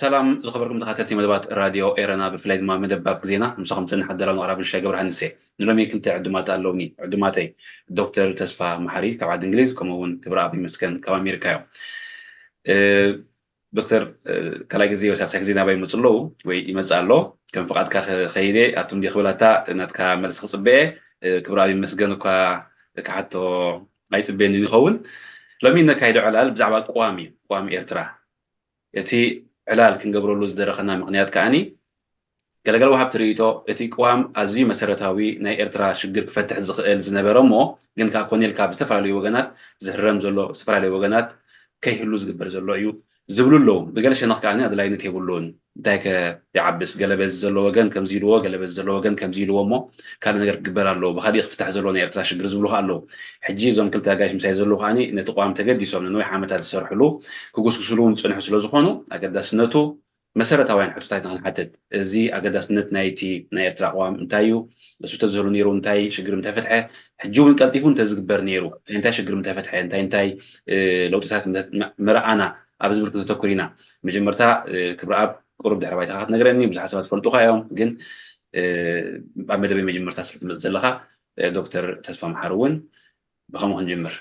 ሰላም ዝኸበርኩም ተኸታተልቲ መደባት ራድዮ ኤረና፣ ብፍላይ ድማ መደብ ባብ ግዜና፣ ምሳኹም ዝጸንሕ ኣዳላውን ኣቕራብን ሻይ ገብረሃንስ እየ። ንሎሚ ክልተ ዕዱማት ኣለውኒ። ዕዱማተይ ዶክተር ተስፋ መሓሪ ካብ ዓዲ እንግሊዝ፣ ከምኡ እውን ክብረኣብ ይመስገን ካብ ኣሜሪካ እዮም። እ፣ ዶክተር፣ እ፣ ካልኣይ ግዜ ወይ ሳልሳይ ግዜ ናባይ ይመጹ ኣለዉ ወይ ይመጽእ ኣሎ። ከም ፍቓድካ ከ-፣ ከይደ ኣቱም ድየ ክብል ኣታ ናትካ መልሲ ክጽበየ፣ እ፣ ክብረኣብ ይመስገን እኳ ክሓቶ ኣይጽበየንን ይኸውን። ሎሚ እነካይዶ ዕላል ብዛዕባ ቅዋም እዩ፣ ቅዋም ኤርትራ። እቲ ዕላል ክንገብረሉ ዝደረኸና ምኽንያት ከኣኒ፣ ገለገለ ወሃብቲ ርእይቶ፣ እቲ ቅዋም ኣዝዩ መሰረታዊ ናይ ኤርትራ ሽግር ክፈትሕ ዝኽእል ዝነበረ እሞ፣ ግን ከኣ ኮነ ኢልካ ብዝተፈላለዩ ወገናት ዝህረም ዘሎ፣ ዝተፈላለዩ ወገናት ከይህሉ ዝግበር ዘሎ እዩ ዝብሉ ኣለዉ። ብገለ ሸነኽ ከኣ ኣድላይነት የብሉን። እንታይ ከ ይዓብስ? ገለ በዚ ዘሎ ወገን ከምዚ ኢልዎ፣ ገለ በዚ ዘሎ ወገን ከምዚ ኢልዎ እሞ ካልእ ነገር ክግበር ኣለዎ። ብኻሊእ ክፍታሕ ዘለዎ ናይ ኤርትራ ሽግር ዝብሉ ከኣ ኣለዉ። ሕጂ እዞም ክልተ ኣጋይሽ ምሳይ ዘለዉ ከኣ ነቲ ቅዋም ተገዲሶም ንነዊሕ ዓመታት ዝሰርሕሉ፣ ክጉስጉስሉ እውን ዝጸንሑ ስለ ዝኾኑ፣ ኣገዳስነቱ መሰረታውያን ሕቶታት ኢና ክንሓትት። እዚ ኣገዳስነት ናይቲ ናይ ኤርትራ ቅዋም እንታይ እዩ? እሱ ተዝህሉ ነይሩ እንታይ ሽግር ምተፈትሐ? ሕጂ እውን ቀልጢፉ እንተዝግበር ነይሩ እንታይ ሽግር ምተፈትሐ? እንታይ እንታይ፣ እ፣ ለውጥታት ምተ-፣ መ-፣ ምረኣና? ኣብ ዝብል ክነተኩር ኢና። መጀመርታ፣ እ፣ ክብረኣብ ቁሩብ ድሕሪ ባይታኻ ክትነግረኒ፣ ብዙሓት ሰባት ዝፈልጡኻ እዮም፣ ግን፣ እ፣ ኣብ መደበይ መጀመርታ ስለ ትመጽእ ዘለኻ፣ እ፣ ዶክተር ተስፋ መሓሪ እውን ብኸምኡ ክንጅምር።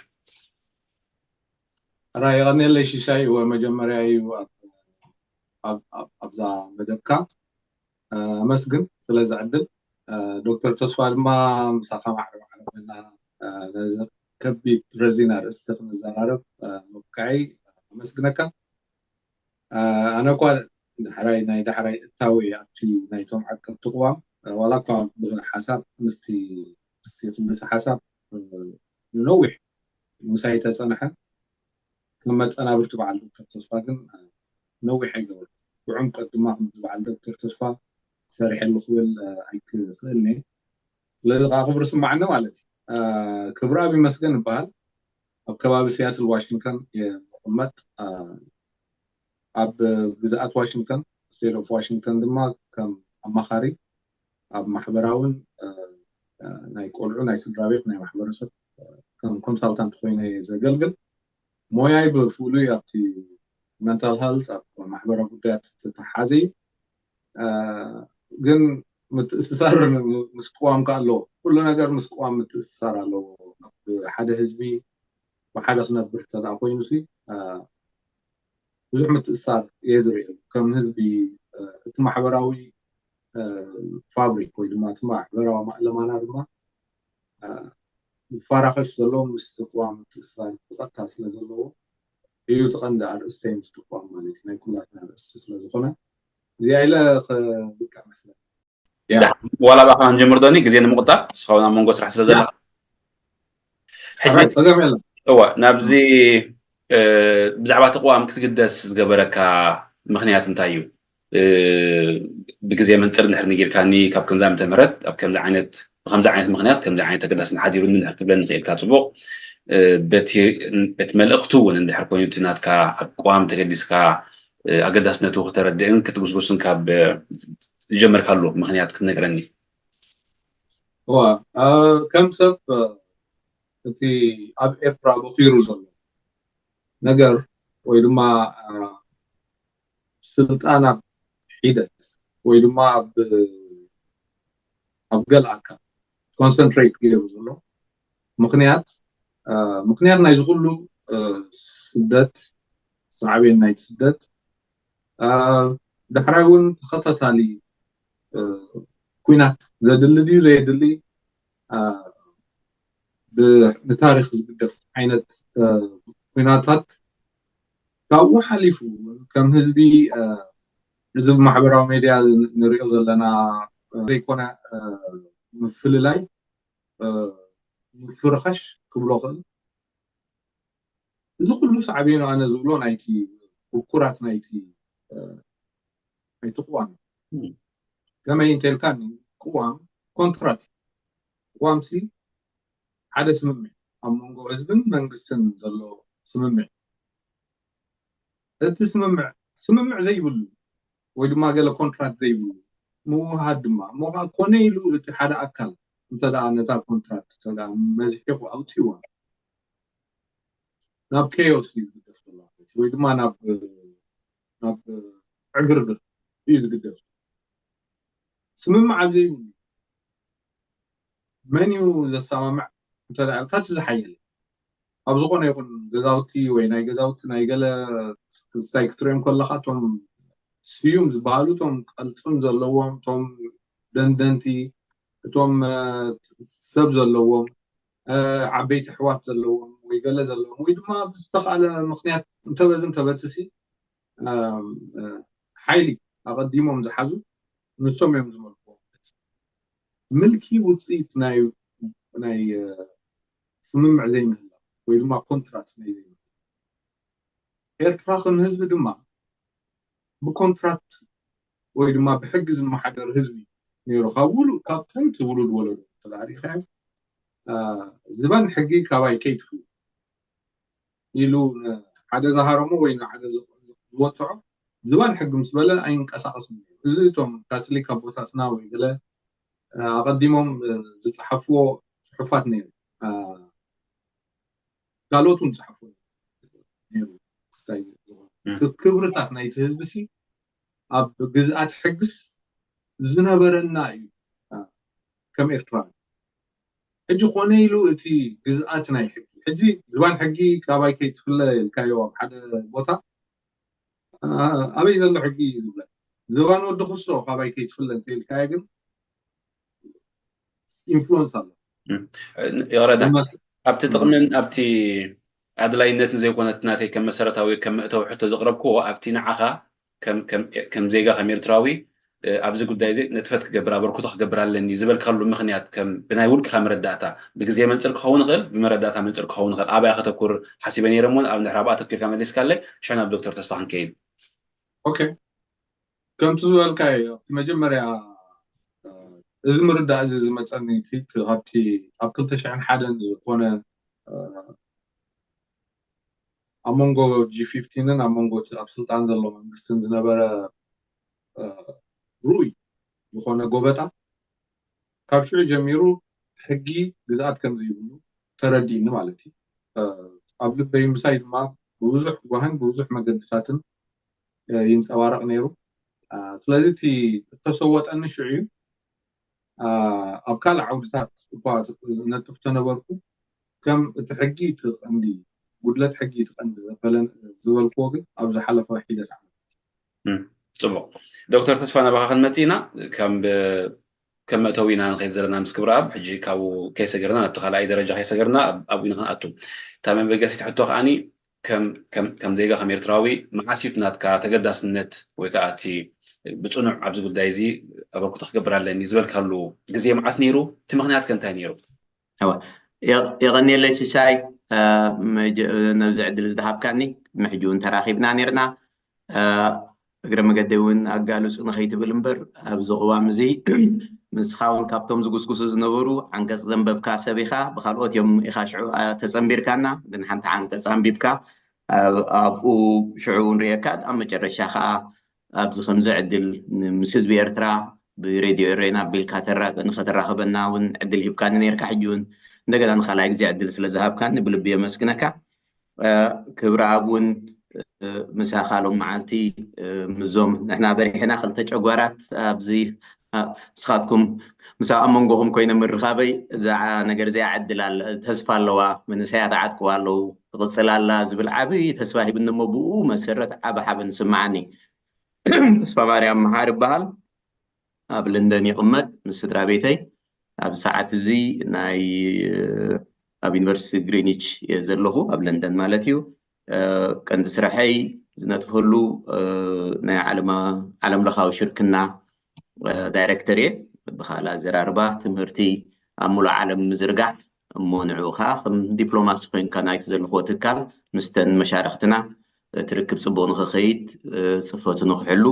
ራይ የቐንየለይ ሽሻይ፣ ወ-፣ መጀመርያ እዩ ኣብ፣ ኣብ፣ ኣብ፣ ኣብዛ መደብካ፣ እ፣ ኣመስግን ስለዚ ዕድል። እ፣ ዶክተር ተስፋ ድማ ምሳኻ ማዕረ ማዕረ ኮይና፣ እ፣ ነዚ ከቢድ ረዚን ኣርእስቲ ክንዘራረብ፣ እ፣ ምብቃዐይ ኣመስግነካ። እ፣ ኣነ እኳ ዳሕራይ፣ ናይ ዳሕራይ እታወ እየ ኣብቲ ናይቶም ዓቀብቲ ቅዋም፣ እ፣ ዋላ እኳ ብሓሳብ ምስቲ፣ ምስቲ ክልተ ሓሳብ፣ እ፣ ንነዊሕ ምሳይ ተጸንሐ። ከም መጸናብርቲ በዓል ዶክተር ተስፋ ግን፣ እ፣ ነዊሕ ኣይገበርኩ። ብዕምቀት ድማ ከምዚ በዓል ዶክተር ተስፋ ሰሪሐሉ ክብል፣ እ፣ ኣይክኽእልን እየ። ስለዚ ከዓ ክብሪ ስማዓኒ ማለት እዩ። እ፣ ክብረኣብ ይመስገን እበሃል። ኣብ ከባቢ ሲያትል ዋሽንግተን እየ ዝቕመጥ። እ፣ ኣብ ግዝኣት ዋሽንግተን፣ ስቴት ኦፍ ዋሽንግተን ድማ ከም ኣማኻሪ ኣብ ማሕበራውን፣ እ፣ እ፣ ናይ ቆልዑ፣ ናይ ስድራ ቤት፣ ናይ ማሕበረሰብ፣ እ፣ ከም ኮንሳልታንት ኮይነ እየ ዘገልግል። ሞያይ ብፍሉይ ኣብቲ ሜንታል ሄልዝ፣ ኣብ ማሕበራዊ ጉዳያት ዝተተሓሓዘ እዩ። እ፣ ግን ምትእስሳር ምስ ቅዋም ከ ኣለዎ። ኩሉ ነገር ምስ ቅዋም ምትእስሳር ኣለዎ። ኣብ ሓደ ህዝቢ፣ ብሓደ ክነብር እንተ ደኣ ኮይኑ ሲ፣ እ፣ ብዙሕ ምትእስሳር እየ ዝርእየሉ። ከም ህዝቢ፣ እ፣ እቲ ማሕበራዊ፣ እ፣ ፋብሪክ ወይ ድማ እቲ ማሕበራዊ ማእለማና ድማ፣ እ፣ ይፋራኸሽ ዘሎ ምስ ቅዋም ምትእስሳር ብቐጥታ ስለ ዘለዎ እዩ እቲ ቀንዲ ኣርእስተይ ምስቲ ቅዋም ማለት እዩ። ናይ ኩላትና ኣርእስቲ ስለ ዝኾነ እዚኣ ኢለ ክብቅዕ መስለኒ። ያ። ዋላ ብኣኻ ክንጅምር ዶኒ፣ ግዜ ንምቑጣብ፣ ንስኻ እውን ኣብ መንጎ ስራሕ ስለ ዘለኻ። ሕጂ፣ ኣራይ፣ ጸገም የለን። እዋ፣ ናብዚ፣ እ፣ ብዛዕባ እቲ ቅዋም ክትግደስ ዝገበረካ ምኽንያት እንታይ እዩ? እ፣ ብግዜ መንጽር እንድሕር ነጊርካኒ፣ ካብ ከምዚ ዓመተ ምህረት፣ ኣብ ከምዚ ዓይነት፣ ብከምዚ ዓይነት ምኽንያት፣ ከምዚ ዓይነት ኣገዳስነት ሓዲሩኒ እንድሕር ክትብለኒ ክኢልካ ጽቡቕ። እ፣ በቲ፣ በቲ መልእኽቱ እውን እንድሕር ኮይኑ፣ እቲ ናትካ ኣብ ቅዋም ተገዲስካ፣ እ፣ ኣገዳስነቱ ክተረድእን ክትጉስጉስን ካብ፣ እ፣ ዝጀመርካሉ ምኽንያት ክትነግረኒ? እዋ፣ እ፣ ከም ሰብ፣ እ፣ እቲ ኣብ ኤርትራ በኺሩ ዘሎ ነገር ወይ ድማ፣ እ፣ ስልጣን ኣብ ሒደት ወይ ድማ ኣብ፣ ኣብ ገለ ኣካል ኮንሰንትሬት ገይሩ ዘሎ ምኽንያት፣ እ፣ ምኽንያት ናይዚ ኩሉ፣ እ፣ ስደት፣ ሳዕቤን ናይቲ ስደት፣ እ፣ ዳሕራይ እውን ተኸታታሊ፣ እ፣ ኲናት ዘድሊ ድዩ ዘየድሊ፣ እ፣ ብ-፣ ንታሪኽ ዝግደፍ ዓይነት፣ እ፣ ኲናታት ካብኡ ሓሊፉ እውን ከም ህዝቢ፣ እ፣ እዚ ብማሕበራዊ ሜድያ ን-፣ ንሪኦ ዘለና፣ እ፣ ዘይኮነ፣ እ፣ ምፍልላይ፣ እ፣ ምፍርኻሽ ክብሎ እኽእል። እዚ ኩሉ ሳዕቤኑ ኣነ ዝብሎ ናይቲ ብኩራት ናይቲ፣ እ፣ ናይቲ ቅዋም እዩ። እም። ከመይ እንተልካኒ ቅዋም ኮንትራት እዩ። ቅዋምሲ ሓደ ስምምዕ ኣብ መንጎ ህዝብን መንግስትን ዘሎ ስምምዕ። እቲ ስምምዕ፣ ስምምዕ ዘይብሉ ወይ ድማ ገለ ኮንትራት ዘይብሉ ምውሃድ ድማ እሞ ኸዓ ኮነ ኢሉ እቲ ሓደ ኣካል እንተ ደኣ ነታ ኮንትራት እንተ ደኣ መዝሒቑ ኣውጺእዋ ናብ ኬዮስ እዩ ዝግደፍ ዘሎ ማለት እዩ። ወይ ድማ ናብ፣ ናብ ዕግርግር እዩ ዝግደፍ። ስምምዕ ኣብ ዘይብሉ መን እዩ ዘሰማምዕ እንተ ደኣ ኢልካ፣ እቲ ዝሓየለ ኣብ ዝኾነ ይኹን ገዛውቲ ወይ ናይ ገዛውቲ ናይ ገለ ክስታይ ክትሪኦም ከለኻ፣ እቶም ስዩም ዝበሃሉ፣ እቶም ቅልጽም ዘለዎም፣ እቶም ደንደንቲ፣ እቶም ሰብ ዘለዎም፣ ዓበይቲ ኣሕዋት ዘለዎም ወይ ገለ ዘለዎም፣ ወይ ድማ ብዝተኻለ ምኽንያት እንተበዚ እንተበትሲ ሓይሊ ኣቐዲሞም ዝሓዙ ንሶም እዮም ዝመልክዎ። ምልኪ ውፅኢት ናይ ናይ ስምምዕ ዘይምህላው ወይ ድማ ኮንትራት ናይ ዘይምህላው። ኤርትራ ከም ህዝቢ ድማ ብኮንትራት ወይ ድማ ብሕጊ ዝመሓደር ህዝቢ ነይሩ። ካብ ውሉ ካብ ጥንቲ ውሉድ ወለዶ ተላሪኸ ዝባን ሕጊ ካባይ ከይትፍሉ ኢሉ ሓደ ዝሃረሞ ወይ ንሓደ ዝወፅዖ ዝባን ሕጊ ምስ በለ ኣይንቀሳቐስን ነይሩ። እዚ እቶም ካቶሊክ ኣቦታትና ወይ ገለ ኣቐዲሞም ዝፀሓፍዎ ፅሑፋት ነይሩ። ካልኦት እውን ዝፀሓፍዎ ነይሩ። ክስታይ ዝኾነ እቲ ክብርታት ናይቲ ህዝቢ ሲ ኣብ ግዝኣት ሕግስ ዝነበረና እዩ። ከም ኤርትራ ሕጂ ኮነ ኢሉ እቲ ግዝኣት ናይ ሕጊ ሕጂ ዝባን ሕጊ ካባይ ከይትፍለ ኢልካዮ ኣብ ሓደ ቦታ ኣበይ ዘሎ ሕጊ እዩ ዝብለ። ዝባን ወዲ ክስቶ ካባይ ከይትፍለ እንተኢልካዮ ግን ኢንፍሉወንስ ኣሎ። ይቕረታ ኣብቲ ጥቕምን ኣብቲ ኣድላይነትን ዘይኮነት ናተይ ከም መሰረታዊ ከም መእተዊ ሕቶ ዘቕረብክዎ ኣብቲ ንዓኻ ከም ዜጋ ከም ኤርትራዊ ኣብዚ ጉዳይ እዚ ንጥፈት ክገብር ኣበርክቶ ክገብር ኣለኒ ዝበልካሉ ምኽንያት ከም ብናይ ውልቅኻ መረዳእታ ብግዜ መንፅር ክኸውን ይኽእል ብመረዳእታ መንፅር ክኸውን ይኽእል ኣበይ ከተኩር ሓሲበ ነይረ እሞ ኣብ ንሕራብ ኣተኪርካ መሊስካለይ ሽሕና ብ ዶክተር ተስፋ ክንከይድ ኦኬ ከምቲ ዝበልካዮ ኣብቲ መጀመርያ እዚ ምርዳእ እዚ ዝመፀኒ እቲ ካብቲ ኣብ ክልተ ሽሕን ሓደን ዝኾነ ኣብ መንጎ ጂ ፊፍቲንን ኣብ መንጎ እቲ ኣብ ስልጣን ዘሎ መንግስትን ዝነበረ ርኡይ ዝኾነ ጎበጣ ካብ ሽዑ ጀሚሩ ሕጊ ግዝኣት ከም ዘይብሉ ተረዲእኒ ማለት እዩ። ኣብ ልበይ ምሳይ ድማ ብብዙሕ ጓህን ብብዙሕ መገድታትን ይንፀባረቕ ነይሩ። ስለዚ እቲ እተሰወጠኒ ሽዑ እዩ። ኣብ ካልእ ዓውድታት እኳ ነጥፍ ተነበርኩ ከም እቲ ሕጊ እቲ ቀንዲ ጉድለት ሕጊ እቲ ቀንዲ ዘበለን ዝበልክዎ ግን ኣብ ዝሓለፈ ሒደት ዓመት ፅቡቅ ዶክተር ተስፋ ናባኻ ክንመፅእ ኢና ከም ከም መእተዊ ኢና ንኸይድ ዘለና ምስ ክብረኣብ ሕጂ ካብኡ ከይሰገርና ናብቲ ካልኣይ ደረጃ ከይሰገርና ኣብኡ ኢና ክንኣቱ እታ መበገሲት ሕቶ ከዓኒ ከም ዜጋ ከም ኤርትራዊ መዓስ እዩ ናትካ ተገዳስነት ወይ ከዓ እቲ ብፅኑዕ ኣብዚ ጉዳይ እዚ ኣበርክቶ ክገብር ኣለኒ ዝበልካሉ ግዜ መዓስ ነይሩ እቲ ምክንያት ከ እንታይ ነይሩ የቐንየለይ ሲሳይ ነብዚ ዕድል ዝደሃብካኒ ቅድሚ ሕጂ እውን ተራኺብና ነርና እግረ መገደይ እውን ኣጋልፁ ንኸይትብል እምበር ኣብዚ ቅዋም እዚ ንስኻ እውን ካብቶም ዝጉስጉሱ ዝነበሩ ዓንቀፅ ዘንበብካ ሰብ ኢኻ ብካልኦት እዮም ኢኻ ሽዑ ተፀንቢርካና ግን ሓንቲ ዓንቀፅ ኣንቢብካ ኣብኡ ሽዑ እውን ርእየካ ኣብ መጨረሻ ከዓ ኣብዚ ከምዚ ዕድል ምስ ህዝቢ ኤርትራ ብሬድዮ ኤሬና ኣቢልካ ንኸተራኽበና እውን ዕድል ሂብካኒ ነርካ ሕጂ እውን እንደገና ንካልኣይ ግዜ ዕድል ስለ ዝሃብካኒ ብልቢ የመስግነካ ክብሪ ኣብ እውን ምሳኻ ሎም መዓልቲ ምዞም ንሕና በሪሕና ክልተ ጨጓራት ኣብዚ ንስኻትኩም ምስ ኣብ መንጎኹም ኮይነ ምርኻበይ እዛ ነገር እዚኣ ዕድል ኣለ ተስፋ ኣለዋ መንእሰያት ዓጥቅዋ ኣለዉ ትቕፅል ኣላ ዝብል ዓብዪ ተስፋ ሂብኒ እሞ ብኡ መሰረት ዓቢ ሓበን ዝስምዓኒ ተስፋ ማርያም መሓር ይበሃል ኣብ ለንደን ይቕመጥ ምስ ስድራ ቤተይ ኣብዚ ሰዓት እዚ ናይ ኣብ ዩኒቨርሲቲ ግሪኒች እየ ዘለኹ ኣብ ለንደን ማለት እዩ ቀንዲ ስራሐይ ዝነጥፈሉ ናይ ዓለም ለኻዊ ሽርክና ዳይሬክተር እየ ብካል ኣዘራርባ ትምህርቲ ኣብ ሙሉእ ዓለም ምዝርጋሕ እሞ ንዕኡ ከዓ ከም ዲፕሎማሲ ኮይንካ ናይቲ ዘለክዎ ትካል ምስተን መሻርክትና እቲ ርክብ ፅቡቅ ንክኸይድ ፅፈቱ ንክሕሉ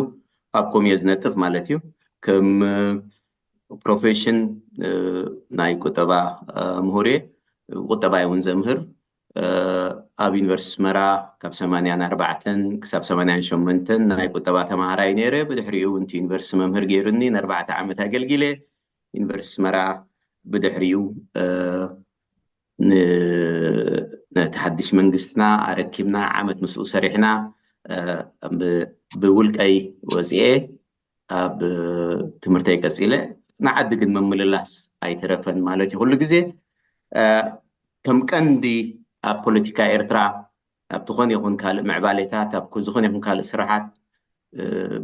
ኣብ ኮም እየ ዝነጥፍ ማለት እዩ ከም ፕሮፌሽን ናይ ቁጠባ ምሁር እየ ቁጠባ እውን ዘምህር ኣብ ዩኒቨርሲቲ ኣስመራ ካብ ሰማንያን ኣርባዕተን ክሳብ ሰማንያን ሸሞንተን ናይ ቁጠባ ተማሃራይ ነይረ ብድሕሪኡ እውን እቲ ዩኒቨርሲቲ መምህር ገይሩኒ ንኣርባዕተ ዓመት ኣገልጊለ ዩኒቨርሲቲ ኣስመራ ብድሕሪኡ ነቲ ሓድሽ መንግስትና ኣረኪብና ዓመት ምስኡ ሰሪሕና ብውልቀይ ወፅኤ ኣብ ትምህርተይ ቀፂለ። ንዓዲ ግን ምምልላስ ኣይተረፈን ማለት እዩ። ኩሉ ግዜ ከም ቀንዲ ኣብ ፖለቲካ ኤርትራ ኣብ ዝኾነ ይኹን ካልእ ምዕባሌታት ኣብ ዝኾነ ይኹን ካልእ ስራሓት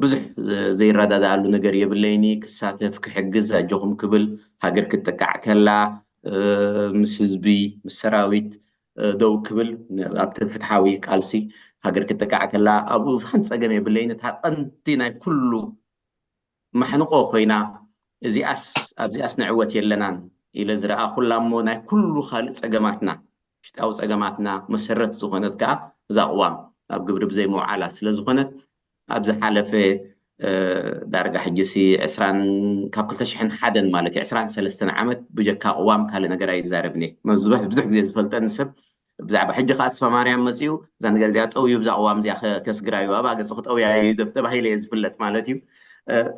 ብዙሕ ዘይረዳድኣሉ ነገር የብለይኒ። ክሳተፍ፣ ክሕግዝ፣ ኣጆኹም ክብል፣ ሃገር ክትጥቃዕ ከላ ምስ ህዝቢ ምስ ሰራዊት ደው ክብል፣ ኣብቲ ፍትሓዊ ቃልሲ ሃገር ክትጥቃዕ ከላ ኣብኡ ዝሓን ፀገም የብለይን። እታ ቀንዲ ናይ ኩሉ ማሕንቆ ኮይና እዚኣስ ኣብዚኣስ ንዕወት የለናን ኢለ ዝረኣኹላ እሞ ናይ ኩሉ ካልእ ፀገማትና ውሽጣዊ ፀገማትና መሰረት ዝኾነት ከዓ እዛ ቅዋም ኣብ ግብሪ ብዘይምውዓላ ስለ ዝኾነት ኣብ ዝሓለፈ ዳርጋ ሕጂ ሲ ዕስራን ካብ ክልተ ሽሕን ሓደን ማለት እዩ ዕስራን ሰለስተን ዓመት ብጀካ ቅዋም ካልእ ነገር ኣይዛረብን እየ። ብዙሕ ብዙሕ ግዜ ዝፈልጠኒ ሰብ ብዛዕባ ሕጂ ከዓ ተስፋ ማርያም መፅኡ እዛ ነገር እዚኣ ጠውዩ ብዛ ቅዋም እዚኣ ከስግራዩ ኣብኣ ገፁ ክጠውያ እዩ ተባሂለ እየ ዝፍለጥ ማለት እዩ።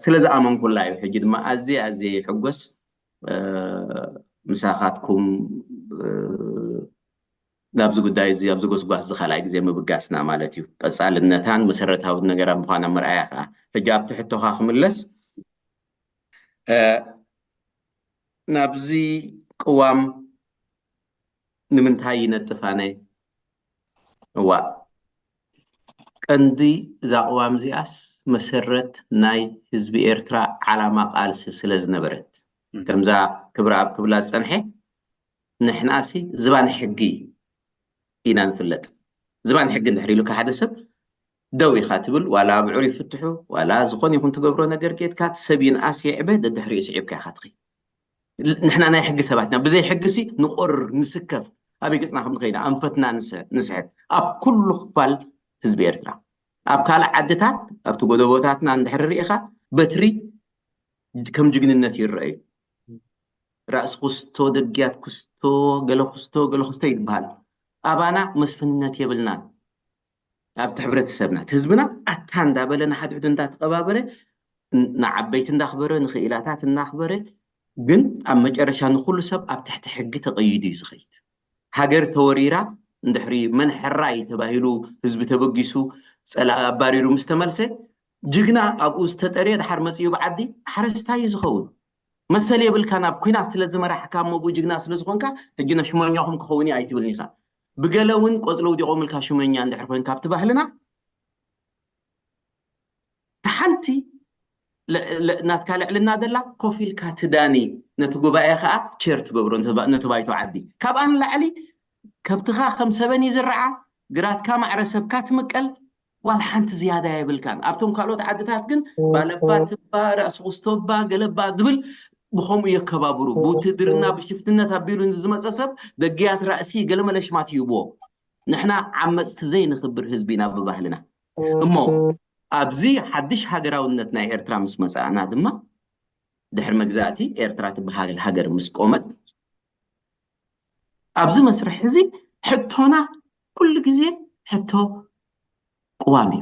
ስለ ዝኣመንኩላ እዩ። ሕጂ ድማ ኣዝየ ኣዝየ ይሕጎስ ምሳኻትኩም ናብዚ ጉዳይ እዚ ኣብዚ ጎስጓስ እዚ ካልኣይ ግዜ ምብጋስና ማለት እዩ። ቀፃልነታን መሰረታዊ ነገራት ምዃና ምርኣያ ከዓ ሕጂ ኣብቲ ሕቶኻ ክምለስ ናብዚ ቅዋም ንምንታይ ይነጥፍ ኣነ? እዋ ቀንዲ እዛ ቅዋም እዚኣስ መሰረት ናይ ህዝቢ ኤርትራ ዓላማ ቃልሲ ስለ ዝነበረት ከምዛ ክብረ ኣብ ክብላ ዝፀንሐ ንሕናሲ ዝባን ሕጊ ኢና ንፍለጥ። ዝባን ሕጊ እንድሕር ኢሉካ ሓደ ሰብ ደው ኢኻ ትብል ዋላ ኣብዑር ይፍትሑ ዋላ ዝኾነ ይኹን ትገብሮ ነገር ጌትካ እቲ ሰብ ይንኣስ ይዕበ ደድሕሪኡ ስዒብካ ኢኻ ትኸይድ። ንሕና ናይ ሕጊ ሰባት ኢና። ብዘይ ሕጊ ሲ ንቆርር ንስከፍ ኣበይ ገፅና ከም ንኸይድ ኣንፈትና ንስሕት ኣብ ኩሉ ክፋል ህዝቢ ኤርትራ ኣብ ካልእ ዓድታት ኣብቲ ጎደቦታትና እንድሕር ርኢኻ በትሪ ከም ጅግንነት ይረኣዩ። ራእሲ ኩስቶ፣ ደግያት ኩስቶ፣ ገለ ኩስቶ፣ ገለ ኩስቶ ይበሃል። ኣባና መስፍንነት የብልናን። ኣብቲ ሕብረተሰብና እቲ ህዝብና ኣታ እንዳበለ ንሓድሕዱ እንዳተቐባበረ ንዓበይቲ እንዳኽበረ ንኽኢላታት እናኽበረ ግን ኣብ መጨረሻ ንኩሉ ሰብ ኣብ ትሕቲ ሕጊ ተቐይዱ እዩ ዝኸይድ። ሃገር ተወሪራ እንድሕሪ መን ሕራይ ተባሂሉ ህዝቢ ተበጊሱ ፀላኢ ኣባሪሩ ምስ ተመልሰ ጅግና ኣብኡ ዝተጠርየ ድሓር መፅኡ ብዓዲ ሓረስታይ እዩ ዝኸውን። መሰል የብልካ ናብ ኩናት ስለ ዝመራሕካ እሞ ብኡ ጅግና ስለ ዝኾንካ ሕጂ ነሽሞኛኹም ክኸውን እዩ ኣይትብልን ኢኻ። ብገለ እውን ቆፅሊ ውዲቖምልካ ሽመኛ እንድሕር ኮይንካ ኣብቲ ባህልና ሓንቲ ናትካ ልዕልና ደላ ኮፍ ኢልካ ትዳኒ ነቲ ጉባኤ ከዓ ቸር ትገብሮ ነቲ ባይቶ ዓዲ ካብኣ ንላዕሊ ከብትኻ ከም ሰበን ይዝርዓ ግራትካ ማዕረ ሰብካ ትምቀል ዋላ ሓንቲ ዝያዳ የብልካን ኣብቶም ካልኦት ዓድታት ግን ባለባ ትባ ራእሲ ኩስቶባ ገለባ ዝብል ብኸምኡ የከባብሩ ብውትድርና ብሽፍትነት ኣቢሉ ዝመፀ ሰብ ደግያት ራእሲ ገለመለ ሽማት ይህብዎ ንሕና ዓመፅቲ ዘይንኽብር ህዝቢ ኢና ብባህልና እሞ ኣብዚ ሓድሽ ሃገራውነት ናይ ኤርትራ ምስ መፃእና ድማ ድሕሪ መግዛእቲ ኤርትራ ትበሃል ሃገር ምስ ቆመት ኣብዚ መስርሕ እዚ ሕቶና ኩሉ ግዜ ሕቶ ቅዋም እዩ።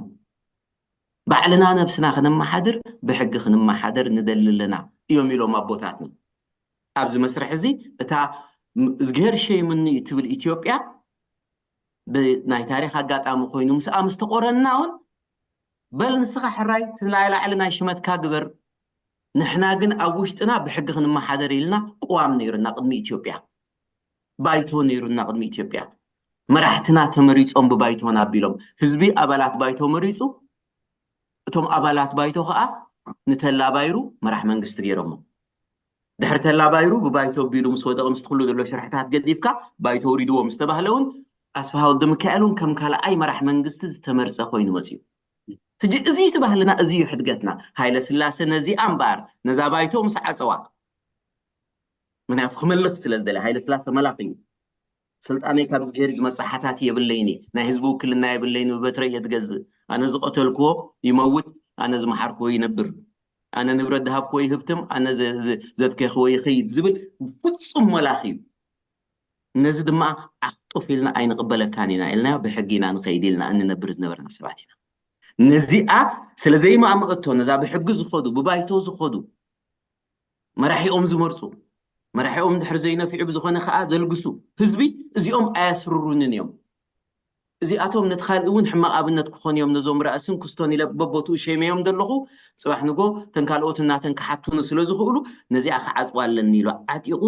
ባዕልና ነብስና ክነመሓድር ብሕጊ ክንመሓደር ንደሊ ኣለና እዮም ኢሎም ኣቦታትና። ኣብዚ መስርሕ እዚ እታ እዝግሄር ሸይምኒ ትብል ኢትዮጵያ ብናይ ታሪክ ኣጋጣሚ ኮይኑ ምስኣ ምስ ተቆረንና እውን በል ንስኻ ሕራይ ትላላዕሊ ናይ ሽመትካ ግበር ንሕና ግን ኣብ ውሽጥና ብሕጊ ክንመሓደር ኢልና ቅዋም ነይሩና ቅድሚ ኢትዮጵያ ባይቶ ነይሩና ቅድሚ ኢትዮጵያ መራሕትና ተመሪፆም ብባይቶና ኣቢሎም ህዝቢ ኣባላት ባይቶ መሪፁ እቶም ኣባላት ባይቶ ከዓ ንተላባይሩ መራሕ መንግስቲ ገይሮሞ ድሕሪ ተላባይሩ ብባይቶ ኣቢሉ ምስ ወደቐ ምስቲ ኩሉ ዘሎ ሽርሕታት ገዲፍካ ባይቶ ውሪድዎ ምስ ተባህለ እውን ኣስፍሃ ወልደ ሚካኤል እውን ከም ካልኣይ መራሕ መንግስቲ ዝተመርፀ ኮይኑ መፅዩ ሕጂ እዚ እቲ ባህልና እዚ እዩ ሕድገትና ሃይለ ስላሰ ነዚኣ እምበኣር ነዛ ባይቶ ምስ ዓፀዋ ምክንያቱ ክመልኽ ስለ ዝደለ ሃይለ ስላሰ መላኽ እዩ ስልጣነይ ካብ ዝገይር ዝመፅእ ሓታት የብለይኒ ናይ ህዝቢ ውክልና የብለይኒ ብበትረ እየ ዝገዝእ ኣነ ዝቀተልክዎ ይመውት ኣነ ዝመሓርክዎ ይነብር ኣነ ንብረት ዝሃብክዎ ይህብትም ኣነ ዘትከኽዎ ይኸይድ ዝብል ፍፁም መላኽ እዩ ነዚ ድማ ዓፍጡፍ ኢልና ኣይንቕበለካን ኢና ኢልናዮ ብሕጊ ኢና ንኸይድ ኢልና እንነብር ዝነበርና ሰባት ኢና ነዚኣ ስለ ዘይማእምቐቶ ነዛ ብሕጊ ዝኸዱ ብባይቶ ዝኸዱ መራሒኦም ዝመርፁ መራሒኦም ድሕሪ ዘይነፊዑ ብዝኾነ ከዓ ዘልግሱ ህዝቢ እዚኦም ኣያስርሩንን እዮም እዚኣቶም ነቲ ካልእ እውን ሕማቕ ኣብነት ክኾኑ እዮም። ነዞም ራእስን ክስቶን ኢለ በቦትኡ ሸይመዮም ዘለኹ፣ ጽባሕ ንጎ ተን ካልኦት እናተን ክሓቱኒ ስለ ዝኽእሉ፣ ነዚኣ ክዓጽዋ ኣለኒ ኢሉ ዓጢቑ፣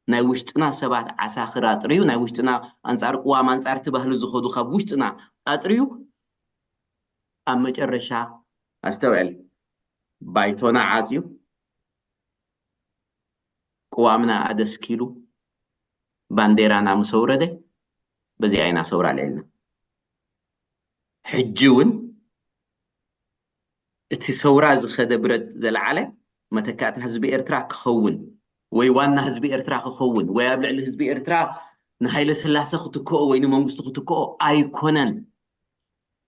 ናይ ውሽጥና ሰባት ዓሳኽር ኣጥርዩ፣ ናይ ውሽጥና ኣንጻር ቅዋም፣ ኣንጻር እቲ ባህሊ ዝኸዱ ካብ ውሽጥና ኣጥርዩ፣ ኣብ መጨረሻ፣ ኣስተውዕል፣ ባይቶና ዓጽዩ፣ ቅዋምና ኣደስኪሉ፣ ባንዴራና ምስ ኣውረደ፣ በዚኣ ኢና ሰውራ ኣልዒልና። ሕጂ እውን እቲ ሰውራ ዝኸደ ብረት ዘለዓለ መተካእታ ህዝቢ ኤርትራ ክኸውን፣ ወይ ዋና ህዝቢ ኤርትራ ክኸውን፣ ወይ ኣብ ልዕሊ ህዝቢ ኤርትራ ንሃይለ ስላሰ ክትክኦ ወይ ንመንግስቱ ክትክኦ ኣይኮነን።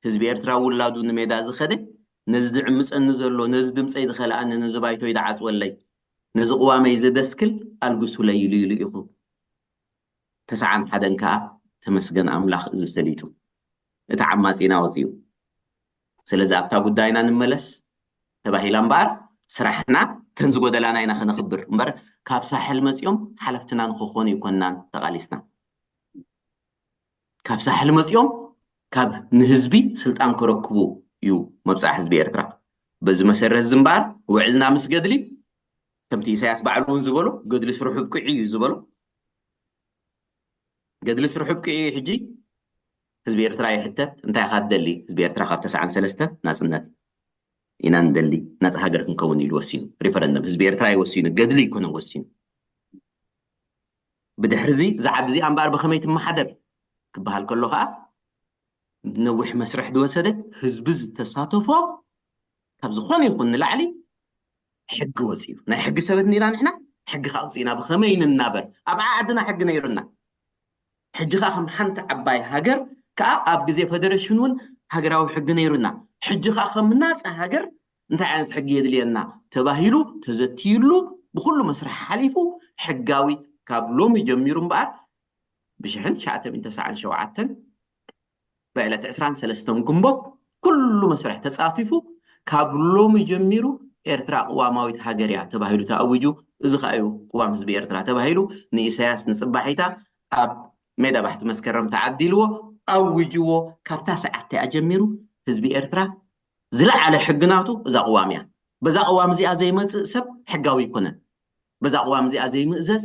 ህዝቢ ኤርትራ ውላዱ ንሜዳ ዝኸደ፣ ነዚ ዝዕምጸኒ ዘሎ፣ ነዚ ድምጸይ ዝኸልኣኒ፣ ነዚ ባይቶይ ዝዓጽወለይ፣ ነዚ ቅዋመይ ዘደስክል ኣልግሱለይ ኢሉ ኢሉ ኢኹ። ተስዓን ሓደን ከኣ ተመስገን ኣምላኽ እዚ ፈሊጡ፣ እቲ ዓማጺና ወጺኡ። ስለዚ ኣብታ ጉዳይና ንመለስ ተባሂላ እምበኣር፣ ስራሕና እተን ዝጎደላና ኢና ከነኽብር እምበር፣ ካብ ሳሕል መጺኦም ሓለፍትና ንክኾኑ ኣይኮናን ተቓሊስና። ካብ ሳሕል መጺኦም ካብ ንህዝቢ ስልጣን ክረክቡ እዩ መብጻዕ ህዝቢ ኤርትራ። በዚ መሰረት እዚ እምበኣር ውዕልና ምስ ገድሊ፣ ከምቲ ኢሳያስ ባዕሉ እውን ዝበሎ፣ ገድሊ ስርሑ ብቅዒ እዩ ዝበሎ። ገድሊ ስርሑ ብቅዒ እዩ። ሕጂ ህዝቢ ኤርትራ ይሕተት፣ እንታይ ኢኻ ትደሊ? ህዝቢ ኤርትራ ካብ ተስዓን ሰለስተን ናጽነት ኢና ንደሊ፣ ናጻ ሃገር ክንከውን ኢሉ ወሲኑ። ሪፈረንደም ህዝቢ ኤርትራ እዩ ወሲኑ፣ ገድሊ ኣይኮነን ወሲኑ። ብድሕሪ እዚ፣ እዛ ዓዲ እዚኣ እምበኣር ብኸመይ ትመሓደር ክበሃል ከሎ ከኣ፣ ነዊሕ መስርሕ ዝወሰደ፣ ህዝቢ ዝተሳተፎ፣ ካብ ዝኾነ ይኹን ንላዕሊ ሕጊ ወጺኡ። ናይ ሕጊ ሰበት ኔና ንሕና፣ ሕጊ ከኣ ኣውጺእና ብኸመይ ንናበር። ኣብ ዓዓድና ሕጊ ነይሩና። ሕጂ ከኣ ከም ሓንቲ ዓባይ ሃገር ከኣ ኣብ ግዜ ፈደረሽን እውን ሃገራዊ ሕጊ ነይሩና። ሕጂ ከኣ ከም ናጻ ሃገር እንታይ ዓይነት ሕጊ የድልየና ተባሂሉ ተዘትዩሉ፣ ብኹሉ መስርሕ ሓሊፉ፣ ሕጋዊ ካብ ሎሚ ጀሚሩ እምበኣር፣ ብሽሕን ትሽዓተ ሚእትን ተስዓን ሸውዓተን ብዕለት ዕስራን ሰለስተን ግንቦት ኩሉ መስርሕ ተጻፊፉ፣ ካብ ሎሚ ጀሚሩ ኤርትራ ቅዋማዊት ሃገር እያ ተባሂሉ ተኣዊጁ። እዚ ከኣ እዩ ቅዋም ህዝቢ ኤርትራ ተባሂሉ ንኢሳያስ ንጽባሒታ ኣብ ሜዳ ባሕቲ መስከረም ተዓዲልዎ፣ ኣዊጅዎ። ካብታ ሰዓት እቲኣ ጀሚሩ ህዝቢ ኤርትራ ዝለዓለ ሕጊ ናቱ እዛ ቅዋም እያ። በዛ ቅዋም እዚኣ ዘይመጽእ ሰብ ሕጋዊ ኣይኮነን። በዛ ቅዋም እዚኣ ዘይምእዘዝ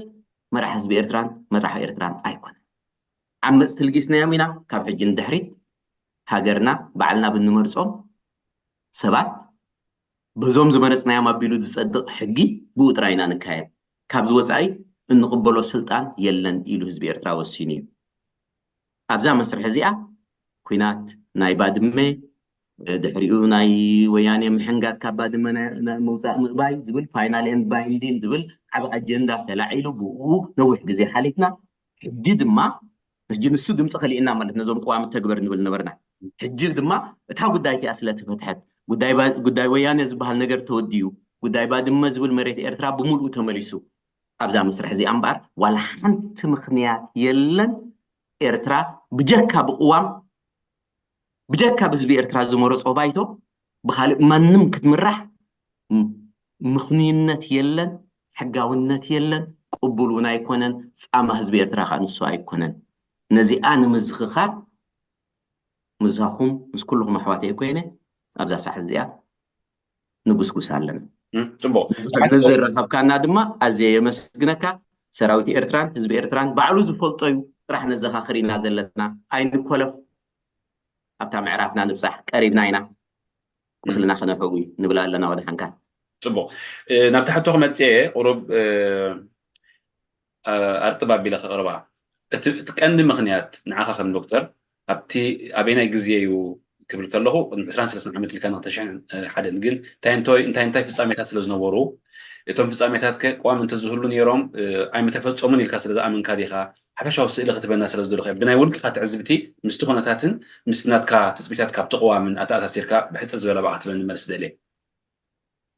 መራሕ ህዝቢ ኤርትራን መራሕ ኤርትራን ኣይኮነን። ዓመጽቲ ልጊስናዮም ኢና። ካብ ሕጂ ንድሕሪት ሃገርና ባዕልና ብንመርጾም ሰባት፣ በዞም ዝመረጽናዮም ኣቢሉ ዝጸድቕ ሕጊ፣ ብኡ ጥራይ ኢና ንካየድ። ካብዚ ወጻኢ እንቕበሎ ስልጣን የለን ኢሉ ህዝቢ ኤርትራ ወሲኑ እዩ። ኣብዛ መስርሕ እዚኣ ኲናት ናይ ባድመ፣ ድሕሪኡ ናይ ወያኔ ምሕንጋድ ካብ ባድመ ናይ፣ ናይ ምውጻእ ምእባይ ዝብል ፋይናል ኤንድ ባይንዲን ዝብል ዓቢ ኣጀንዳ ተላዒሉ ብኡ ነዊሕ ግዜ ሓሊፍና። ሕጂ ድማ፣ ሕጂ ንሱ ድምፂ ከሊእና ማለት ነዞም ቅዋም ተግበር ንብል ነበርና። ሕጂ ድማ እታ ጉዳይ እቲኣ ስለ ተፈትሐት፣ ጉዳይ ባ-፣ ጉዳይ ወያኔ ዝበሃል ነገር ተወዲኡ፣ ጉዳይ ባድመ ዝብል መሬት ኤርትራ ብምልኡ ተመሊሱ። ኣብዛ መስርሕ እዚኣ እምበኣር ዋላ ሓንቲ ምኽንያት የለን ኤርትራ ብጀካ ብቅዋም፣ ብጀካ ብህዝቢ ኤርትራ ዝመረጾ ባይቶ ብኻልእ ማንም ክትምራሕ ም-፣ ምኽኑይነት የለን፣ ሕጋውነት የለን፣ ቅቡል እውን ኣይኮነን። ጻማ ህዝቢ ኤርትራ ከኣ ንሱ ኣይኮነን። ነዚኣ ንምዝኽኻር ምሳኹም ምስ ኩልኹም ኣሕዋተይ ኮይነ ኣብዛ ሳሕል እዚኣ ንጉስጉስ ኣለና። እም፣ ጽቡቕ። ነዚ፣ ነዚ ዘራኸብካና ድማ ኣዝየ የመስግነካ። ሰራዊት ኤርትራን ህዝቢ ኤርትራን ባዕሉ ዝፈልጦ እዩ። ጥራሕ ነዘኻኽር ኢና ዘለና። ኣይንኮለፍ። ኣብታ ምዕራፍና ንብጻሕ፣ ቀሪብና ኢና። ቁስልና ከነሕዊ ንብል ኣለና ወደሓንካ። ጽቡቕ። እ፣ ናብቲ ሕቶ ክመጽእ እየ፣ ቁሩብ፣ እ፣ እ፣ ኣርጥብ ኣቢለ ከቕርባ። እቲ፣ እቲ ቀንዲ ምኽንያት ንዓኻ ከም ዶክተር፣ ኣብቲ ኣበየናይ ግዜ እዩ ክብል ከለኹ፣ ቅድሚ ዕስራን ሰለስተን ዓመት ኢልካ፣ ንክልተ ሽሕን ሓደን። ግን እንታይ እንተ-፣ እንታይ እንታይ ፍጻሜታት ስለ ዝነበሩ፣ እቶም ፍጻሜታት ከ ቅዋም እንተዝህሉ ነይሮም፣ እ፣ ኣይምተፈጸሙን ኢልካ ስለ ዝኣመንካ ዲኻ? ሓፈሻዊ ስእሊ ክትበና ስለ ዝደለኹ እየ። ብናይ ውልቅኻ ትዕዝብቲ፣ ምስቲ ኩነታትን ምስቲ ናትካ ትጽቢታት ካብቲ ቅዋምን ኣተኣሳሲርካ ብሕጽር ዝበለ ብኣኻ ክትበኒ መልሲ ደልየ።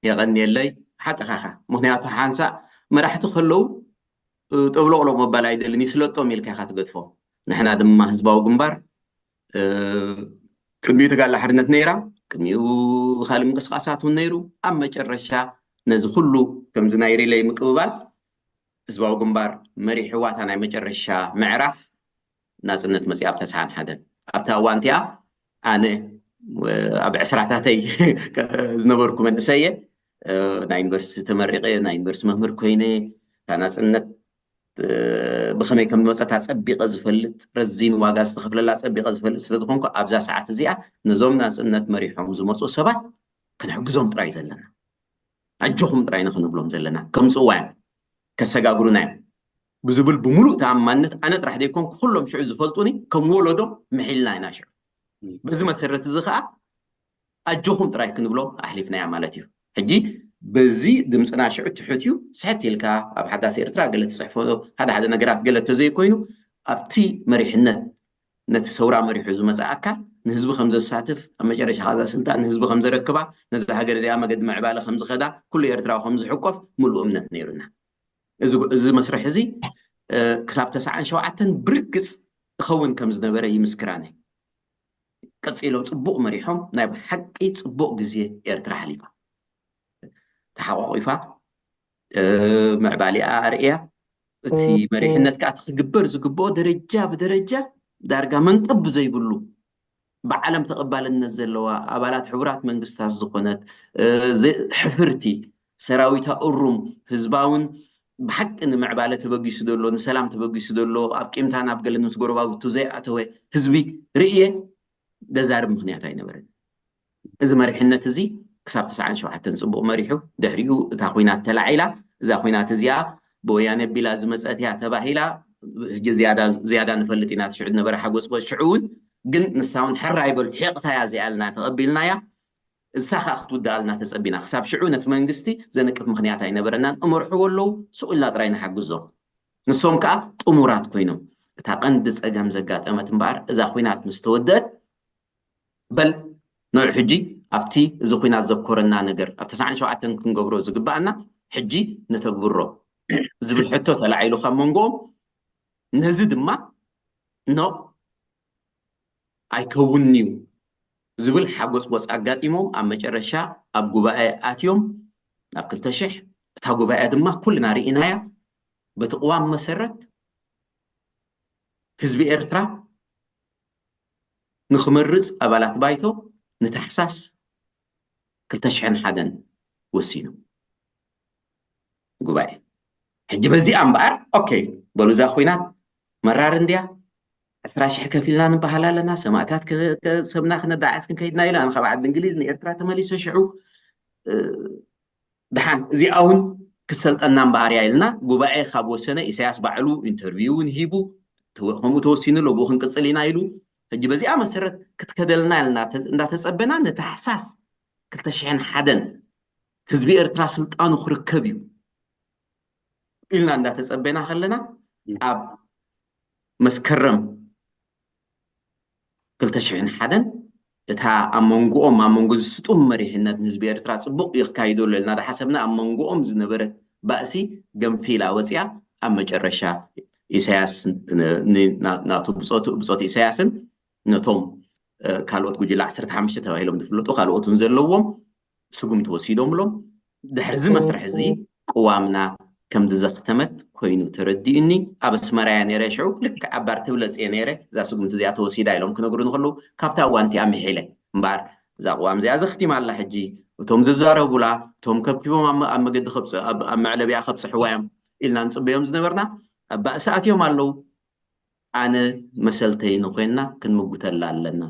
የቐንየለይ። ሓቅኻ ኢኻ። ምኽንያቱ ሓንሳእ መራሕቲ ከለዉ፣ እ፣ ጠብሎቕሎቕ ምባል ኣይደልን፣ ይስለጦም ኢልካ ኢኻ ትገድፎ። ንሕና ድማ ህዝባዊ ግንባር፣ እ፣ ቅድሚኡ ተጋድሎ ሓርነት ነይራ፣ ቅድሚኡ ካልእ ምንቅስቃሳት እውን ነይሩ። ኣብ መጨረሻ ነዚ ኩሉ ከምዚ ናይ ሪለይ ምቅብባል ህዝባዊ ግንባር መሪሕዋ እታ ናይ መጨረሻ ምዕራፍ ናጽነት መጺኣ ኣብ ተስዓን ሓደን። ኣብታ እዋን እቲኣ ኣነ ኣብ ዕስራታተይ ዝነበርኩ መንእሰየ፣ ናይ ዩኒቨርሲቲ ተመሪቐ፣ ናይ ዩኒቨርሲቲ መምህር ኮይነ፣ እታ ናፅነት ብኸመይ ከም ዝመፀት ኣፀቢቐ ዝፈልጥ፣ ረዚን ዋጋ ዝተኸፍለላ ኣፀቢቐ ዝፈልጥ ስለዝኾንኩ፣ ኣብዛ ሰዓት እዚኣ ነዞም ናፅነት መሪሖም ዝመፁ ሰባት ክንሕግዞም ጥራይ ዘለና፣ ኣጆኹም ጥራይ ንክንብሎም ዘለና። ከምፅእዋ እዮም፣ ከሰጋግሩና እዮም ብዝብል ብምሉእ ተኣማንነት፣ ኣነ ጥራሕ ዘይኮንኩ ኩሎም ሽዑ ዝፈልጡኒ ከም ወለዶ ምሒልና ኢና ሽዑ። በዚ መሰረት እዚ ከዓ ኣጆኹም ጥራይ ክንብሎም ኣሕሊፍናያ ማለት እዩ። ሕጂ በዚ ድምፅና ሽዑ ትሑት እዩ። ስሕት ኢልካ ኣብ ሓዳስ ኤርትራ ገለ ትፅሕፎ ሓደ ሓደ ነገራት ገለ ተዘይኮይኑ፣ ኣብቲ መሪሕነት ነቲ ሰውራ መሪሑ ዝመፀ ኣካል ንህዝቢ ከም ዘሳትፍ፣ ኣብ መጨረሻ ከዛ ስልጣን ንህዝቢ ከም ዘረክባ፣ ነዛ ሃገር እዚኣ መገዲ ምዕባለ ከም ዝኸዳ፣ ኩሉ ኤርትራዊ ከም ዝሕቆፍ ምሉእ እምነት ነይሩና። እዚ መስርሕ እዚ ክሳብ ተስዓን ሸውዓተን ብርግፅ እኸውን ከም ዝነበረ ይምስክራነ። ቀፂሎም ፅቡቕ መሪሖም፣ ናይ ብሓቂ ፅቡቕ ግዜ ኤርትራ ሓሊፋ፣ ተሓቋቒፋ፣ ምዕባሊኣ ኣርእያ። እቲ መሪሕነት ከዓ እቲ ክግበር ዝግብኦ ደረጃ ብደረጃ ዳርጋ መንቀብ ብዘይብሉ ብዓለም ተቐባልነት ዘለዋ ኣባላት ሕቡራት መንግስታት ዝኾነት ሕፍርቲ ሰራዊታ እሩም ህዝባውን ብሓቂ ንምዕባለ ተበጊሱ ዘሎ ንሰላም ተበጊሱ ዘሎ ኣብ ቂምታ ናብ ገለ ምስ ጎረባብቱ ዘይኣተወ ህዝቢ ርእየ ዘዛርብ ምኽንያት ኣይነበረን። እዚ መሪሕነት እዚ ክሳብ ተስዓን ሸውዓተን ፅቡቕ መሪሑ ድሕሪኡ እታ ኹናት ተላዒላ እዛ ኹናት እዚኣ ብወያነ ቢላ ዝመፀት እያ ተባሂላ ሕጂ ዝያዳ ንፈልጥ ኢና። ሽዑ ዝነበረ ሓጎፅጎፅ ሽዑ እውን ግን ንሳ እውን ሕራይ በሉ ሒቕታ እያ እዚኣ ኢልና ተቐቢልናያ። እሳ ከዓ ክትውድኣልና ተፀቢና ክሳብ ሽዑ ነቲ መንግስቲ ዘንቅፍ ምኽንያት ኣይነበረናን። እመርሕዎ ኣለዉ ስቕ ኢልና ጥራይ ንሓግዞም። ንሶም ከዓ ጥሙራት ኮይኖም እታ ቀንዲ ፀገም ዘጋጠመት እምበኣር እዛ ኹናት ምስ ተወደአት በል ንዑ ሕጂ ኣብቲ እዚ ኹናት ዘኮረና ነገር ኣብ ተስዓን ሸውዓተን ክንገብሮ ዝግባኣና ሕጂ ነተግብሮ ዝብል ሕቶ ተላዒሉ ካብ መንጎኦም ነዚ ድማ ኖ ኣይከውንን'ዩ ዝብል ሓጎፅጎፅ ኣጋጢሞም ኣብ መጨረሻ ኣብ ጉባኤ ኣትዮም ኣብ ክልተ ሽሕ እታ ጉባኤ ድማ ኩልና ርኢናያ በቲ ቅዋም መሰረት ህዝቢ ኤርትራ ንክመርፅ ኣባላት ባይቶ ንታሕሳስ ክልተ ሽሕን ሓደን ወሲኑ ጉባኤ። ሕጂ በዚኣ እምበኣር ኦኬ በሉ እዛ ኹናት መራር እንድያ ዕስራ ሽሕ ከፊልና ንበሃል ኣለና ሰማእታት ሰብና ክነዳዓስ ክንከይድና ኢሉ ኣነ ካብ ዓዲ እንግሊዝ ንኤርትራ ተመሊሰ ሽዑ ድሓን እዚኣ እውን ክሰልጠና እምበኣር እያ ኢልና ጉባኤ ካብ ወሰነ ኢሳያስ ባዕሉ ኢንተርቪው እውን ሂቡ ከምኡ ተወሲኑ ኣሎ ብኡ ክንቅፅል ኢና ኢሉ ሕጂ በዚኣ መሰረት ክትከደልና ኢልና እንዳተፀበና ንታሕሳስ ክልተ ሽሕን ሓደን ህዝቢ ኤርትራ ስልጣኑ ክርከብ እዩ ኢልና እንዳተፀበና ከለና ኣብ መስከረም ክልተ ሽሕን ሓደን እታ ኣብ መንጎኦም ኣብ መንጎ ዝስጡም መሪሕነት ንህዝቢ ኤርትራ ፅቡቕ ይክካይዶ ኣሎ ኢልና ዳሓሰብና ኣብ መንጎኦም ዝነበረት ባእሲ ገንፊላ ወፂኣ ኣብ መጨረሻ ኢሳያስ ናቱ ብፆቱ ብፆት ኢሳያስን ነቶም ካልኦት ጉጅለ ዓሰርተ ሓሙሽተ ተባሂሎም ዝፍለጡ ካልኦትን ዘለዎም ስጉምቲ ወሲዶምሎም ድሕሪ እዚ መስርሕ እዚ ቅዋምና ከም ዝዘኽተመት ኮይኑ ተረዲኡኒ። ኣብ ኣስመራ እየ ነይረ ሽዑ ልክዕ ኣብ ባር ትብለፅ እየ ነይረ እዛ ስጉምቲ እዚኣ ተወሲዳ ኢሎም ክነግሩ ንክልው ካብታ እዋን እቲኣ ምሒለ እምበኣር እዛ ቅዋም እዚኣ ዘኽቲማ ኣላ ሕጂ እቶም ዝዛረቡላ እቶም ከብኪቦም ኣብ መገዲ ኣብ መዕለቢያ ከብፅሕዋ እዮም ኢልና ንፅበዮም ዝነበርና ኣብ ባእሲ ኣትዮም ኣለዉ ኣነ መሰልተይ ንኮይንና ክንምጉተላ ኣለና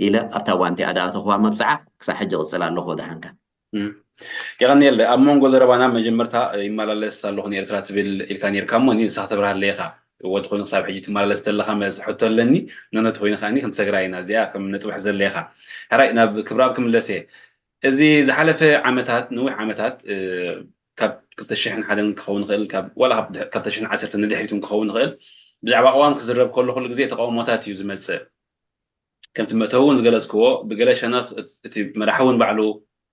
ኢለ ኣብታ እዋንቲ ኣዳኣተኹዋ መብፅዓ ክሳብ ሕጂ ቅፅል ኣለኹ ወደሓንካ። የቐንየለ ኣብ መንጎ ዘረባና መጀመርታ ይመላለስ ኣለኹ ንኤርትራ ትብል ኢልካ ነርካ እሞ ንስኻ ተብርሃለ ኢኻ ወዲ ኮይኑ ክሳብ ሕጂ ትመላለስ ዘለኻ መስ ሕቶ ኣለኒ ነነቲ ኮይኑ ከዓኒ ክንሰግራ ኢና እዚኣ ከም ነጥብሕ ዘለ ኢኻ ሕራይ ናብ ክብራብ ክምለስ እየ እዚ ዝሓለፈ ዓመታት ነዊሕ ዓመታት ካብ ክልተ ሽሕን ሓደን ክኸውን ይኽእል ዋላ ካብ ተሽሕን ዓሰርተን ንድሕሪት ክኸውን ይኽእል ብዛዕባ ቅዋም ክዝረብ ከሎ ኩሉ ግዜ ተቃውሞታት እዩ ዝመፅእ ከምቲ መእተዊ እውን ዝገለፅክዎ ብገለ ሸነኽ እቲ መራሒ እውን ባዕሉ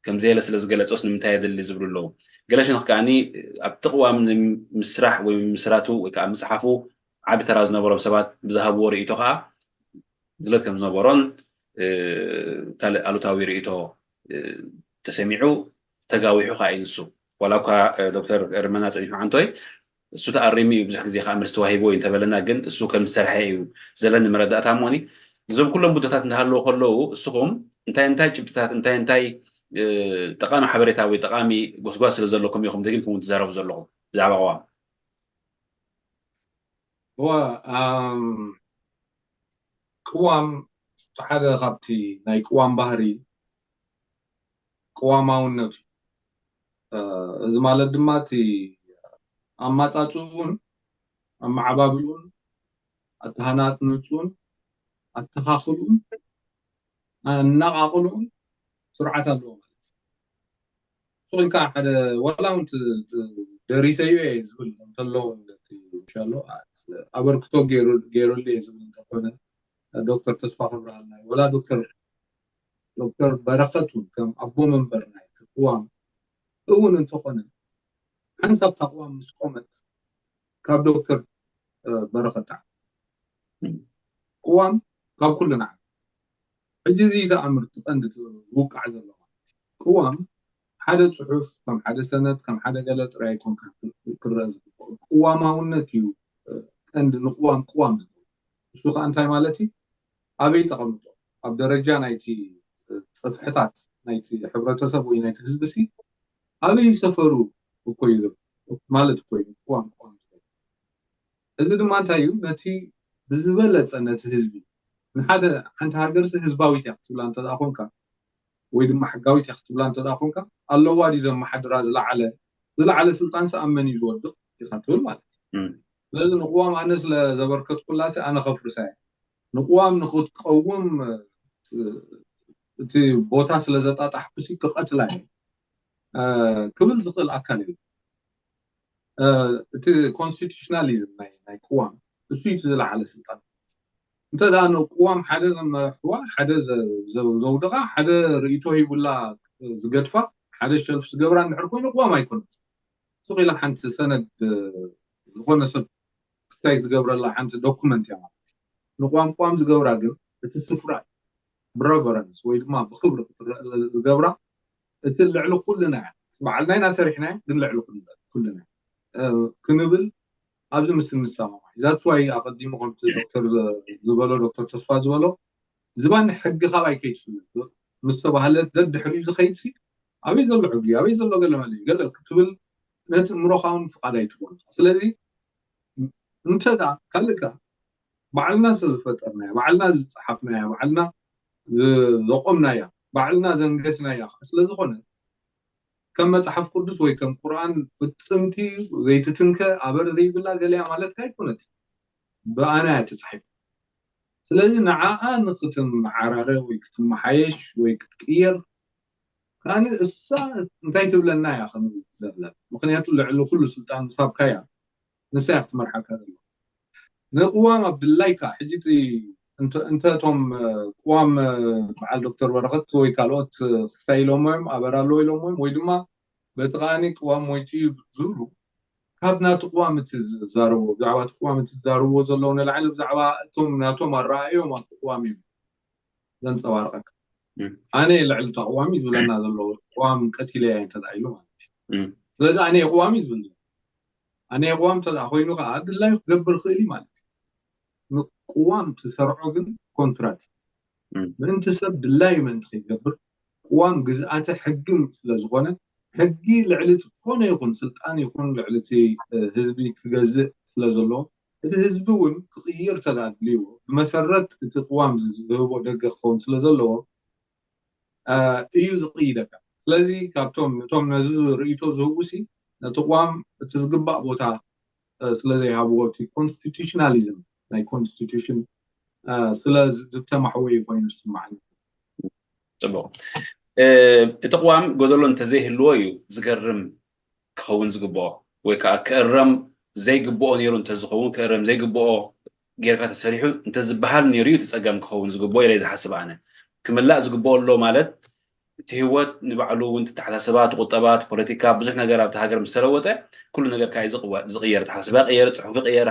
ከምዘየለ ስለ ዝገለፆስ ንምንታይ የድሊ ዝብሉ ኣለዉ ገለ ሸነኽ ከዓኒ ኣብቲ ቅዋም ንምስራሕ ወይ ምስራቱ ወይ ከዓ ምፅሓፉ ዓቢ ተራ ዝነበሮም ሰባት ብዝሃብዎ ርእይቶ ከዓ ግለት ከም ዝነበሮን ካልእ ኣሉታዊ ርእይቶ ተሰሚዑ ተጋዊሑ ከዓ እዩ ንሱ ዋላ እኳ ዶክተር እርመና ፀኒሑ ዓንቶይ እሱ ተኣሪሙ እዩ ብዙሕ ግዜ ከዓ መልሲ ተዋሂብዎ እዩ እንተበለና ግን እሱ ከም ዝሰርሐ እዩ ዘለኒ መረዳእታ እሞኒ እዞም ኩሎም ውድታት እንዳሃለዉ ከለዉ እስኹም እንታይ እንታይ ጭብጥታት እንታይ እንታይ ጠቃሚ ሓበሬታ ወይ ጠቃሚ ጎስጓስ ስለ ዘለኩም ኢኹም ደጊምኩም እውን ትዛረቡ ዘለኹም ብዛዕባ ቅዋም? እዋ ቅዋም ሓደ ካብቲ ናይ ቅዋም ባህሪ ቅዋማውነቱ እዩ። እዚ ማለት ድማ እቲ ኣማፃፅኡን ኣመዓባብሉን ኣተሃናንፁን ኣተኻኽሉን ኣነቓቕሉን ስርዓት ኣለዎ ማለት እዩ። ሱቕ ኢልካ ሓደ ዋላ እውን ደሪሰዮ እየ ዝብል እንተሎ እውን እቲ እንሻሎ ኣበርክቶ ገይሩሉ እየ ዝብል እንተኾነ ዶክተር ተስፋ ክብረሃልና እዩ ወላ ዶክተር ዶክተር በረኸት እውን ከም ኣቦ መንበር ናይ ቅዋም እውን እንተኾነ ሓንሳብ እታ ቅዋም ምስ ቆመት ካብ ዶክተር በረኸት ጣዕም ቅዋም ካብ ኩሉ ንዓቢ ሕጂ እዚ ተኣምር እቲ ቀንዲ ዝውቃዕ ዘሎ ማለት እዩ። ቅዋም ሓደ ፅሑፍ ከም ሓደ ሰነድ ከም ሓደ ገለ ጥራይ ኣይኮንካ ክረአ ዝግብኦ ቅዋማውነት እዩ ቀንዲ ንቅዋም ቅዋም ዝብል እሱ ከዓ እንታይ ማለት እዩ ኣበይ ተቐምጦ ኣብ ደረጃ ናይቲ ፅፍሕታት ናይቲ ሕብረተሰብ ወይ ናይቲ ህዝቢ ሲ ኣበይ ሰፈሩ እኮ እዩ ማለት እኮ እዩ ቅዋም ቅዋም እዚ ድማ እንታይ እዩ ነቲ ብዝበለፀ ነቲ ህዝቢ ንሓደ ሓንቲ ሃገር ሲ ህዝባዊት እያ ክትብላ እንተ ኮንካ ወይ ድማ ሕጋዊት እያ ክትብላ እንተ ኮንካ ኣለዋ ዲ ዘመሓድራ ዝለዓለ ዝለዓለ ስልጣን ሲ ኣብ መን እዩ ዝወድቕ ኢኻ ትብል ማለት እዩ ስለዚ ንቅዋም ኣነ ስለ ዘበርከትኩላ ሲ ኣነ ከፍርሳ እየ ንቅዋም ንክትቀውም እቲ ቦታ ስለ ዘጣጣሕኩ ሲ ክቐትላ እየ ክብል ዝኽእል ኣካል የለን እቲ constitutionalism ናይ ናይ ቅዋም እሱ እዩ ዝለዓለ ስልጣን እንተ ደኣ ቅዋም ሓደ ዘመርሕዋ ሓደ ዘውደቓ ሓደ ርእይቶ ሂቡላ ዝገድፋ ሓደ ሸልፍ ዝገብራ እንድሕር ኮይኑ ቅዋም ኣይኮነት ሱቕ ኢላ ሓንቲ ሰነድ ዝኾነ ሰብ ክስታይ ዝገብረላ ሓንቲ ዶኩመንት እያ ማለት እዩ ንቋንቋም ዝገብራ ግን እቲ ስፍራ ብረቨረንስ ወይ ድማ ብክብሪ ክትረአ ዝገብራ እቲ ልዕሊ ኩልና እያ በዓልና ኢና ሰሪሕና ግን ልዕሊ ኩልና ክንብል ኣብዚ ምስ ንሰማማዕ ዛትስ ዋይ ኣቀዲሙ ከምቲ ዶክተር ዝበሎ ዶክተር ተስፋ ዝበሎ ዝባን ሕጊ ካባይ ከይትፍለ ምስ ተባህለ ደድሕሪኡ ዝኸይድ ኣበይ ዘሎ ሕጊ ኣበይ ዘሎ ገለ መለ ገለ ክትብል ነቲ እምሮኻ እውን ፍቓድ ኣይትገብር ስለዚ እንተ ካልእካ ባዕልና ስለ ዝፈጠርናያ ባዕልና ዝፀሓፍናያ ባዕልና ዘቆምናያ ባዕልና ዘንገስናያ ስለ ዝኾነ ከም መፅሓፍ ቅዱስ ወይ ከም ቁርኣን ፍፅምቲ ዘይትትንከ ኣበር ዘይብላ ገለያ ማለትካ ኣይኮነት ብኣና እያ ተፃሒፍ ስለዚ ንዓኣ ንክትመዓራረ ወይ ክትመሓየሽ ወይ ክትቅየር ከኣ እሳ እንታይ ትብለና እያ ክንብል ዘለና ምክንያቱ ልዕሊ ኩሉ ስልጣን ምስ ሃብካያ ንሳ እያ ክትመርሓካ ዘለዋ ንቅዋም ኣብ ድላይካ ሕጂ እንተ እቶም ቅዋም በዓል ዶክተር በረኸት ወይ ካልኦት ክስታይ ኢሎሞ እዮም ኣበር ኣለዎ ኢሎሞ እዮም ወይ ድማ በቲ ከኣኒ ቅዋም ሞይቱ እዩ ዝብሉ ካብ ናቲ ቅዋም እቲ ዝዛረብዎ ብዛዕባ እቲ ቅዋም እቲ ዝዛረብዎ ዘለዉ ንላዕሊ ብዛዕባ እቶም ናቶም ኣረኣእዮም ኣብቲ ቅዋም እዩ ዘንፀባርቀካ ኣነ ልዕሊ ተቃዋሚ ዝብለና ዘሎ ቅዋም ቀቲለ እያ እንተዳ ኢሉ ማለት እዩ ስለዚ ኣነ የቅዋሚ ዝብል ዘሎ ኣነ የቅዋም እንተዳ ኮይኑ ከዓ ድላዩ ክገብር ክእል እዩ ማለት እዩ ንቅዋም ትሰርዖ ግን ኮንትራት ምእንቲ ሰብ ድላዩ ምእንቲ ከይገብር ቅዋም ግዝኣተ ሕጊ ስለዝኾነ ሕጊ ልዕሊ ዝኾነ ይኹን ስልጣን ይኹን ልዕሊ ህዝቢ ክገዝእ ስለዘለዎ እቲ ህዝቢ እውን ክቕይር ተዳድልዎ ብመሰረት እቲ ቅዋም ዝህቦ ደገ ክኸውን ስለዘለዎ እዩ ዝቕይደካ ስለዚ ካብቶም እቶም ነዚ ርእቶ ዝህቡ ሲ ነቲ ቅዋም እቲ ዝግባእ ቦታ ስለዘይሃብዎ እቲ ኮንስቲቱሽናሊዝም ናይ ኮንስቲቱሽን ስለ ዝተማሕወ እዩ ኮይኑ ዝስማዓኒ ፅቡቅ እቲ ቅዋም ጎደሎ እንተዘይህልዎ እዩ ዝገርም ክኸውን ዝግብኦ ወይ ከዓ ክእረም ዘይግብኦ ነይሩ እንተዝኸውን ክእረም ዘይግብኦ ጌርካ ተሰሪሑ እንተዝበሃል ነይሩ እዩ ፀገም ክኸውን ዝግብኦ ኢለ ዝሓስብ ኣነ ክምላእ ዝግብኦ ኣሎ ማለት እቲ ህይወት ንባዕሉ እውን ተተሓሳስባ ትቁጠባ ፖለቲካ ብዙሕ ነገር ኣብቲ ሃገር ምስ ተለወጠ ኩሉ ነገር ከዓ ዝቅየር ተሓሳስባ ይቀየር ፅሑፍ ይቀየር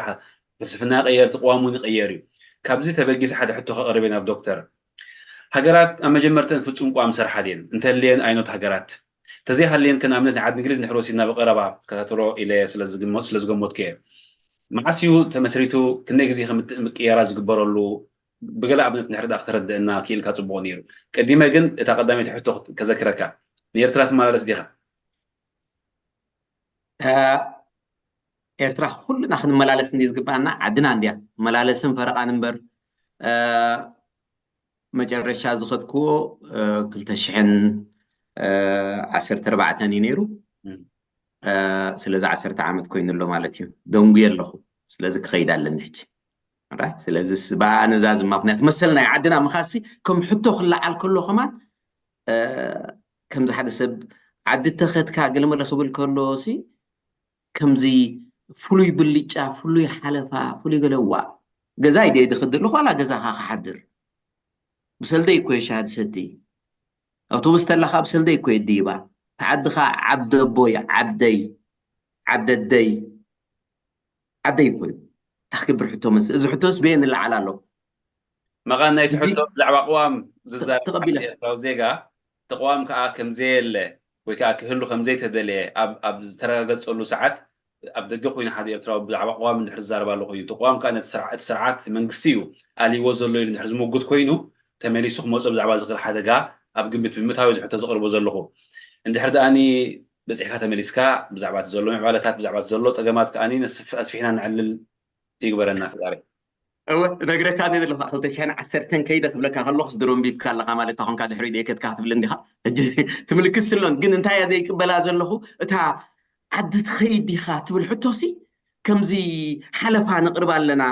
ፍልስፍና ይቀየር እቲ ቅዋም እውን ይቀየር እዩ ካብዚ ተበጊስ ሓደ ሕቶ ከቅርብ ናብ ዶክተር ሃገራት ኣብ መጀመርተን ፍፁም ቋም ሰርሓ ድየን እንተልየን ኣይኖት ሃገራት ተዘይሃልየን ከን ኣብነት ናይ ዓዲ እንግሊዝ ንሕር ወሲድና ብቀረባ ዝከታተሎ ኢለ ስለዝገሞትከ መዓስ እዩ ተመስሪቱ ክንደይ ግዜ ምቅየራ ዝግበረሉ ብገለ ኣብነት ንሕርዳ ክተረድእና ክኢልካ ጽቡቕ ነይሩ። ቀዲመ ግን እታ ቀዳመይቲ ሕቶ ከዘክረካ፣ ንኤርትራ ትመላለስ ዲኻ? ኤርትራ ኩልና ክንመላለስ እንዲ ዝግባና ዓድና እንዲያ። መላለስን ፈረቓን እምበር፣ መጨረሻ ዝኸድክዎ ክልተ ሽሕን ዓሰርተ ኣርባዕተን እዩ ነይሩ። ስለዚ ዓሰርተ ዓመት ኮይኑ ኣሎ ማለት እዩ። ደንጉየ ኣለኹ። ስለዚ ክኸይድ ኣለኒ ሕጂ። ስለዚ ብኣነዛዝማ፣ ምክንያቱ መሰል ናይ ዓድና ምኻሲ ከም ሕቶ ክለዓል ከሎ ከማን ከምዚ ሓደ ሰብ ዓዲ ተኸድካ ገለመለ ክብል ከሎ ሲ ከምዚ ፍሉይ ብልጫ፣ ፍሉይ ሓለፋ፣ ፍሉይ ገለዋ ገዛ ይደ ድኸድ ኣለኹ ዋላ ገዛኻ ክሓድር ብሰልደይ እኮ ሻሃድ ሰቲ ኣውቶቡስ ተላኻ ብሰልደይ እኮ የድይባ ተዓድኻ ዓደቦይ ዓደይ ዓደደይ ዓደይ እኮ እዩ። ታክብር ሕቶ መስ እዚ ሕቶስ በየን ንለዓል ኣሎ? መቓን ናይቲ ሕቶ ብዛዕባ ቅዋም ዝዛረብ ኤርትራዊ ዜጋ እቲ ቅዋም ከዓ ከምዘየለ ወይ ከዓ ክህሉ ከምዘይተደለየ ኣብ ዝተረጋገፀሉ ሰዓት ኣብ ደገ ኮይኑ ሓደ ኤርትራዊ ብዛዕባ ቅዋም እንድሕር ዝዛረብ ኣሎ ኮይኑ እቲ ቅዋም ከዓ ነቲ ስርዓት መንግስቲ እዩ ኣልይዎ ዘሎ ኢሉ እንድሕር ዝምጉት ኮይኑ ተመሊሱ ክመፆ ብዛዕባ ዝኽእል ሓደጋ ኣብ ግምት ብምእታዊ ዝሕቶ ዘቕርቦ ዘለኹ እንድሕር ደኣኒ በፂሕካ ተመሊስካ ብዛዕባ እቲ ዘሎ ምዕባለታት ብዛዕባ እቲ ዘሎ ፀገማት ከዓ ኣስፊሕና ንዕልል ይግበረና ፈጣሪ። እወ ነግረካ ደ ዘለኹ ክልተ ሽሕን ዓሰርተን ከይደ ክብለካ ከለኹስ ድሮ ኣንቢብካ ኣለኻ ማለት ኮንካ ድሕሪ ደይከትካ ክትብል እንዲኻ። ሕጂ ትምልክት ስሎን ግን እንታይ እያ ዘይቅበላ ዘለኹ እታ ዓዲ ትኸይድ ዲኻ ትብል ሕቶሲ ከምዚ ሓለፋ ነቕርባ ኣለና።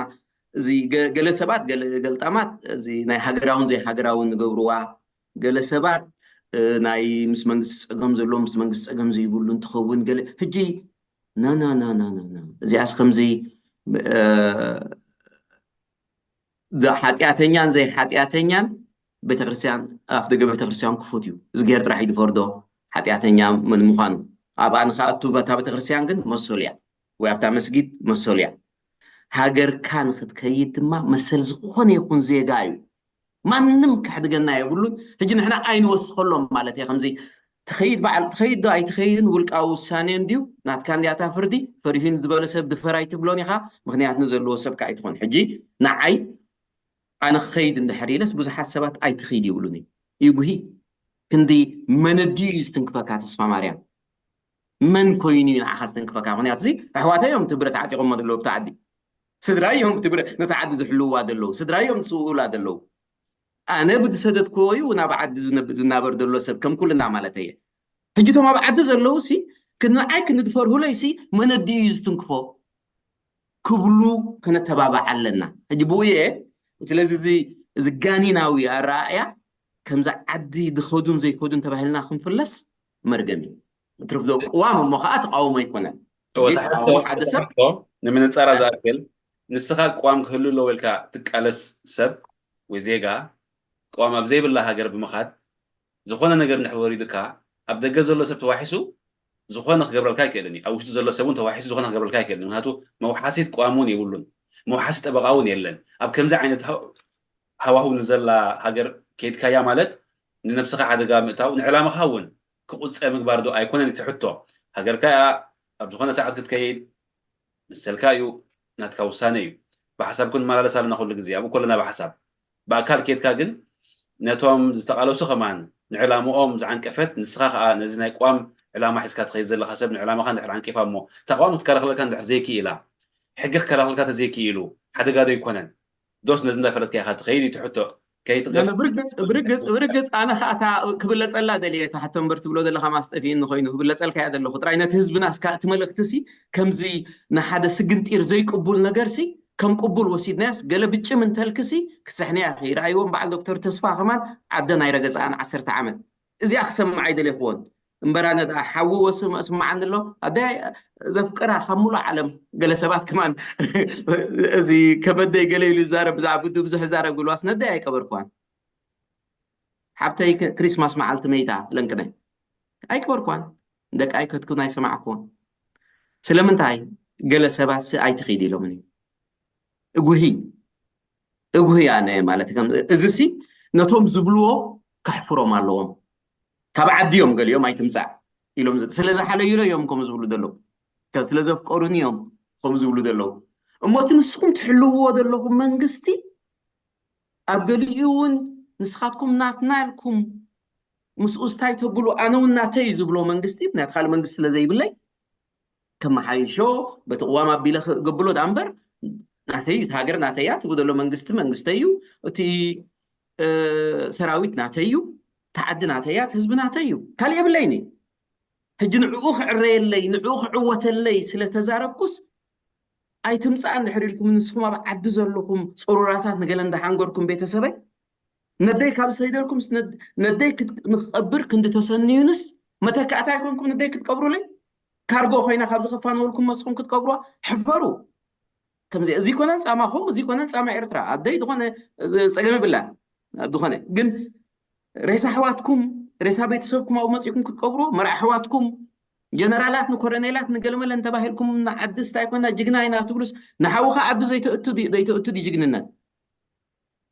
እዚ ገለ ሰባት ገለ ገልጣማት እዚ ናይ ሃገራውን ዘይሃገራውን ንገብርዋ ገለ ሰባት ናይ ምስ መንግስቲ ፀገም ዘለዎ ምስ መንግስቲ ፀገም ዘይብሉ እንትኸውን ገለ ሕጂ ና ና ና ና ና እዚኣስ ከምዚ ሓጢኣተኛን ዘይሓጢኣተኛን ቤተክርስትያን ኣፍ ደገ ቤተክርስትያን ክፉት እዩ። እዝግሄር ጥራሕ እዩ ዝፈርዶ ሓጢኣተኛ መን ምዃኑ። ኣብኣ ንኸኣቱ በታ ቤተክርስትያን ግን መሰሉ እያ ወይ ኣብታ መስጊድ መሰሉ እያ። ሃገርካ ንክትከይድ ድማ መሰል ዝኾነ ይኹን ዜጋ እዩ። ማንም ከሕድገና የብሉን። ሕጂ ንሕና ኣይንወስኸሎም ማለት እየ። ከምዚ ትኸይድ በዓል ትኸይድ ዶ ኣይትኸይድን ውልቃዊ ውሳኔ እንድዩ ናትካ እንዲያታ ፍርዲ ፈሪሁን ዝበለ ሰብ ድፈር ኣይትብሎን ኢኻ። ምክንያት ንዘለዎ ሰብ ከዓ ኣይትኾን። ሕጂ ንዓይ ኣነ ክኸይድ እንድሕር ኢለስ ብዙሓት ሰባት ኣይትኸይድ ይብሉኒ። ይጉሂ ክንዲ መነዲ እዩ ዝትንክፈካ ተስፋ ማርያም መን ኮይኑ እዩ ንዓኻ ዝተንክፈካ? ምክንያቱ እዚ ኣሕዋተይ እዮም እቲ ብረት ዓጢቖሞ ዘለዉ ኣብቲ ዓዲ። ስድራይ እዮም እቲ ብረት ነቲ ዓዲ ዝሕልውዋ ዘለዉ። ስድራይ እዮም ዝስውኡላ ዘለዉ። ኣነ ብዝሰደድክዎ እዩ ናብ ዓዲ ዝናበር ዘሎ ሰብ ከም ኩልና ማለት እየ። ሕጂ እቶም ኣብ ዓዲ ዘለዉ ሲ ንዓይ ክንድፈርሁለይ ሲ መነዲ እዩ ዝትንክፎ ክብሉ ከነተባብዓ ኣለና። ሕጂ ብኡ እየ ስለዚ እዚ ጋኒናዊ ኣረኣእያ ከምዚ ዓዲ ዝኸዱን ዘይከዱን ተባሂልና ክንፍለስ መርገም እዩ። ትርፍዶ ቅዋም እሞ ከዓ ተቃውሞ ኣይኮነን። ንምንፃራ ዝኣክል ንስኻ ቅዋም ክህሉ ኣለዎ ኢልካ ትቃለስ ሰብ ወይ ዜጋ ቅዋም ኣብ ዘይብላ ሃገር ብምኻድ ዝኾነ ነገር እንድሕር ወሪዱካ ኣብ ደገ ዘሎ ሰብ ተዋሒሱ ዝኾነ ክገብረልካ ኣይክእልን እዩ። ኣብ ውሽጢ ዘሎ ሰብ እውን ተዋሒሱ ዝኾነ ክገብረልካ ኣይክእልን። ምክንያቱ መውሓሲት ቅዋም እውን የብሉን። መውሓሲ ጠበቃ እውን የለን። ኣብ ከምዚ ዓይነት ሃዋህው ንዘላ ሃገር ከይድካያ ማለት ንነብስኻ ሓደጋ ምእታው ንዕላማኻ እውን ክቁፀ ምግባር ዶ ኣይኮነን እቲ ሕቶ? ሃገርካ እያ ኣብ ዝኾነ ሰዓት ክትከይድ መሰልካ እዩ ናትካ ውሳነ እዩ። ብሓሳብ ክንመላለስ ኣለና ኩሉ ግዜ ኣብኡ ከለና ብሓሳብ ብኣካል ኬድካ ግን ነቶም ዝተቓለሱ ከማን ንዕላምኦም ዝዓንቀፈት ንስኻ ከዓ ነዚ ናይ ቅዋም ዕላማ ሒዝካ ትኸይድ ዘለኻ ሰብ ንዕላማኻ እንድሕር ዓንቂፋ እሞ እታ ቅዋም ክትከላኸለልካ እንድሕር ዘይክኢላ ሕጊ ክከላኸለልካ ተዘይክኢሉ ሓደጋ ዶ ኣይኮነን? ዶስ ነዚ እንዳፈለጥካ ኢኻ ትኸይድ እዩ እቲ ሕቶ። ከይትቕፍ ብርግፅ ብርግፅ ብርግፅ ኣነ ከዓ እታ ክብለፀላ ደልየ እታ ሕቶ እምበር ትብሎ ዘለካ ማስጠፊእኒ ኮይኑ ክብለፀልካ እያ ዘለኹ ጥራይ ነቲ ህዝብና እስካ እቲ መልእክቲ ሲ ከምዚ ንሓደ ስግንጢር ዘይቅቡል ነገር ሲ ከም ቅቡል ወሲድናያስ ገለ ብጭም እንተልክሲ ክስሕንያ ኢኺ ረኣይዎም በዓል ዶክተር ተስፋ ከማን ዓደን ኣይረገፅኣን ዓሰርተ ዓመት እዚኣ ክሰምዓ ኣይደለይክዎን እምበራነ ደኣ ሓዊ ወስም እስማዓኒ ኣሎ ኣደይ ዘፍቅራ ካብ ሙሉእ ዓለም ገለ ሰባት ከማን እዚ ከበደይ ገለ ኢሉ ይዛረብ ብዛዕባ ብዱ ብዙሕ ይዛረብ ግልዋስ ነደይ ኣይቀበርኳን ሓብተይ ክሪስማስ መዓልቲ መይታ ለንቅነ ኣይቀበርኳን ደቂ ኣይከትኩን ኣይሰማዕኩን ስለምንታይ ገለ ሰባት ሲ ኣይትኺድ ኢሎምኒ እጉሂ እጉሂ ኣነ ማለት እዚ ሲ ነቶም ዝብልዎ ከሕፍሮም ኣለዎም ካብ ዓዲ እዮም ገሊኦም ኣይትምፃእ ኢሎም ስለ ዝሓለዩሎ እዮም ከምኡ ዝብሉ ዘለዉ ስለ ዘፍቀሩኒ እዮም ከምኡ ዝብሉ ዘለዉ እሞ እቲ ንስኹም ትሕልውዎ ዘለኹም መንግስቲ ኣብ ገሊኡ እውን ንስኻትኩም ናትና ኢልኩም ምስኡ ስታይ ተብሉ፣ ኣነ እውን ናተይ እዩ ዝብሎ መንግስቲ፣ ምክንያቱ ካልእ መንግስቲ ስለ ዘይብለይ፣ ከመሓይሾ፣ በቲ ቅዋም ኣቢለ ክገብሎ ዳ እምበር፣ ናተይ እዩ፣ እቲ ሃገር ናተይ እያ፣ እቲ ዘሎ መንግስቲ መንግስተይ እዩ፣ እቲ ሰራዊት ናተይ እዩ፣ እቲ ዓዲ ናተይ እያ፣ እቲ ህዝቢ ናተይ እዩ፣ ካልእ የብለይኒ። ሕጂ ንዕኡ ክዕረየለይ፣ ንዕኡ ክዕወተለይ ስለ ተዛረብኩስ ኣይትምጻእ እንድሕር ኢልኩም፣ ንስኹም ኣብ ዓዲ ዘለኹም ጽሩራታት ንገለ እንዳሓንገርኩም ቤተሰበይ፣ ነደይ ካብ ሰይደልኩም ነደይ ንክቐብር ክንዲ ተሰንዩንስ መተካእታ ኣይኮንኩም፣ ነደይ ክትቀብሩለይ ካርጎ ኮይና ካብ ዝኸፋንወልኩም መስኹም ክትቀብሩዋ። ሕፈሩ። ከምዚ እዚ ኮነን ጻማኹም፣ እዚ ኮነን ጻማ ኤርትራ። ኣደይ ዝኾነ ጸገም ይብላን። ዝኾነ ግን ሬሳ ኣሕዋትኩም፣ ሬሳ ቤተሰብኩም ኣብኡ መጺእኩም ክትቀብሩ፣ መርዓ ኣሕዋትኩም፣ ጀነራላት ንኮረኔላት ንገለመለ እንተባሂልኩም፣ ንዓዲ ስታይ ኮይና ጅግና ኢና ትብሉስ፣ ንሓውኻ ዓዲ ዘይተእቱ ድዩ፣ ዘይተእቱ ድዩ ጅግንነት?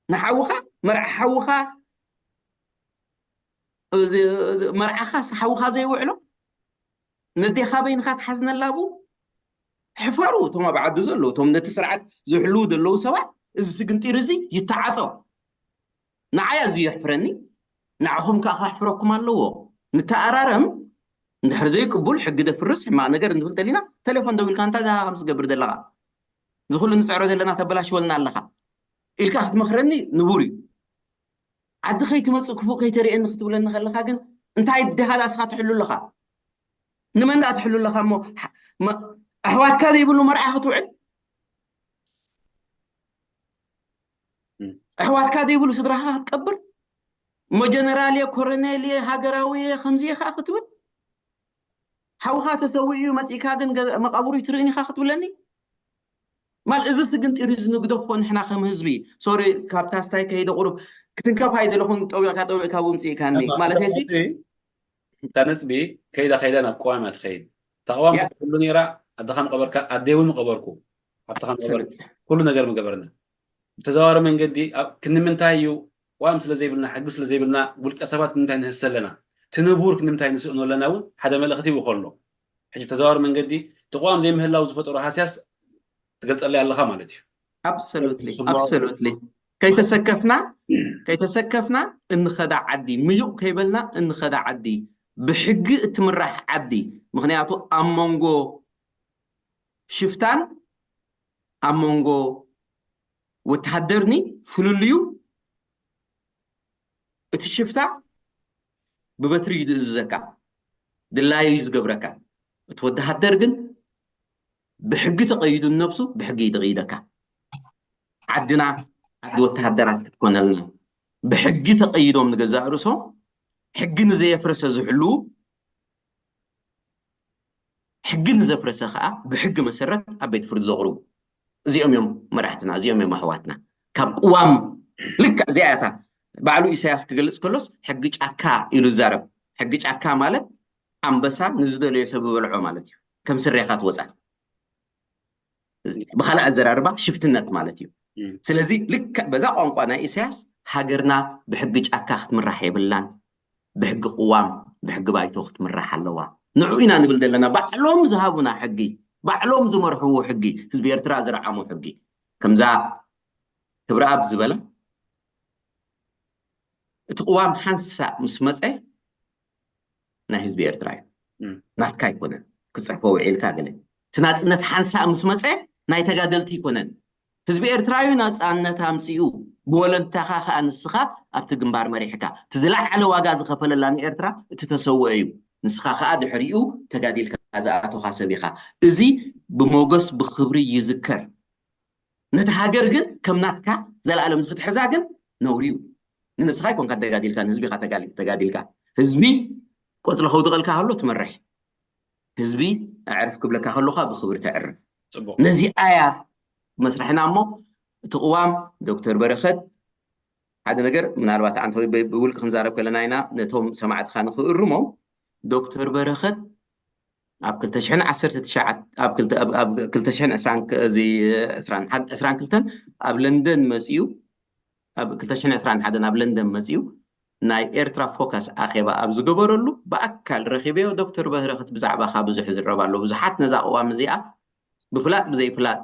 ንሓውኻ፣ መርዓ ሓውኻ፣ እዚ፣ እዚ መርዓኻስ ሓውኻ ዘይውዕሎ? ነዴኻ በይንኻ ትሓዝነላ ኣብኡ? ሕፈሩ፣ እቶም ኣብ ዓዱ ዘለዉ፣ እቶም ነቲ ስርዓት ዝሕልዉ ዘለዉ ሰባት፣ እዚ ስግንጢር እዚ ይተዓጾ። ንዓይ ኣዝዩ የሕፍረኒ፣ ንዓኹም ከኣ ከሕፍረኩም ኣለዎ። ንተኣራረም፣ እንድሕር ዘይቅቡል፣ ሕጊ ደፍርስ፣ ሕማቕ ነገር እንድብል ደሊና፣ ቴሌፎን ደዊልካ፣ "እንታይ ደኣ ከምዚ ትገብር ዘለኻ? እዚ ኩሉ ንጽዕሮ ዘለና ተበላሽወልና ኣለኻ?" ኢልካ ክትመኽረኒ ንቡር እዩ። ዓዲ ከይትመጽእ ክፉእ ከይተርእየኒ ክትብለኒ ከለኻ ግን፣ እንታይ ደሃ ደኣ እስኻ ትሕሉ ኣለኻ? ንመን ደኣ ትሕሉ ኣለኻ እሞ? ሓ-፣ መ-፣ ኣሕዋትካ ዘይብሉ መርዓ ክትውዕል? እም። ኣሕዋትካ ዘይብሉ ስድራኻ ክትቀብር? እሞ ጀነራል እየ፣ ኮረኔል እየ፣ ሃገራዊ እየ፣ ከምዚ እየ ኸኣ ክትብል? ሓውኻ ተሰዊኡ እዩ፣ መጺእካ ግን ገ-፣ መቓብሩ ኣይትርእን ኢኻ ክትብለኒ? ማል እዚ ስግንጢር እዚ ንግደፎ ንሕና ከም ህዝቢ። ሶሪ፣ ካብታ ስታይ ከይደ ቁሩብ ክትንከፍ ኣይደለኹን፣ ጠዊቕካ፣ ጠዊቕካ ውምጽእካኒ። እታ፣ ማለት እታ እዚ ነጥቢ፣ እታ ነጥቢ ከይዳ፣ ከይዳ ናብ ቅዋም እያ ትኸይድ። እታ ቅዋም ያ። ክትህሉ ነይራ፣ ኣደኻ ምቐበርካ፣ ኣደይ እውን ምቐበርኩ፣ ሃብትኻ ምቐበርኩ፣ ሰረት። ኩሉ ነገር ምገበርና። ብተዘዋዋሪ መንገዲ ኣብ ክንምንታይ እዩ፣ ቅዋም ስለ ዘይብልና፣ ሕጊ ስለ ዘይብልና፣ ውልቀ ሰባት ክንምንታይ ንህሰ ኣለና፣ እቲ ንቡር ክንምንታይ ንስእኖ ኣለና እውን ሓደ መልእኽቲ ይውኸሎ። ሕጂ ብተዘዋዋሪ መንገዲ እቲ ቅዋም ዘይምህላው ዝፈጠሮ ሃስያስ ትገልጸለይ ኣለኻ ማለት እዩ። Absolutely፣ ስምዖ። Absolutely። ከይተሰከፍና፣ ከይተሰከፍና እንኸዳ ዓዲ፣ ምዩቕ ከይበልና እንኸዳ ዓዲ፣ ብሕጊ እትምራሕ ዓዲ። ምኽንያቱ ኣብ መንጎ ሽፍታን ኣብ መንጎ ወተሃደርኒ ፍልልዩ፣ እቲ ሽፍታ ብበትሪ እዩ ዝእዝዘካ፣ ድላዩ እዩ ዝገብረካ። እቲ ወተሃደር ግን ብሕጊ ተቐይዱ ነብሱ ብሕጊ እዩ ዝቕይደካ። ዓድና ዓዲ ወተሃደራት ክትኮነልና፣ ብሕጊ ተቐይዶም ንገዛእ ርእሶም ሕጊ ንዘየፍረሰ ዝሕልዉ፣ ሕጊ ንዘፍረሰ ኸኣ ብሕጊ መሰረት ኣብ ቤት ፍርዲ ዘቕርቡ። እዚኦም እዮም መራሕትና፣ እዚኦም እዮም ኣሕዋትና። ካብ ቅዋም ልክዕ እዚኣ እያ እታ ባዕሉ ኢሳያስ ክገልጽ ከሎስ ሕጊ ጫካ ኢሉ ይዛረብ። ሕጊ ጫካ ማለት ኣንበሳ ንዝደለዮ ሰብ ዝበልዖ ማለት እዩ። ከም ስሬኻ ትወጻ። ብኻልእ ኣዘራርባ ሽፍትነት ማለት እዩ። እም። ስለዚ ልክዕ በዛ ቋንቋ ናይ ኢሳያስ ሃገርና ብሕጊ ጫካ ክትምራሕ የብላን፣ ብሕጊ ቅዋም፣ ብሕጊ ባይቶ ክትምራሕ ኣለዋ። ንዑ ኢና ንብል ዘለና፣ ባዕሎም ዝሃቡና ሕጊ፣ ባዕሎም ዝመርሕዎ ሕጊ፣ ህዝቢ ኤርትራ ዝረዓሞ ሕጊ። ከምዛ ክብረኣብ ዝበላ፣ እቲ ቅዋም ሓንሳእ ምስ መጸ ናይ ህዝቢ ኤርትራ እዩ። እም። ናትካ ኣይኮነን። ክጽሕፎ ውዒልካ ገለ። እቲ ናጽነት ሓንሳእ ምስ መጸ ናይ ተጋደልቲ ኣይኮነን። ህዝቢ ኤርትራ እዩ ናጻነት ኣምጺኡ። ብወለንታኻ ከኣ ንስኻ ኣብቲ ግንባር መሪሕካ። እቲ ዝለዓለ ዋጋ ዝኸፈለላ ንኤርትራ እቲ ተሰውኦ እዩ። ንስኻ ከኣ ድሕሪኡ ተጋዲልካ ዝኣቶኻ ሰብ ኢኻ። እዚ ብሞገስ ብኽብሪ ይዝከር። ነቲ ሃገር ግን ከም ናትካ ዘለኣለም ንክትሕዛ ግን ነውሪ እዩ። ንነብስኻ ኣይኮንካ ተጋዲልካ፣ ንህዝቢ ኢኻ ተጋሊ-፣ ተጋዲልካ። ህዝቢ ቆጽሊ ከውድቐልካ ከሎ ትመርሕ። ህዝቢ ኣዕርፍ ክብለካ ከሎ ኸኣ ብኽብሪ ተዕርፍ። ጽቡቕ። ነዚኣ እያ መስርሕና። እሞ እቲ ቅዋም ዶክተር በረኸት ሓደ ነገር ምናልባት ኣንተ ብ-፣ ብውልቂ ክንዛረብ ከለና ኢና ነቶም ሰማዕትኻ ንኽእርሞም። ዶክተር በረኸት ኣብ ክልተ ሽሕን ዓሰርተ ትሽዓተ፣ ኣብ ክልተ፣ ኣብ፣ ኣብ ክልተ ሽሕን ዕስራን ክ-፣ እዚ ዕስራን ሓደ፣ ዕስራን ክልተን ኣብ ለንደን መጺኡ፣ ኣብ ክልተ ሽሕን ዕስራን ሓደን ኣብ ለንደን መጺኡ ናይ ኤርትራ ፎካስ ኣኼባ ኣብ ዝገበረሉ ብኣካል ረኺበዮ። ዶክተር በረኸት ብዛዕባኻ ብዙሕ ይዝረብ ኣሎ። ብዙሓት ነዛ ቅዋም እዚኣ ብፍላጥ ብዘይፍላጥ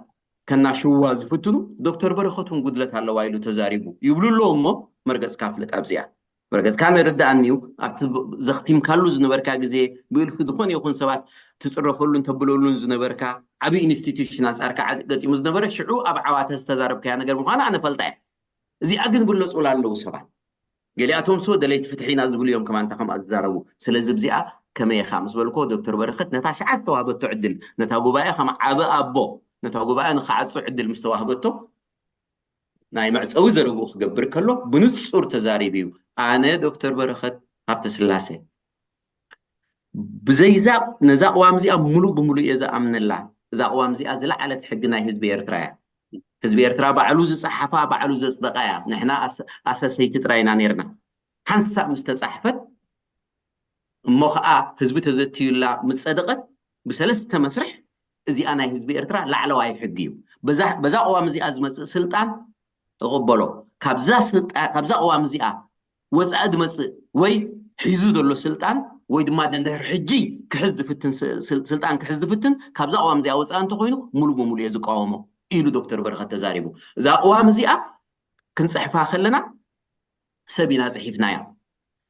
ከናሽውዋ ዝፍትኑ፣ ዶክተር በረኸት እውን ጉድለት ኣለዋ ኢሉ ተዛሪቡ ይብሉ ኣለዉ። እሞ መርገፅካ ፍለጥ ኣብዚኣ። መርገፅካ ንርዳእኒ እዩ። ኣብቲ ዘኽቲምካሉ ዝነበርካ ግዜ፣ ብእልፊ ዝኾነ ይኹን ሰባት ትፅረፈሉን ተብለሉን ዝነበርካ ዓብዪ ኢንስቲትዩሽን ኣንፃርካ ገጢሙ ዝነበረ፣ ሽዑ ኣብ ዓዋተ ዝተዛረብካያ ነገር ምዃና ኣነ ፈልጣ እየ። እዚኣ ግን ብለፁላ ኣለዉ ሰባት። ገሊኣቶም ሶ ደለይቲ ፍትሒ ኢና ዝብሉ እዮም ከማንታ ከምኣ ዝዛረቡ። ስለዚ ብዚኣ ከመይ ኢኻ ምስ በልኮ፣ ዶክተር በረኸት ነታ ሸዓት ተዋህበቶ ዕድል፣ ነታ ጉባኤ ከም ዓቢ ኣቦ ነታ ጉባኤ ንክዓጹ ዕድል ምስ ተዋህበቶ፣ ናይ መዕፀዊ ዘረብኡ ክገብር ከሎ ብንጹር ተዛሪቡ እዩ። ኣነ ዶክተር በረኸት ሃብተስላሴ ብዘይዛ ነዛ ቅዋም እዚኣ ሙሉእ ብሙሉእ እየ ዝኣምነላ። እዛ ቅዋም እዚኣ ዝለዓለት ሕጊ ናይ ህዝቢ ኤርትራ እያ። ህዝቢ ኤርትራ ባዕሉ ዝፀሓፋ፣ ባዕሉ ዘፅደቃ እያ። ንሕና ኣሰ- ኣሰሰይቲ ጥራይ ኢና ነርና። ሓንሳእ ምስ ተፃሕፈት እሞ ከዓ ህዝቢ ተዘትዩላ ምስ ፀደቀት ብሰለስተ መስርሕ እዚኣ ናይ ህዝቢ ኤርትራ ላዕለዋይ ሕጊ እዩ። በዛ በዛ ቅዋም እዚኣ ዝመፅእ ስልጣን እቕበሎ። ካብዛ ስልጣ- ካብዛ ቅዋም እዚኣ ወፃኢ ዝመፅእ ወይ ሒዙ ዘሎ ስልጣን ወይ ድማ ደንድሕር ሕጂ ክሕዝ ዝፍትን ስ- ስል- ስልጣን ክሕዝ ዝፍትን ካብዛ ቅዋም እዚኣ ወፃኢ እንተኮይኑ ሙሉ ብሙሉ እየ ዝቃወሞ ኢሉ ዶክተር በረኸት ተዛሪቡ። እዛ ቅዋም እዚኣ ክንፅሕፋ ከለና ሰብ ኢና ፅሒፍናያ።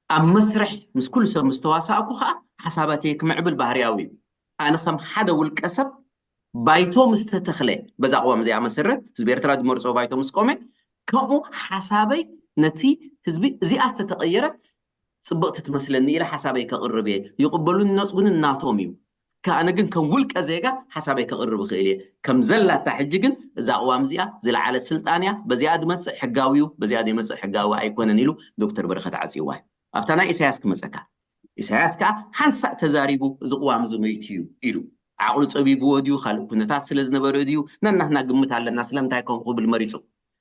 ኣብ መስርሕ ምስ ኩሉ ሰብ ምስ ተዋሳእኩ ከዓ ሓሳባተይ ክምዕብል ባህርያዊ እዩ። ኣነ ከም ሓደ ውልቀ ሰብ ባይቶ ምስ ተተኽለ በዛ ቅዋም እዚኣ መሰረት ህዝቢ ኤርትራ ዝመርፆ ባይቶ ምስ ቆመ ከምኡ ሓሳበይ ነቲ ህዝቢ እዚኣ ዝተተቐየረት ፅብቕቲ ትመስለኒ ኢለ ሓሳበይ ከቕርብ እየ። ይቕበሉን ይነፅጉን እናቶም እዩ። ከኣነ ግን ከም ውልቀ ዜጋ ሓሳበይ ከቕርብ እኽእል እየ። ከም ዘላታ ሕጂ ግን እዛ ቅዋም እዚኣ ዝለዓለ ስልጣን እያ። በዚኣ ዝመፅእ ሕጋዊ እዩ፣ በዚኣ ዘይመፅእ ሕጋዊ ኣይኮነን ኢሉ ዶክተር በረኸት ዓፂዋ። ኣብታ ናይ ኢሳያስ ክመፀካ። ኢሳያስ ከዓ ሓንሳእ ተዛሪቡ እዚ ቅዋም እዚ መይቱ እዩ ኢሉ። ዓቕሉ ፀቢብዎ ድዩ፣ ካልእ ኩነታት ስለ ዝነበረ ድዩ፣ ነናህና ግምት ኣለና ስለምንታይ ከምኡ ክብል መሪፁ።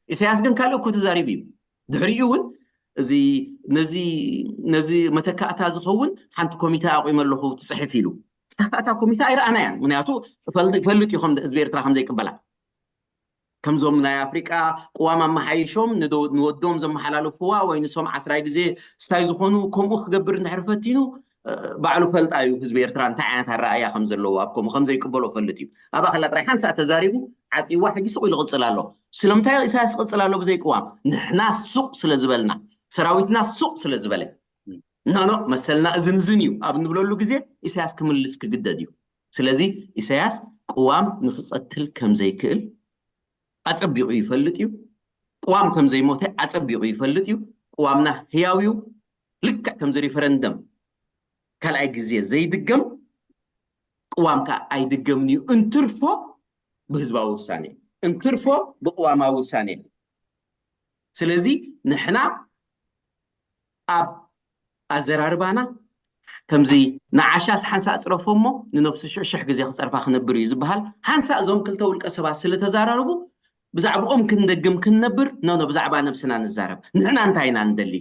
ኢሳያስ ግን ካልእ እኮ ተዛሪቡ እዩ። ድሕሪኡ እውን እዚ ነዚ ነዚ መተካእታ ዝኸውን ሓንቲ ኮሚተ ኣቑመ ኣለኹ ትፅሕፍ ኢሉ። ሳካ እታ ኮሚተ ኣይረኣናያን። ምክንያቱ ይፈልጥ እዩ ከም ህዝቢ ኤርትራ ከም ዘይቅበላ። ከምዞም ናይ ኣፍሪቃ ቅዋም ኣመሓይሾም ንዶ- ንወዶም ዘመሓላልፍዋ ወይ ንሶም ዓስራይ ግዜ ስታይ ዝኾኑ ከምኡ ክገብር እንድሕር ፈቲኑ እ፣ ባዕሉ ፈልጣ እዩ ህዝቢ ኤርትራ እንታይ ዓይነት ኣረኣያ ከም ዘለዎ ኣብ ከምኡ ከም ዘይቅበሎ ፈልጥ እዩ። ኣብ ኣኸላ ጥራይ ሓንሳእ ተዛሪቡ ዓፂዋ ሕጂ ስቕ ኢሉ ቅፅል ኣሎ። ስለምንታይ ኢሳያስ ቅፅል ኣሎ ብዘይ ቅዋም? ንሕና ሱቕ ስለ ዝበልና፣ ሰራዊትና ሱቕ ስለ ዝበለ፣ ኖ ኖ መሰልና እዝን እዝን እዩ ኣብ እንብለሉ ግዜ ኢሳያስ ክምልስ ክግደድ እዩ። ስለዚ ኢሳያስ ቅዋም ንክቐትል ከም ዘይክእል ኣጸቢቑ ይፈልጥ እዩ። ቅዋም ከም ዘይሞተ ኣጸቢቑ ይፈልጥ እዩ። ቅዋምና ህያው እዩ። ልክዕ ከምዚ ሪፈረንደም ካልኣይ ግዜ ዘይድገም ቅዋም ከዓ ኣይድገምን እዩ። እንትርፎ ብህዝባዊ ውሳኔ፣ እንትርፎ ብቅዋማዊ ውሳኔ። ስለዚ ንሕና ኣብ ኣዘራርባና ከምዚ ንዓሻስ ሓንሳእ ፅረፎ እሞ ንነብሱ ሽሕ ሽሕ ግዜ ክፀርፋ ክነብር እዩ ዝበሃል። ሓንሳእ እዞም ክልተ ውልቀ ሰባት ስለተዛራረቡ ብዛዕባኦም ክንደግም ክንነብር ኖ ኖ ብዛዕባ ነብስና ንዛረብ። ንሕና እንታይ ኢና ንደሊ?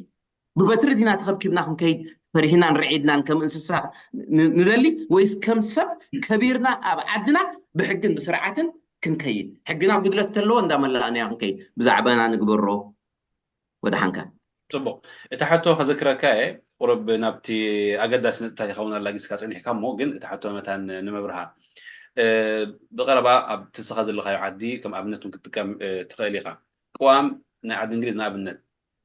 ብበትሪ ዲና ተኸብኪብና ክንከይድ ፈሪህናን ርዒድናን ከም እንስሳ ን- ንደሊ ወይስ ከም ሰብ ከቢርና ኣብ ዓድና ብሕግን ብስርዓትን ክንከይድ? ሕግና ጉድለት ተለዎ እንዳመላእናዮ ክንከይድ ብዛዕባና ንግበሮ። ወደ ሓንካ ፅቡቅ። እታ ሕቶ ከዘክረካ እየ፣ ቁሩብ ናብቲ ኣገዳሲ ነጥብታት ኢኻ እውን ኣላጊስካ ፀኒሕካ እሞ ግን እታ ሕቶ መታን ንምብርሃ እ፣ ብቐረባ ኣብ ትስኻ ዘለኻዮ ዓዲ ከም ኣብነት እውን ክትጥቀም እ፣ ትኽእል ኢኻ። ቅዋም ናይ ዓዲ እንግሊዝ ንኣብነት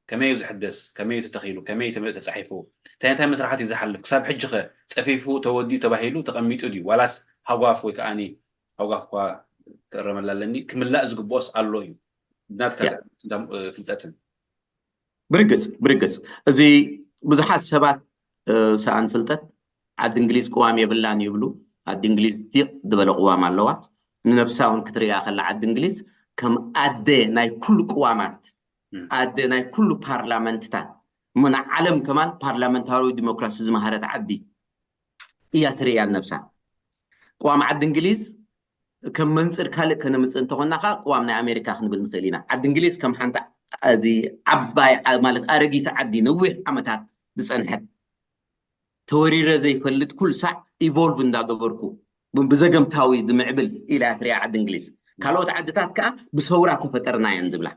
ከመይ እዩ ዝሕደስ፣ ከመይ እዩ ተተኺሉ፣ ከመይ እዩ ተመ- ተፃሒፉ፣ እንታይ እንታይ መስራሓት እዩ ዝሓልፍ፣ ክሳብ ሕጂ ኸ ፀፊፉ ተወዲኡ ተባሂሉ ተቐሚጡ ድዩ ዋላስ ሃጓፍ ወይ ከዓኒ ሃጓፍ እኳ ክእረመላ ኣለኒ ክምላእ ዝግብኦስ ኣሎ እዩ ናትካ ያ ፍልጠትን ብርግፅ ብርግፅ እዚ ብዙሓት ሰባት እ፣ ሰኣን ፍልጠት ዓዲ እንግሊዝ ቅዋም የብላን ይብሉ። ዓዲ እንግሊዝ ዲቕ ዝበለ ቅዋም ኣለዋ። ንነብሳ እውን ክትርእያ ከላ ዓዲ እንግሊዝ ከም ኣደ ናይ ኩሉ ቅዋማት፣ ኣደ ናይ ኩሉ ፓርላመንትታት፣ እሞ ንዓለም ከማን ፓርላመንታዊ ዲሞክራሲ ዝመሃረት ዓዲ እያ ትርእያ ነብሳ። ቅዋም ዓዲ እንግሊዝ ከም መንፅር ካልእ ከነምፅእ እንተኾንና ከዓ ቅዋም ናይ ኣሜሪካ ክንብል ንኽእል ኢና። ዓዲ እንግሊዝ ከም ሓንቲ እዚ ዓባይ ዓ- ማለት ኣረጊት ዓዲ ነዊሕ ዓመታት ዝፀንሐት ተወሪረ ዘይፈልጥ ኩሉ ሳዕ ኢቮልቭ እንዳገበርኩ ብ- ብዘገምታዊ ዝምዕብል ኢላ እያ ትሪኣ ዓዲ እንግሊዝ። ካልኦት ዓድታት ከዓ ብሰውራ ተፈጠርና እየን ዝብላ።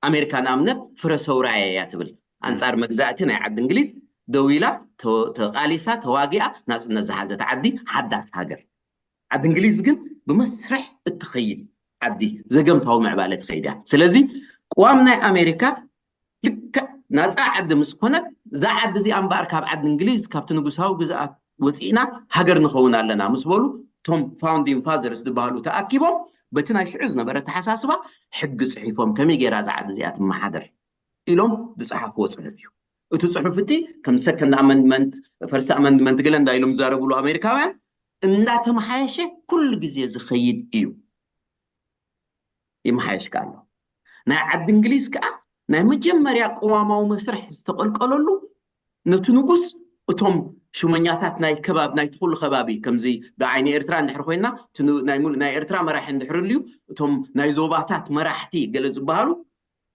ኣሜሪካ ንኣብነት ፍረ ሰውራ እያ ትብል። ኣንፃር መግዛእቲ ናይ ዓዲ እንግሊዝ ደው ኢላ ተ- ተቃሊሳ ተዋጊኣ ናፅነት ዝሓዘት ዓዲ ሓዳስ ሃገር። ዓዲ እንግሊዝ ግን ብመስርሕ እትኸይድ ዓዲ ዘገምታዊ ምዕባለ ትኸይድ እያ። ስለዚ ቅዋም ናይ ኣሜሪካ ልክዕ ናፃ ዓዲ ምስ ኮነት፣ እዛ ዓዲ እዚኣ እምበኣር ካብ ዓዲ እንግሊዝ፣ ካብቲ ንጉሳዊ ግዝኣት ወፂእና ሃገር ንኸውን ኣለና ምስ በሉ፣ እቶም founding fathers ዝበሃሉ ተኣኪቦም በቲ ናይ ሽዑ ዝነበረ ተሓሳስባ ሕጊ ፅሒፎም፣ ከመይ ገይራ እዛ ዓዲ እዚኣ ትመሓደር ኢሎም ዝፀሓፍዎ ፅሑፍ እዩ። እቲ ፅሑፍ እቲ ከም second amendment፣ first amendment ገለ እንዳ ኢሎም ዝዛረብሉ ኣሜሪካውያን እንዳተመሓየሸ ኩሉ ግዜ ዝኸይድ እዩ። ይመሓየሽ ከኣ ኣሎ። ናይ ዓዲ እንግሊዝ ከኣ ናይ መጀመርያ ቅዋማዊ መስርሕ ዝተቐልቀለሉ ነቲ ንጉስ፣ እቶም ሽመኛታት ናይ ከባቢ፣ ናይቲ ኩሉ ከባቢ፣ ከምዚ ብዓይኒ ኤርትራ እንድሕር ኮይና፣ እቲ ን-፣ ናይ ሙሉ-፣ ናይ ኤርትራ መራሒ እንድሕር ልዩ፣ እቶም ናይ ዞባታት መራሕቲ ገለ ዝበሃሉ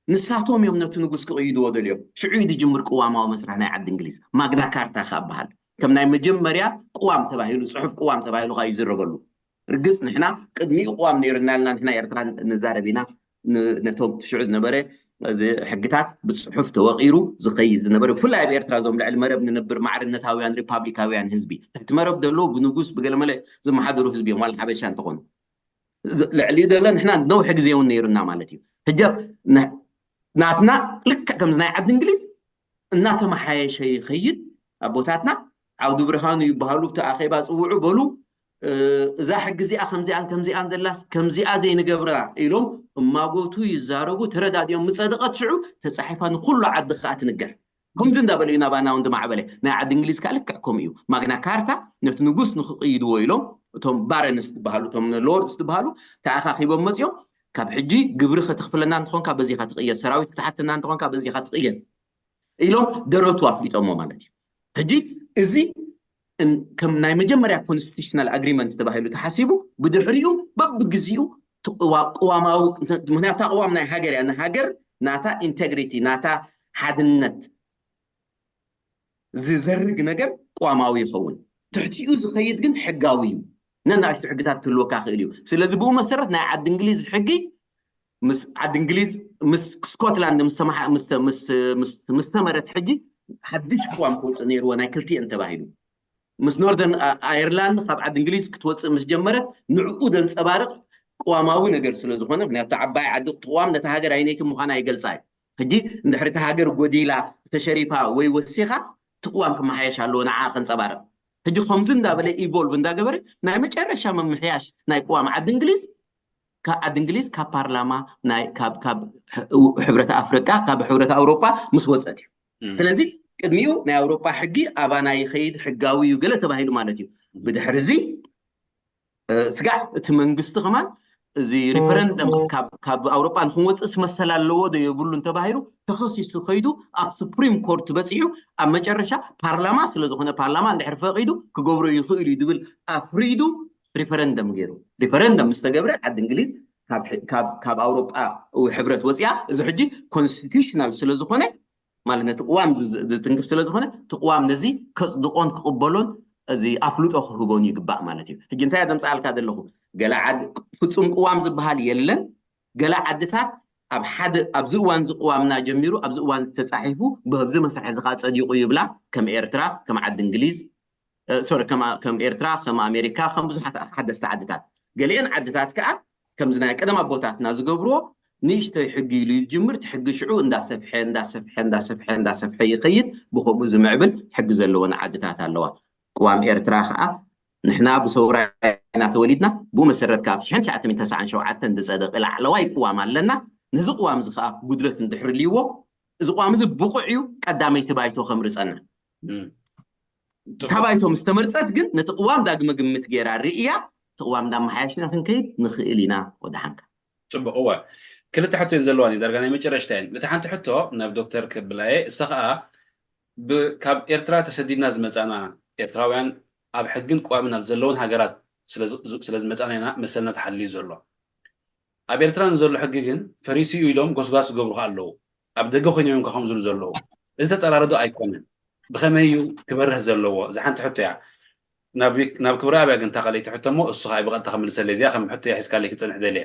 ንሳቶም እዮም ነቲ ንጉስ ክቕይድዎ ደልዮም። ሽዑ እዩ ዝጅምር ቅዋማዊ መስርሕ ናይ ዓዲ እንግሊዝ። ማግና ካርታ ካብ በሃል ከም ናይ መጀመርያ ቅዋም ተባሂሉ፣ ጽሑፍ ቅዋም ተባሂሉ ከኣ ይዝረበሉ። ርግጽ ንሕና ቅድሚኡ ቅዋም ነይርና ኢልና ንሕና ኤርትራ ንዛረብ ኢና። ን-፣ ነቶም ሽዑ ዝነበረ እዚ ሕግታት ብጽሑፍ ተወቒሩ ዝኸይድ ዝነበረ፣ ብፍላይ ኣብ ኤርትራ እዞም ልዕሊ መረብ ንነብር ማዕርነታውያን ሪፓብሊካውያን ህዝቢ፣ ትሕቲ መረብ ደለዉ ብንጉስ ብገለመለ ዝመሓደሩ ህዝቢ እዮም፣ ዋላ ሓበሻ እንተኾኑ። ዝ-፣ ልዕሊኡ ደለ ንሕና ነውሒ ግዜ እውን ነይሩና ማለት እዩ። ሕጂ ን-፣ ናትና ልክዕ ከምዚ ናይ ዓዲ እንግሊዝ እናተመሓየሸ ይኸይድ። ኣቦታትና ዓውዲ ብርሃኑ ይበሃሉ፣ ብቲ ኣኼባ ጽውዑ በሉ፣ እ፣ እዛ ሕጊ እዚኣ ከምዚኣን ከምዚኣን ዘላስ ከምዚኣ ዘይንገብራ ኢሎም እማጎቱ ይዛረቡ፣ ተረዳዲኦም ምጸደቐት ሽዑ ተጻሒፋ ንኹሉ ዓዲ ከኣ ትንገር። ከምዚ እንዳበለ እዩ ናባና እውን ዝማዕበለ። ናይ ዓዲ እንግሊዝ ከኣ ልክዕ ከምኡ እዩ። ማግና ካርታ ነቲ ንጉስ ንኽቕይድዎ ኢሎም እቶም ባረንስ ዝበሃሉ፣ እቶም ሎርድስ ዝበሃሉ ተኣኻኺቦም መጺኦም፣ ካብ ሕጂ ግብሪ ከተኽፍለና እንተኾንካ በዚኻ ትቕየድ፣ ሰራዊት ክትሓተና እንተኾንካ በዚኻ ትቕየድ ኢሎም ደረቱ ኣፍሊጦሞ ማለት እዩ። ሕጂ እዚ እን-፣ ከም ናይ መጀመርያ ኮንስቲቱሽናል ኣግሪመንት ተባሂሉ ተሓሲቡ፣ ብድሕሪኡ በብግዚኡ ትቕዋ-፣ ቅዋማዊ፣ ምክንያቱ እታ ቅዋም ናይ ሃገር እያ፣ ንሃገር ናታ ኢንቴግሪቲ፣ ናታ ሓድነት ዝዘርግ ነገር ቅዋማዊ ይኸውን። ትሕቲኡ ዝኸይድ ግን ሕጋዊ እዩ። ነናእሽቱ ሕግታት ክህልወካ ክእል እዩ። ስለዚ ብኡ መሰረት ናይ ዓዲ እንግሊዝ ሕጊ ምስ ዓዲ እንግሊዝ፣ ምስ ስኮትላንድ ምስ ተመሓ-፣ ምስ ተ-፣ ምስ፣ ምስ፣ ምስ ተመረት ሕጂ ሓድሽ ቅዋም ክወፅእ ነይርዎ ናይ ክልቲኤን ተባሂሉ። ምስ ኖርደርን ኣ-፣ ኣየርላንድ ካብ ዓዲ እንግሊዝ ክትወፅእ ምስ ጀመረት ንዕኡ ዘንፀባርቕ ቅዋማዊ ነገር ስለ ዝኾነ፣ ምክንያቱ እታ ዓባይ ዓዲ ቅዋም ነታ ሃገር ኣይነይቲ ምዃና ይገልፃ እዩ። ሕጂ እንድሕሪ እታ ሃገር ጎዲላ፣ ተሸሪፋ ወይ ወሲኻ፣ እቲ ቅዋም ክመሓየሽ ኣለዎ ንዓ ከንፀባርቕ። ሕጂ ከምዚ እንዳበለ ኢቮልቭ እንዳገበረ ናይ መጨረሻ ምምሕያሽ ናይ ቅዋም ዓዲ እንግሊዝ፣ ካብ ዓዲ እንግሊዝ ካብ ፓርላማ ናይ፣ ካብ፣ ካብ ሕ-፣ ሕብረት ኣፍሪቃ፣ ካብ ሕብረት ኣውሮጳ ምስ ወፀት እዩ። እም። ስለዚ ቅድሚኡ ናይ ኣውሮጳ ሕጊ ኣባና ይኸይድ፣ ሕጋዊ እዩ ገለ ተባሂሉ ማለት እዩ። ብድሕሪ እዚ፣ እ፣ ስጋዕ እቲ መንግስቲ ከማን እዚ ሪፈረንደም ካብ፣ ካብ ኣውሮጳ ንክንወፅእስ መሰል ኣለዎ ዶ የብሉን ተባሂሉ ተኸሲሱ ከይዱ ኣብ ሱፕሪም ኮርት በፂሑ ኣብ መጨረሻ ፓርላማ ስለ ዝኾነ ፓርላማ እንድሕር ፈቒዱ ክገብሮ ይኽእል እዩ ዝብል ኣፍሪዱ ሪፈረንደም ገይሩ። ሪፈረንደም ምስ ተገብረ ዓዲ እንግሊዝ ካብ ሕ-፣ ካብ፣ ካብ ኣውሮጳ ሕብረት ወፂኣ። እዚ ሕጂ ኮንስቲቱሽናል ስለ ዝኾነ ማለት ነቲ ቅዋም ዝ-፣ ዝ-፣ ዝትንክፍ ስለ ዝኾነ እቲ ቅዋም ነዚ ከጽድቆን ክቕበሎን እዚ ኣፍልጦ ክህቦን ይግባእ ማለት እዩ። ሕጂ እንታይ እየ ዘምጽኣልካ ዘለኹ? ገለ ዓዲ ፍጹም ቅዋም ዝበሃል የለን። ገለ ዓድታት ኣብ ሓደ፣ ኣብዚ እዋን እዚ ቅዋምና ጀሚሩ ኣብዚ እዋን እዚ ተጻሒፉ ብህብዚ መሳሒ እዚ ከዓ ጸዲቑ ይብላ፣ ከም ኤርትራ፣ ከም ዓዲ እንግሊዝ፣ እ፣ ሶሪ፣ ከም፣ ከም ኤርትራ፣ ከም ኣሜሪካ፣ ከም ብዙሓት ሓደስቲ ዓድታት። ገሊአን ዓድታት ከዓ ከምዚ ናይ ቀደም ኣቦታትና ዝገብርዎ ንእሽተይ ሕጊ ኢሉ ይጅምር፣ እቲ ሕጊ ሽዑ እንዳሰፍሐ፣ እንዳሰፍሐ፣ እንዳሰፍሐ፣ እንዳሰፍሐ ይኸይድ። ብኸምኡ ዝምዕብል ሕጊ ዘለወን ዓድታት ኣለዋ። ቅዋም ኤርትራ ከዓ ንሕና ብሰውራ ኢና ተወሊድና፣ ብኡ መሰረት ካብ ሽሕን ትሽዓተ ሚእትን ተስዓን ሸውዓተን ዝጸደቐ ላዕለዋይ ቅዋም ኣለና። ነዚ ቅዋም እዚ ከዓ ጉድለት እንድሕር ልይዎ፣ እዚ ቅዋም እዚ ብቑዕ እዩ፣ ቀዳመይቲ ባይቶ ከምርጸና። እም። እታ ባይቶ ምስ ተመርጸት ግን ነቲ ቅዋም ዳግመ ግምት ገይራ ርእያ፣ እቲ ቅዋም እንዳመሓየሽና ክንከይድ ንኽእል ኢና። ወደሓንካ። ጽቡቕ፣ እወ። ክልተ ሕቶ እየን ዘለዋኒ፣ ዳርጋ ናይ መጨረሽታ እየን። ነቲ ሓንቲ ሕቶ ናብ ዶክተር ክብላየ፣ እሳ ኸኣ ብ-፣ ካብ ኤርትራ ተሰዲድና ዝመጻና ኤርትራውያን ኣብ ሕግን ቅዋምን ኣብ ዘለውን ሃገራት ስለ ዝ-፣ ስለ ዝመጻና ኢና መሰልና ተሓልዩ ዘሎ። ኣብ ኤርትራ ንዘሎ ሕጊ ግን ፈሪሱ እዩ ኢሎም ጎስጓስ ዝገብሩ ከኣ ኣለዉ። ኣብ ደገ ኮይኖም እዮም ከ ከምዝሉ ዘለዉ። እዚ ተጸራሪ ዶ ኣይኮነን? ብኸመይ እዩ ክበርህ ዘለዎ? እዛ ሓንቲ ሕቶ እያ። ናብ፣ ናብ ክብረኣብ እያ ግን እታ ካልኣይቲ ሕቶ እሞ፣ እሱ ኸኣ ብቐጥታ ክምልሰለይ እዚኣ ከም ሕቶ እያ ሒዝካለይ ክጸንሕ ደልየ።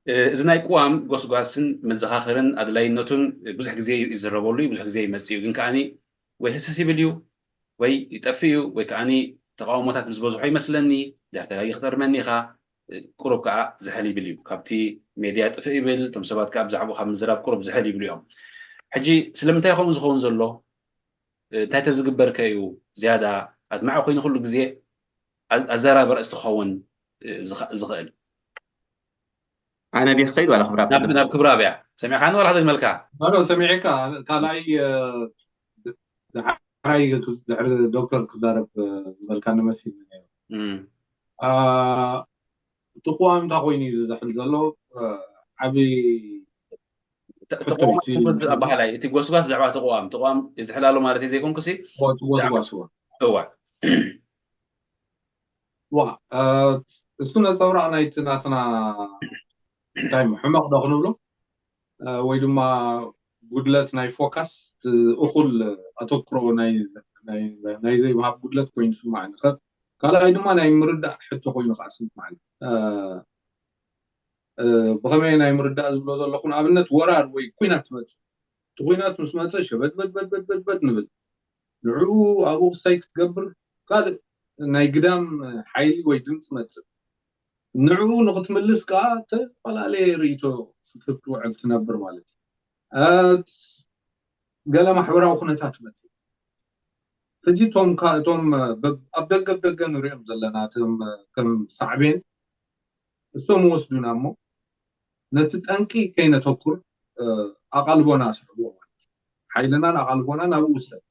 እ፣ እዚ ናይ ቅዋም ጎስጓስን መዘኻኸርን ኣድላይነቱን ብዙሕ ግዜ ይዝረበሉ እዩ፣ ብዙሕ ግዜ ይመጽእ እዩ። ግን ከኣኒ ወይ ህስስ ይብል እዩ፣ ወይ ይጠፍእ እዩ፣ ወይ ከኣኒ ተቃውሞታት ምስ በዝሖ ይመስለኒ፣ ዳርተጋጊ ክተርመኒ ኢኻ። ቁሩብ ከዓ ዝሕል ይብል እዩ። ካብቲ ሜድያ ጥፍእ ይብል፣ እቶም ሰባት ከዓ ብዛዕባኡ ካብ ምዝራብ ቁሩብ ዝሕል ይብሉ እዮም። ሕጂ ስለምንታይ ከምኡ ዝኸውን ዘሎ፣ እንታይ ተዝግበርከ እዩ ዝያዳ ኣድማዒ ኮይኑ ኩሉ ግዜ ኣዘራቢ ኣርእስቲ ክኸውን ዝኽእል? ኣነ ድየ ክኸይድ ዋላ ክብራብ? ናብ ክብራብ እያ። ሰሚዕካኒ ዋላ ክደግመልካ? ሰሚዕካ ካልኣይ ድሕራይ ድሕሪ ዶክተር ክዛረብ ዝበልካኒ መሲሉ ነይሩ። እቲ ቅዋም እንታይ ኮይኑ እዩ ዝዝሕል ዘሎ? ዓብዪ ተቋማት ኣባሃላይ እቲ ጎስጓስ ብዛዕባ ተቋም ተቋም ይዝሕላሉ ማለት እዩ ዘይኮንኩ ሲ ጎስጓስ እዋ እዋ ዋ እሱ ነፀብራቕ ናይቲ ናትና እንታይ ሕመቕ ዶ ክንብሎ ወይ ድማ ጉድለት ናይ ፎካስ እኹል ኣተኩሮ ናይ ዘይምሃብ ጉድለት ኮይኑ ስማዕኒ። ካልኣይ ድማ ናይ ምርዳእ ሕቶ ኮይኑ ከዓ ስማዕኒ። ብኸመይ ናይ ምርዳእ ዝብሎ ዘለኹ ንኣብነት ወራር ወይ ኩናት ትመፅእ እቲ ኩናት ምስ መፀ ሸበድበድበድበድበድ ንብል ንዕኡ ኣብኡ ክሳይ ክትገብር ካልእ ናይ ግዳም ሓይሊ ወይ ድምፂ መፅእ ንዕኡ ንክትምልስ ከዓ ዝተፈላለየ ርእቶ ክትህብ ትውዕል ትነብር ማለት እዩ። ገለ ማሕበራዊ ኩነታት ትመፅእ ሕጂ እቶም እቶም ኣብ ደገ ብደገ ንሪኦም ዘለና ከም ሳዕቤን እሶም ወስዱና እሞ ነቲ ጠንቂ ከይነተኩር ኣቓልቦና ስሕብዎ ማለት ሓይልናን ኣቓልቦና ናብኡ ውሰድ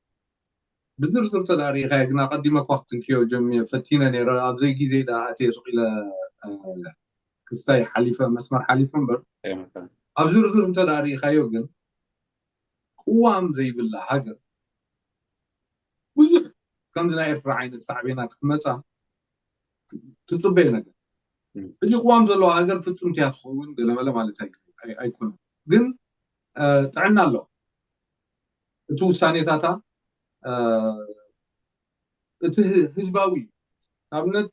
ብዝርዝር ተዳሪእካ ግና ቀዲመ እኳ ክትንክዮ ጀሚረ ፈቲነ ነይረ ኣብዘይ ግዜ ዳ ኣትየ ስቕ ኢለ ክሳይ ሓሊፈ መስመር ሓሊፈ እምበር ኣብ ዝርዝር እንተ ርኢኻዮ ግን ቅዋም ዘይብላ ሃገር ብዙሕ ከምዚ ናይ ኤርትራ ዓይነት ሳዕቤናት ክመፃ ትፅበዮ ነገር ሕጂ ቅዋም ዘለዋ ሃገር ፍፅምቲ እያ ትኸውን ገለመለ ማለት ኣይኮነን ግን ጥዕና ኣለዋ እቲ ውሳኔታታ እቲ ህዝባዊ እዩ ንኣብነት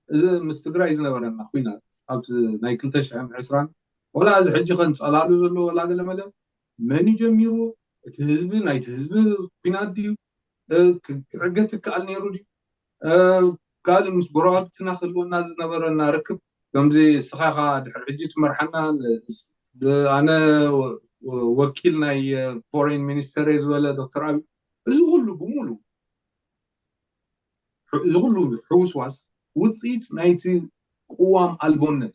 እዚ ምስ ትግራይ ዝነበረና ኩናት ኣብቲ ናይ ክልተ ሽሕን ዕስራን ወላ እዚ ሕጂ ከንፀላሉ ዘሎ ወላ ገለመለ መን እዩ ጀሚርዎ እቲ ህዝቢ ናይቲ ህዝቢ ኩናት ድዩ ክዕገት ይከኣል ነይሩ ድዩ ካልእ ምስ ጎረባብትና ክህልወና ዝነበረና ርክብ ከምዚ ስኻኻ ድሕር ሕጂ ትመርሓና ኣነ ወኪል ናይ ፎሬን ሚኒስተር እየ ዝበለ ዶክተር ኣብይ እዚ ኩሉ ብሙሉ እዚ ኩሉ ሕውስዋስ ውፅኢት ናይቲ ቅዋም ኣልቦነት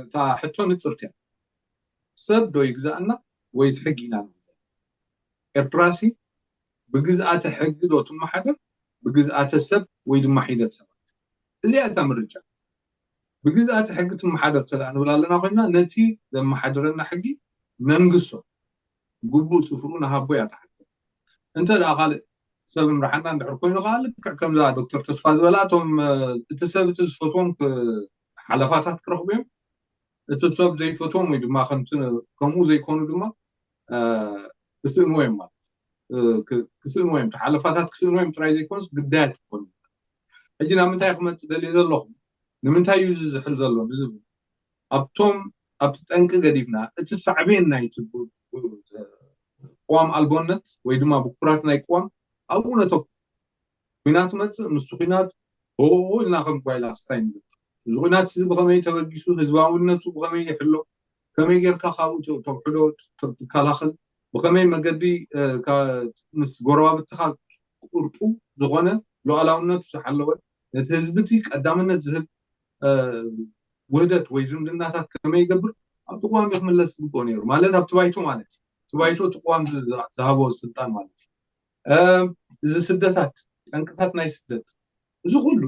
እታ ሕቶ ንፅርቲ እያ ሰብ ዶ ይግዛእና ወይስ ሕጊ ኢና ንግዛእ ኤርትራሲ ብግዝኣተ ሕጊ ዶ ትመሓደር ብግዝኣተ ሰብ ወይ ድማ ሒደት ሰባት እዚኣ እታ ምርጫ ብግዝኣተ ሕጊ ትመሓደር ተደኣ ንብል ኣለና ኮይና ነቲ ዘመሓድረና ሕጊ ነንግሶ ግቡእ ስፍሩ ንሃቦ እያ ትሓቶ እንተ ደኣ ካልእ ሰብ ምርሓና እንድሕር ኮይኑ ከዓ ልክዕ ከምዛ ዶክተር ተስፋ ዝበላ እቶም እቲ ሰብ እቲ ዝፈትዎም ሓለፋታት ክረኽቡ እዮም እቲ ሰብ ዘይፈትዎም ወይ ድማ ከምኡ ዘይኮኑ ድማ ክስእንዎ እዮም ማለት ክስእንዎ እዮም ሓለፋታት ክስእንዎ እዮም ጥራይ ዘይኮኑስ ግዳያት ክኾኑ ሕጂ ናብ ምንታይ ክመፅእ ደልየ ዘለኹ ንምንታይ እዩ ዝዝሕል ዘሎ ንዝብል ኣብቶም ኣብቲ ጠንቂ ገዲፍና እቲ ሳዕቤን ናይቲ ቅዋም ኣልቦነት ወይ ድማ ብኩራት ናይ ቅዋም ኣብኡ ነተኩ ኩናት መፅእ ምስ ኩናት ሆ ኢልና ከም ጓይላ ክሳይ ንብል እዚ ኩናት እዚ ብኸመይ ተበጊሱ ህዝባውነቱ ብኸመይ ይሕሎ ከመይ ጌርካ ካብኡ ተውሕዶ ትከላኸል ብኸመይ መገዲ ምስ ጎረባብትኻ ቁርጡ ዝኾነ ሉዓላውነቱ ዝሓለወ ነቲ ህዝቢ እቲ ቀዳምነት ዝህብ ውህደት ወይ ዝምድናታት ከመይ ይገብር ኣብቲ ቅዋም እዩ ክምለስ ዝግብኦ ነይሩ ማለት ኣብቲ ባይቶ ማለት እዩ እቲ ባይቶ እቲ ቅዋም ዝሃቦ ስልጣን ማለት እዩ እዚ ስደታት ጠንቅታት ናይ ስደት እዚ ኩሉ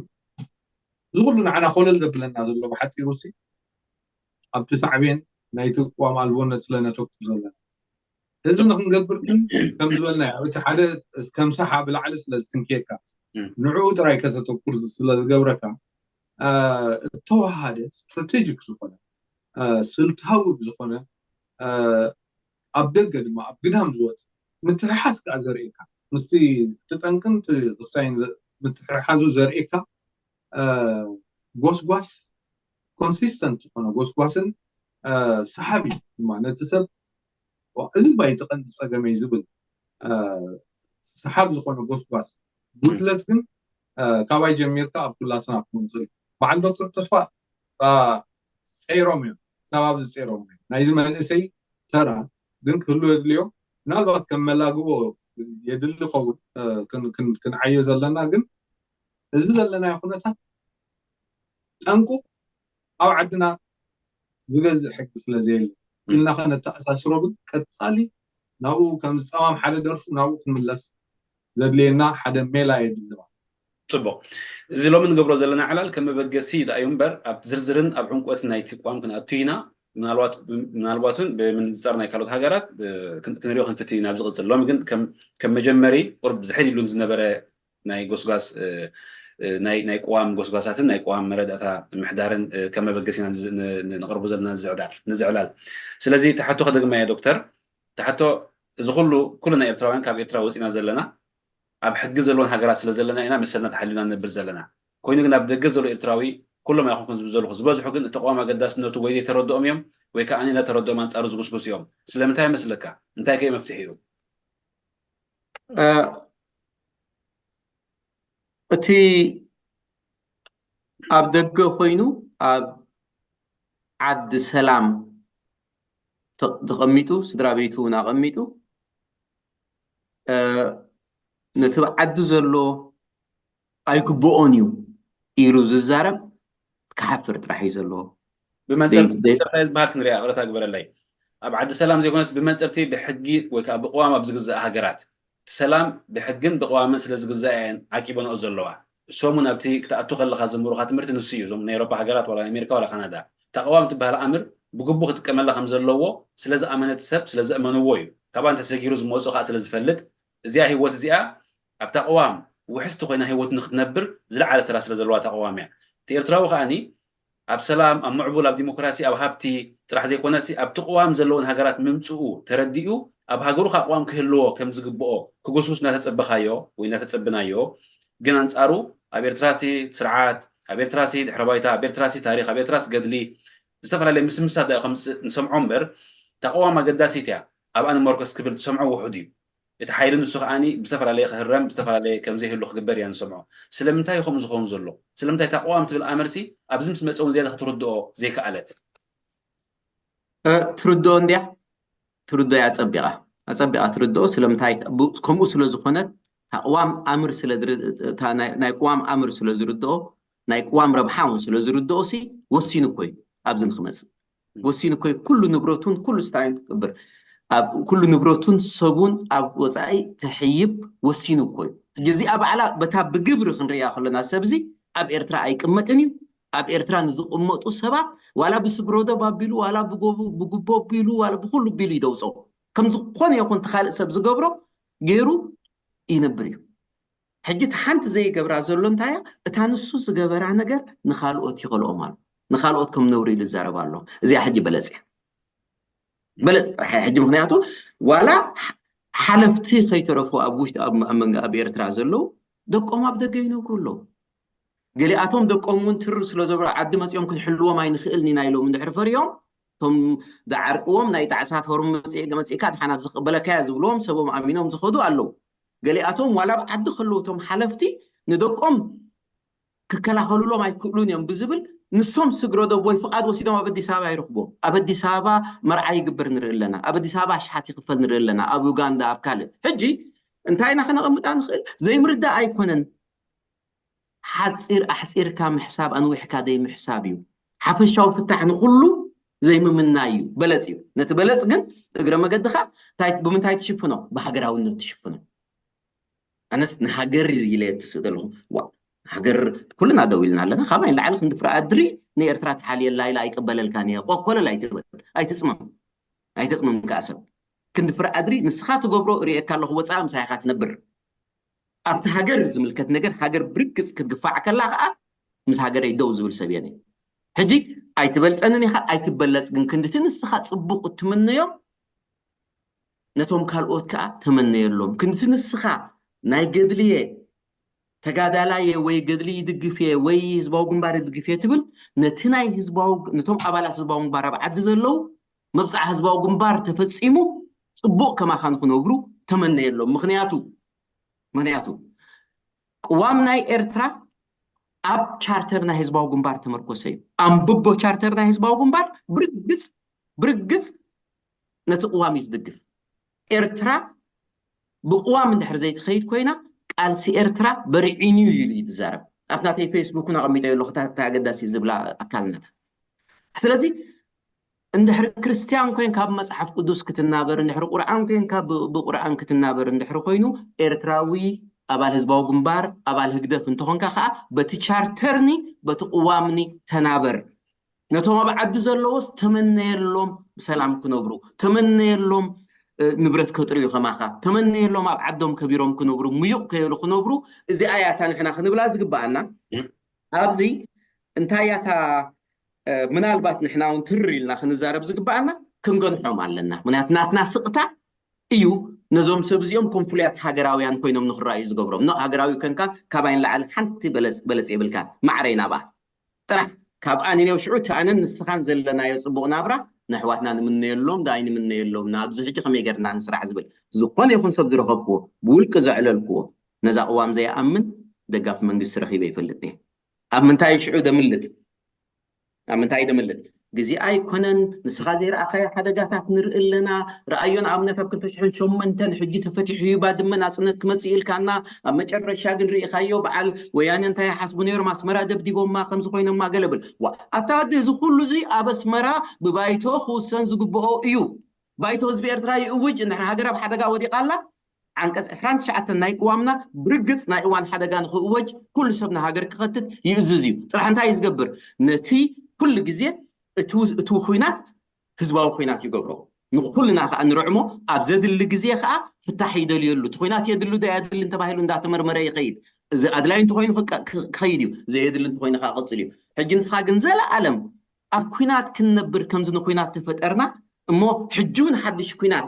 እዚ ኩሉ ንዓና ኮለል ዘብለና ዘሎ ብሓፂሩ ሲ ኣብቲ ሳዕቤን ናይቲ ቅዋም ኣልቦነት ስለነተኩር ዘለና እዚ ንክንገብር ግን ከም ዝበልና እቲ ሓደ ከም ሰሓ ብላዕሊ ስለ ዝትንክየካ ንዕኡ ጥራይ ከተተኩር ስለ ዝገብረካ እተወሃደ ስትራቴጂክ ዝኾነ ስልታዊ ዝኾነ ኣብ ደገ ድማ ኣብ ግዳም ዝወፅ ምትሕሓዝ ከዓ ዘርእየካ ምስቲ እቲ ጠንቅን እቲ ቅሳይን ምትሕሓዙ ዘርእየካ ጎስጓስ ኮንሲስተንት ዝኾነ ጎስጓስን ሰሓቢ ድማ ነቲ ሰብ እዚ ባይቲ ቀንዲ ፀገመይ ዝብል ሰሓብ ዝኾነ ጎስጓስ ጉድለት ግን ካባይ ጀሚርካ ኣብ ኩላትና ክኾን ይኽእል። በዓል ዶክተር ተስፋ ጸይሮም እዮም፣ ክሳብ ኣብዚ ጸይሮም እዮም። ናይዚ መንእሰይ ተራ ግን ክህሉ የድልዮ። ምናልባት ከም መላግቦ የድሊ ኸውን ክንዓዮ ዘለና፣ ግን እዚ ዘለናዮ ኩነታት ጠንቁ ኣብ ዓድና ዝገዝእ ሕጊ ስለ ዘየለ ኢልና ከነተኣሳስሮ፣ ግን ቀጻሊ ናብኡ ከም ዝጸማም ሓደ ደርፉ ናብኡ ክንምለስ ዘድልየና ሓደ ሜላ የድሊ ማለት። ጽቡቕ። እዚ ሎሚ ንገብሮ ዘለና ዕላል ከም መበገሲ ደኣ እዩ እምበር፣ ኣብ ዝርዝርን ኣብ ዕምቆትን ናይቲ ቅዋም ክንኣቱ ኢና። ምናልባት ምናልባትን ብምንጻር ናይ ካልኦት ሃገራት ክንሪኦ ክንፍትን ኢና ኣብ ዝቕጽል። ሎሚ ግን ከም መጀመሪ ቁርብ ዝሕል ኢሉ ዝነበረ ናይ ጎስጓስ ናይ ቅዋም ጎስጓሳትን ናይ ቅዋም መረዳእታ ምሕዳርን ከም መበገሲና ንቕርቡ ዘለና ንዝዕላል። ስለዚ ተሓቶ ከደግማ እየ ዶክተር፣ ተሓቶ እዚ ኩሉ ኩልና ኤርትራውያን ካብ ኤርትራ ወፂና ዘለና ኣብ ሕጊ ዘለዎን ሃገራት ስለ ዘለና ኢና መሰልና ተሓሊልና ንነብር ዘለና። ኮይኑ ግን ኣብ ደገ ዘሎ ኤርትራዊ ኩሎም ኣይኮንኩን ዝብል ዘለኹ፣ ዝበዝሑ ግን እቲ ቅዋም ኣገዳስነቱ ወይ ዘይተረድኦም እዮም ወይ ከዓ እናተረድኦም ኣንጻሩ ዝጉስጉስ እዮም። ስለምንታይ ይመስለካ? እንታይ ከ መፍትሒ እዩ? እቲ ኣብ ደገ ኮይኑ ኣብ ዓዲ ሰላም ተቐሚጡ ስድራ ቤቱ እውን ኣቐሚጡ ነቲ ዓዲ ዘሎ ኣይግብኦን እዩ ኢሉ ዝዛረብ ክሓፍር ጥራሕ እዩ ዘለዎ። ብመንፅርታይ ዝበሃል ክንሪኣ ቅረታ ግበረላይ። ኣብ ዓዲ ሰላም ዘይኮነስ ብመንፅርቲ ብሕጊ ወይ ከዓ ብቅዋም ኣብ ዝግዛእ ሃገራት ሰላም ብሕግን ብቅዋምን ስለ ዝግዛእ እየን ዓቂበንኦ ዘለዋ። እሶም እውን ኣብቲ ክትኣቱ ከለካ ዝምህሩካ ትምህርቲ ንሱ እዩ። እዞም ናይ ኤሮፓ ሃገራት ዋላ ኣሜሪካ ዋላ ካናዳ እታ ቅዋም ትበሃል ኣምር ብግቡ ክጥቀመላ ከም ዘለዎ ስለ ዝኣመነ እቲ ሰብ ስለ ዘእመንዎ እዩ። ካብኣ እንተሰጊሩ ዝመፅኦ ከዓ ስለ ዝፈልጥ እዚኣ ህይወት እዚኣ ኣብታ ቅዋም ውሕስቲ ኮይና ህይወት ንክትነብር ዝለዓለ ተራ ስለ ዘለዋ እታ ቅዋም እያ። እቲ ኤርትራዊ ከዓኒ ኣብ ሰላም፣ ኣብ ምዕቡል፣ ኣብ ዲሞክራሲ፣ ኣብ ሃብቲ ጥራሕ ዘይኮነሲ ኣብቲ ቅዋም ዘለወን ሃገራት ምምፅኡ ተረዲኡ ኣብ ሃገሩ ከዓ ቅዋም ክህልዎ ከም ዝግብኦ ክጉስጉስ እናተፀበኻዮ ወይ እናተፀብናዮ ግን ኣንፃሩ ኣብ ኤርትራሲ ስርዓት፣ ኣብ ኤርትራሲ ድሕረ ባይታ፣ ኣብ ኤርትራሲ ታሪክ፣ ኣብ ኤርትራሲ ገድሊ ዝተፈላለየ ምስምሳት ዳኣ ከምፅእ ንሰምዖ እምበር እታ ቅዋም ኣገዳሲት እያ ኣብኣ ንመርኮስ ክብል ትሰምዖ ውሑድ እዩ። እቲ ሓይሊ ንሱ ከዓኒ ብዝተፈላለየ ክህረም ብዝተፈላለየ ከም ዘይህሉ ክግበር እያ ንሰምዖ። ስለምንታይ እዩ ከምኡ ዝኸውን ዘሎ? ስለምንታይ እታ ቅዋም ትብል ኣመርሲ ኣብዚ ምስ መፀ እውን ዝያዳ ክትርድኦ ዘይከኣለት? ትርድኦ እንድያ ትርድኦ እያ ኣፀቢቓ ኣፀቢቓ ትርድኦ። ስለምንታይ ከምኡ ስለ ዝኾነት እታ ቅዋም ኣምር ስለ ናይ ቅዋም ኣምር ስለ ዝርድኦ ናይ ቅዋም ረብሓ እውን ስለ ዝርድኦ ሲ ወሲኑ እኮ እዩ ኣብዚ ንክመፅእ ወሲኑ እኮ እዩ ኩሉ ንብረቱን ኩሉ ስታይን ክገብር ኣብ ኩሉ ንብረቱን ሰቡን ኣብ ወፃኢ ክሕይብ ወሲኑ እኮ እዩ። ሕጂ እዚኣ ባዕላ በታ ብግብሪ ክንሪኣ ከለና ሰብዚ ኣብ ኤርትራ ኣይቅመጥን እዩ። ኣብ ኤርትራ ንዝቕመጡ ሰባት ዋላ ብስግረዶብ ኣቢሉ ዋላ ብጉቦ ኣቢሉ ዋላ ብኩሉ ቢሉ ይደውፆ ከም ዝኾነ ይኹን እቲ ካልእ ሰብ ዝገብሮ ገይሩ ይነብር እዩ። ሕጂ እቲ ሓንቲ ዘይገብራ ዘሎ እንታይ እያ? እታ ንሱ ዝገበራ ነገር ንኻልኦት ይኸልኦም ኣሎ። ንኻልኦት ከም ነውሪ ኢሉ ይዛረብ ኣሎ። እዚኣ ሕጂ በለፅ እያ። በለፅ ጥራሕ እያ ሕጂ። ምክንያቱ ዋላ ሓለፍቲ ከይተረፉ ኣብ ውሽጢ ኣብ መንጎ ኣብ ኤርትራ ዘለዉ ደቆም ኣብ ደገ ይነብሩ ኣለዉ። ገሊኣቶም ደቆም እውን ትርር ስለ ዘብሎ ዓዲ መፂኦም ክንሕልዎም ኣይንኽእልን ኢና ኢሎም እንድሕር ፈሪዮም እቶም ዝዓርቅዎም ናይ ጣዕሳ ፎርም መፂእካ ድሓን ኣብዚ ክቕበለካያ ዝብልዎም ሰቦም ኣሚኖም ዝኸዱ ኣለዉ። ገሊኣቶም ዋላ ኣብ ዓዲ ከለዉ እቶም ሓለፍቲ ንደቆም ክከላኸሉሎም ኣይክእሉን እዮም ብዝብል ንሶም ስግረዶብ ወይ ፍቓድ ወሲዶም ኣብ ኣዲስ ኣበባ ይረኽቦም። ኣብ ኣዲስ ኣበባ መርዓ ይግበር ንርኢ ኣለና። ኣብ ኣዲስ ኣበባ ኣሽሓት ይኽፈል ንርኢ ኣለና። ኣብ ዩጋንዳ ኣብ ካልእ ሕጂ እንታይ ኢና ከነቐምጣ ንኽእል? ዘይምርዳእ ኣይኮነን። ሓፂር ኣሕፂርካ ምሕሳብ ኣንዊሕካ ደይ ምሕሳብ እዩ። ሓፈሻዊ ፍታሕ ንኩሉ ዘይምምናይ እዩ። በለፅ እዩ። ነቲ በለፅ ግን እግረ መገድኻ ብምንታይ ትሽፍኖ? ብሃገራውነት ትሽፍኖ። ኣነስ ንሃገር ኢለ ትስእ ዘለኹ ሃገር ኩልና ደው ኢልና ኣለና። ካባይ ንላዕሊ ክንዲ ፍረ ኣድሪ ንኤርትራ ተሓልየላ ኢለ ኣይቅበለልካን እየ። ቆኮለል ኣይትበል ኣይትፅመም ኣይትፅመም ከዓ ሰብ ክንዲ ፍረ ኣድሪ ንስኻ ትገብሮ እርእየካ ኣለኹ። ወፃኢ ምሳይኻ ትነብር ኣብቲ ሃገር ዝምልከት ነገር ሃገር ብርግፅ ክትግፋዕ ከላ ከዓ ምስ ሃገረይ ደው ዝብል ሰብ የለ። ሕጂ ኣይትበልፀንን ኢኻ ኣይትበለፅ ግን ክንድቲ ንስኻ ፅቡቅ እትምነዮ ነቶም ካልኦት ከዓ ተመነየሎም። ክንድቲ ንስኻ ናይ ገድልየ ተጋዳላየ ወይ ገድሊ ይድግፍየ ወይ ህዝባዊ ግንባር ይድግፍየ ትብል ነቲ ናይ ህዝባዊ ነቶም ኣባላት ህዝባዊ ግንባር ኣብ ዓዲ ዘለዉ መብፅዓ ህዝባዊ ግንባር ተፈፂሙ ፅቡቅ ከማኻ ንክነብሩ ተመነየሎም። ምክንያቱ ምክንያቱ ቅዋም ናይ ኤርትራ ኣብ ቻርተር ናይ ህዝባዊ ግንባር ተመርኮሰ እዩ። ኣንብቦ ቻርተር ናይ ህዝባዊ ግንባር ብርግጽ ብርግጽ ነቲ ቅዋም እዩ ዝድግፍ። ኤርትራ ብቅዋም እንድሕር ዘይትኸይድ ኮይና ቃልሲ ኤርትራ በርዒኑ እዩ ኢሉ እዩ ዝዛረብ። ኣብ ናተይ ፌስቡክን ኣቐሚጠ ኣለኹ። እታ ኣገዳሲ ዝብላ ኣካል ናታ። ስለዚ እንድሕሪ ክርስትያን ኮይንካ ብመጽሓፍ ቅዱስ ክትናበር፣ እንድሕሪ ቁርዓን ኮይንካ ብቁርዓን ክትናበር እንድሕሪ ኮይኑ ኤርትራዊ ኣባል ህዝባዊ ግንባር ኣባል ህግደፍ እንተኾንካ ከዓ በቲ ቻርተርኒ በቲ ቅዋምኒ ተናበር። ነቶም ኣብ ዓዲ ዘለዎስ ተመነየሎም ብሰላም ክነብሩ፣ ተመነየሎም ንብረት ከጥርዩ ከማኻ፣ ተመነየሎም ኣብ ዓዶም ከቢሮም ክነብሩ፣ ሙዩቕ ከየሉ ክነብሩ። እዚኣ እያ እታ ንሕና ክንብላ ዝግበኣና። ኣብዚ እንታይ እያ እታ ምናልባት ንሕና እውን ትር ኢልና ክንዛረብ ዝግበኣና ክንገንሖም ኣለና። ምክንያቱ ናትና ስቕታ እዩ ነዞም ሰብ እዚኦም ኮንፍሉያት ሃገራውያን ኮይኖም ንክረኣዩ ዝገብሮም። ኖ ሃገራዊ ከንካ ካባይ ንላዕሊ ሓንቲ በለፅ በለፅ የብልካን። ማዕረይ ናብኣ ጥራሕ ካብ ኣንኔው ሽዑ እቲ ኣነን ንስኻን ዘለናዮ ፅቡቕ ናብራ ንኣሕዋትና ንምነየሎም ዶ ኣይንምነየሎም? ንኣብዚ ሕጂ ከመይ ጌርና ንስራሕ ዝብል ዝኾነ ይኹን ሰብ ዝረኸብክዎ ብውልቂ ዘዕለልክዎ ነዛ ቅዋም ዘይኣምን ደጋፊ መንግስቲ ረኺበ ይፈልጥ እየ። ኣብ ምንታይ ሽዑ ደምልጥ? ኣብ ምንታይ ደምልጥ? ግዜ ኣይኮነን። ንስኻ ዘይረኣኻዮ ሓደጋታት ንርኢ ኣለና። ረኣዮ ንኣብነት ኣብ ክልተ ሽሕን ሸሞንተን ሕጂ ተፈቲሑ እዩ ባድመ ናፅነት ክመፅእ ኢልካና፣ ኣብ መጨረሻ ግን ርኢኻዮ በዓል ወያነ እንታይ ይሓስቡ ነይሮም? ኣስመራ ደብዲቦማ ከምዚ ኮይኖማ ገለ ብል። ዋ ኣታ ወዲ እዚ ኩሉ እዚ ኣብ ኣስመራ ብባይቶ ክውሰን ዝግብኦ እዩ። ባይቶ ህዝቢ ኤርትራ ይእውጅ። እንድሕር ሃገር ኣብ ሓደጋ ወዲቓ ኣላ ዓንቀፅ ዕስራን ትሽዓተን ናይ ቅዋምና ብርግፅ ናይ እዋን ሓደጋ ንክእወጅ ኩሉ ሰብ ንሃገር ክኸትት ይእዝዝ እዩ። ጥራሕ እንታይ እዩ ዝገብር? ነቲ ኩሉ ግዜ እቲ ውስ- እቲ ኩናት ህዝባዊ ኩናት ይገብሮ። ንኩልና ከዓ ንርዕሞ ኣብ ዘድሊ ግዜ ከዓ ፍታሕ ይደልየሉ። እቲ ኩናት የድሉ ዶ ኣየድልን ተባሂሉ እንዳተመርመረ ይኸይድ። እዚ ኣድላይ እንተኮይኑ ክቀ- ክ- ክኸይድ እዩ፣ ዘየድሊ እንተኮይኑ ከዓ ቅፅል እዩ። ሕጂ ንስኻ ግን ዘለኣለም ኣብ ኩናት ክንነብር ከምዚ ንኩናት ተፈጠርና እሞ ሕጂ እውን ሓድሽ ኩናት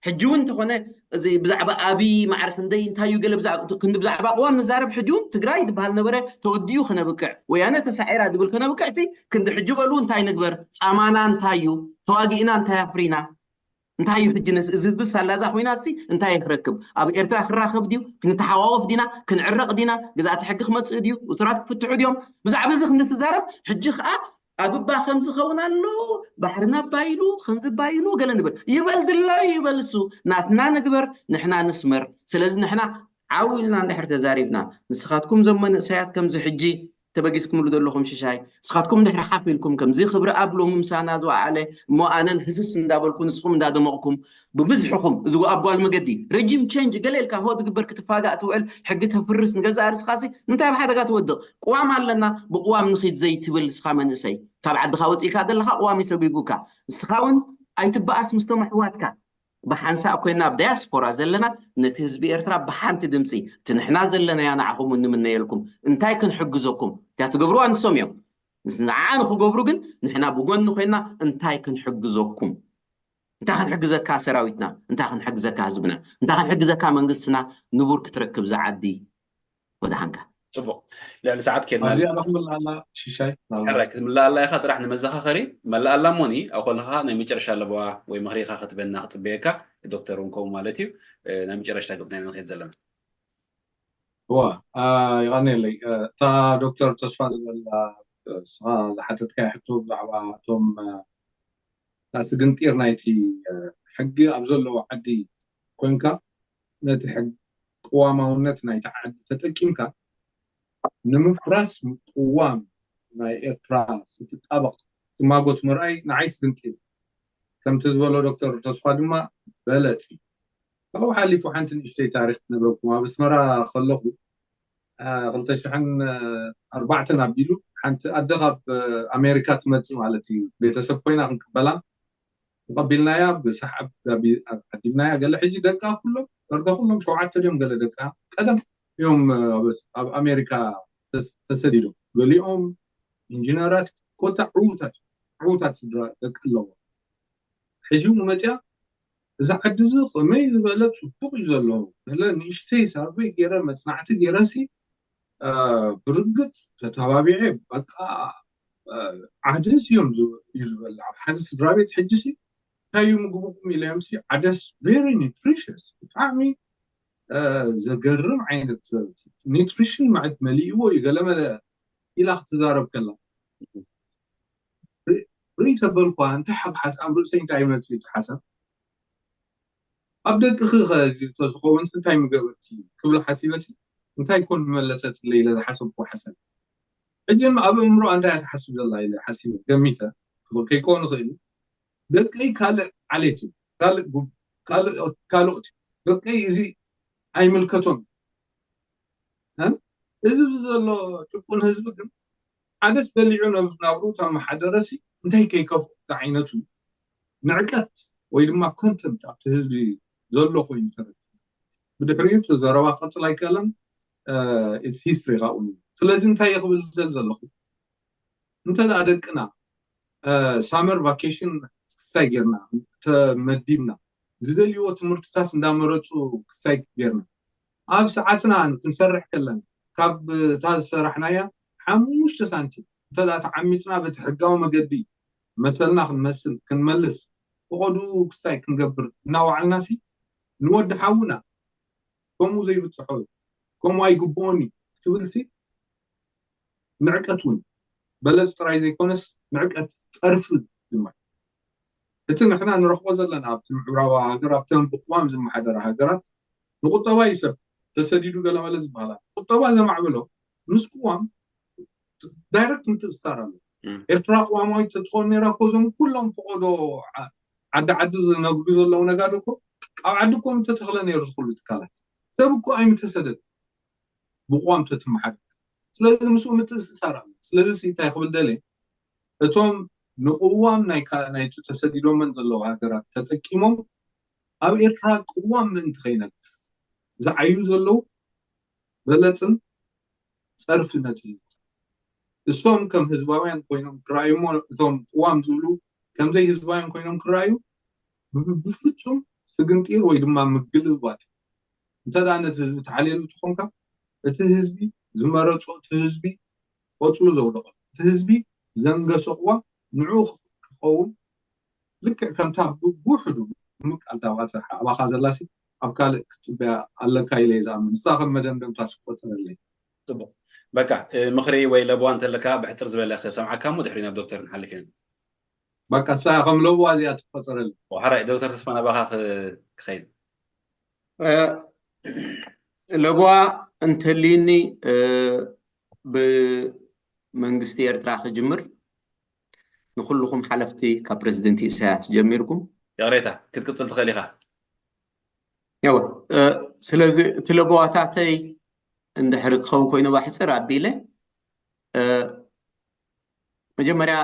ሕጂ እውን እንተኾነ እዚ ብዛዕባ ኣብይ ማዕረ ክንደይ እንታይ እዩ ገለ ብዛዕባ ክንዲ ብዛዕባ ቅዋም ንዛረብ ሕጂ እውን ትግራይ ዝበሃል ነበረ ተወዲኡ ከነብቅዕ ወያነ ተሳዒራ ዝብል ከነብቅዕ ሲ ክንዲ ሕጂ በሉ እንታይ ንግበር ፃማና እንታይ እዩ ተዋጊእና እንታይ ኣፍሪና እንታይ እዩ ሕጂ ነስ እዚ ህዝቢ ሳላዛ ኮይና ሲ እንታይ ክረክብ ኣብ ኤርትራ ክራኸብ ድዩ ክንተሓዋወፍ ዲና ክንዕረቕ ዲና ግዛእቲ ሕጊ ክመፅእ ድዩ እሱራት ክፍትሑ ድዮም ብዛዕባ እዚ ክንዲ ትዛረብ ሕጂ ከዓ ኣብ እባ ከም ዝኸውን ኣሎ ባሕርና ባይሉ ከም ዝባይሉ ገለ ንብል ይበል ድላዩ ይበል እሱ ናትና ንግበር ንሕና ንስመር ስለዚ ንሕና ዓው ኢልና እንድሕር ተዛሪብና ንስኻትኩም ዞም መንእሰያት ከምዚ ሕጂ ተበጊስኩምሉ ዘለኹም ሽሻይ ንስኻትኩም እንድሕር ሓፍ ኢልኩም ከምዚ ክብሪ ኣብ ሎሚ ምሳና ዝወዓለ እሞ ኣነን ህስስ እንዳበልኩ ንስኹም እንዳደመቕኩም ብብዝሕኹም እዚ ኣብ ጓል መገዲ ረጂም ቸንጅ ገለ ኢልካ ሆ ትግበር ክትፋጋእ ትውዕል ሕጊ ተፍርስ ንገዛእ ርስኻሲ እንታይ ኣብ ሓደጋ ትወድቕ ቅዋም ኣለና ብቅዋም ንኺድ ዘይትብል ንስኻ መንእሰይ ካብ ዓድኻ ወፂእካ ዘለኻ ቅዋም ይሰጉጉካ ንስኻ እውን ኣይትበኣስ ምስቶም ኣሕዋትካ ብሓንሳእ ኮይና ኣብ ዳያስፖራ ዘለና ነቲ ህዝቢ ኤርትራ ብሓንቲ ድምፂ እቲ ንሕና ዘለናያ ንዓኹም ንምነየልኩም እንታይ ክንሕግዘኩም እያ ትገብርዋ ንሶም እዮም ንዓ ንክገብሩ ግን ንሕና ብጎኒ ኮይና እንታይ ክንሕግዘኩም እንታይ ክንሕግዘካ ሰራዊትና እንታይ ክንሕግዘካ ህዝብና እንታይ ክንሕግዘካ መንግስትና ንቡር ክትረክብ ዝዓዲ ወድሓንካ ፅቡቅ ልዕሊ ሰዓት ኬድና ኣብዚኣ ዶ ክምላኣላ ሽሻይ ሕራይ ክትምላኣላ ኢኻ ጥራሕ ንመዘኻኸሪ መላኣላ እሞኒ ኣብ ከለኻ ናይ መጨረሻ ኣለዋ ወይ ምኽሪኻ ክትበና ክፅበየካ ዶክተር እውን ከምኡ ማለት እዩ ናይ መጨረሻ ገፅና ኢና ንኸይድ ዘለና እዋ ይቐንየለይ እታ ዶክተር ተስፋ ዝበላ እስኻ ዝሓተትካዮ ሕቶ ብዛዕባ እቶም እቲ ግንጢር ናይቲ ሕጊ ኣብ ዘለዎ ዓዲ ኮንካ ነቲ ሕግ ቅዋማውነት ናይቲ ዓዲ ተጠቂምካ ንምፍራስ ቅዋም ናይ ኤርትራ ስትጣበቕ ትማጎት ምርኣይ ንዓይስ ግንጢር ከምቲ ዝበሎ ዶክተር ተስፋ ድማ በለፅ እዩ ካብኡ ሓሊፉ ሓንቲ ንእሽተይ ታሪክ ክነግረኩም ኣብ ኣስመራ ከለኹ ክልተ ሽሕን ኣርባዕተን ኣቢሉ ሓንቲ ኣደ ካብ ኣሜሪካ ትመፅእ ማለት እዩ ቤተሰብ ኮይና ክንቅበላ ተቐቢልናያ ብሰሓብ ዓዲምናያ ገለ ሕጂ ደቃ ኩሎም ደርጋ ኩሎም ሸውዓተ ድዮም ገለ ደቃ ቀደም እዮም ኣብ ኣሜሪካ ተሰዲዶም ገሊኦም ኢንጂነራት ኮታ ዕዉታት ዕዉታት ስድራ ደቂ ኣለዎ ሕጂ እውን መፅያ እዚ ዓዲ እዚ ከመይ ዝበለ ፅቡቅ እዩ ዘሎ ገለ ንእሽተይ ሳርበይ ገይረ መፅናዕቲ ገይረሲ ብርግፅ ተተባቢዐ በቃ ዓደስ እዮም እዩ ዝበላ ኣብ ሓደ ስድራ ቤት ሕጂ ሲ እንታይ እዩ ምግብኩም ኢለዮም ሲ ዓደስ very nutritious ብጣዕሚ ዘገርም ዓይነት ኒትሪሽን ማለት መሊእዎ እዩ። ገለመለ ኢላ ክትዛረብ ከላ ርኢ ተበልኳ እንታይ ሓብ ሓሳብ ርእሰይ እንታይ ይመፅእ እቲ ሓሳብ ኣብ ደቅኺ ተዝኸውን እንታይ ምገበርኪ ክብላ ሓሲበሲ እንታይ ኮን መለሰትለ ኢለ ዝሓሰብኩ ሓሳብ ሕጂ ኣብ እምሮ እንታይ ትሓስብ ዘላ ኢለ ሓሲበ ገሚተ ከይኮኑ ክእል ደቀይ ካልእ ዓሌት እዩ ካልእ ካልኦት ደቀይ እዚ ኣይምልከቶም እዚ ዘሎ ጭቁን ህዝቢ ግን ሓደስ በሊዑ ናብሩ ተመሓደረሲ እንታይ ከይከፍኡ ዝዓይነቱ ንዕቀት ወይ ድማ ኮንተምት ኣብቲ ህዝቢ ዘሎ ኮይኑ ተረድ ብድሕሪኡ ዘረባ ክቐፅል ኣይከለን ሂስትሪ ካብኡ ስለዚ እንታይ ይኽብል ዘል ዘለኹ እንተ ደኣ ደቅና ሳመር ቫኬሽን ክሳይ ጌርና ተመዲብና ዝደልይዎ ትምህርትታት እንዳመረፁ ክሳይ ጌርና ኣብ ሰዓትና ክንሰርሕ ከለና ካብ እታ ዝሰራሕናያ ሓሙሽተ ሳንቲም እንተ ተዓሚፅና በቲ ሕጋዊ መገዲ መሰልና ክንመስል ክንመልስ ፈቐድኡ ክሳይ ክንገብር እናወዓልና ሲ ንወዲ ሓውና ከምኡ ዘይብፅሖ እዩ ከምኡ ኣይግብኦን እዩ ክትብል ሲ ንዕቀት እውን በለፅ ጥራይ ዘይኮነስ ንዕቀት ፀርፊ ድማ እቲ ንሕና ንረኽቦ ዘለና ኣብቲ ምዕራባዊ ሃገር ኣብተን ብቅዋም ዝመሓደራ ሃገራት ንቁጠባ እዩ ሰብ ተሰዲዱ ገለመለ ዝበሃላ ቁጠባ ዘማዕበሎ ምስ ቅዋም ዳይረክት ምትእስሳር ኣሎ ኤርትራ ቅዋማዊት ተትኾን ነራ ኮዞም ኩሎም ፈቆዶ ዓዲ ዓዲ ዝነግዱ ዘለዉ ነጋዶ እኮ ኣብ ዓዲ እኮ ምተተኽለ ነይሩ ዝኽሉ ትካላት ሰብ እኮ ኣይምተሰደድ ብቋም ተትመሓደር ስለዚ ምስኡ ምትእስሳር ኣሎ ስለዚ እንታይ ክብል ደለ እቶም ንቅዋም ናይ ናይቲ ተሰዲዶመን ዘለዉ ሃገራት ተጠቂሞም ኣብ ኤርትራ ቅዋም ምእንቲ ከይነግስ ዝዓዩ ዘለዉ በለፅን ፀርፊ ነቲ ህዝቢ እሶም ከም ህዝባውያን ኮይኖም ክረኣዩሞ እቶም ቅዋም ዝብሉ ከምዘይ ህዝባውያን ኮይኖም ክረኣዩ ብፍፁም ስግንጢር ወይ ድማ ምግልባጥ እንተ ነቲ ህዝቢ ተሓልየሉ ትኾንካ እቲ ህዝቢ ዝመረፆ እቲ ህዝቢ ቆፅሉ ዘውደቐ እቲ ህዝቢ ዘንገሰ ቅዋም ንዑ ክኸውን ልክዕ ከምታ ብውሕዱ ምቃል ታባተ ኣባኻ ዘላሲ ኣብ ካልእ ክትፅበያ ኣለካ ኢለ ዝኣምን ንሳ ከም መደምደምታ ስቆፅረለይ ፅቡቅ በቃ ምኽሪ ወይ ለብዋ እንተለካ ብሕፅር ዝበለ ክሰምዓካ ሞ ድሕሪ ናብ ዶክተር ንሓልፍ ኢና በቃ ሳ ከም ለብዋ እዚኣ ትቆፀረለይ ሓራይ ዶክተር ተስፋ ናባኻ ክኸይድ ለብዋ እንተልዩኒ ብመንግስቲ ኤርትራ ክጅምር ንኩልኹም ሓለፍቲ ካብ ፕረዚደንት ኢሳያስ ጀሚርኩም ይቕሬታ ክትቅፅል ትኽእል ኢኻ ያው ስለዚ እቲ ለበዋታተይ እንድሕሪ ክኸውን ኮይኑ ባሕፅር ኣቢለ መጀመርያ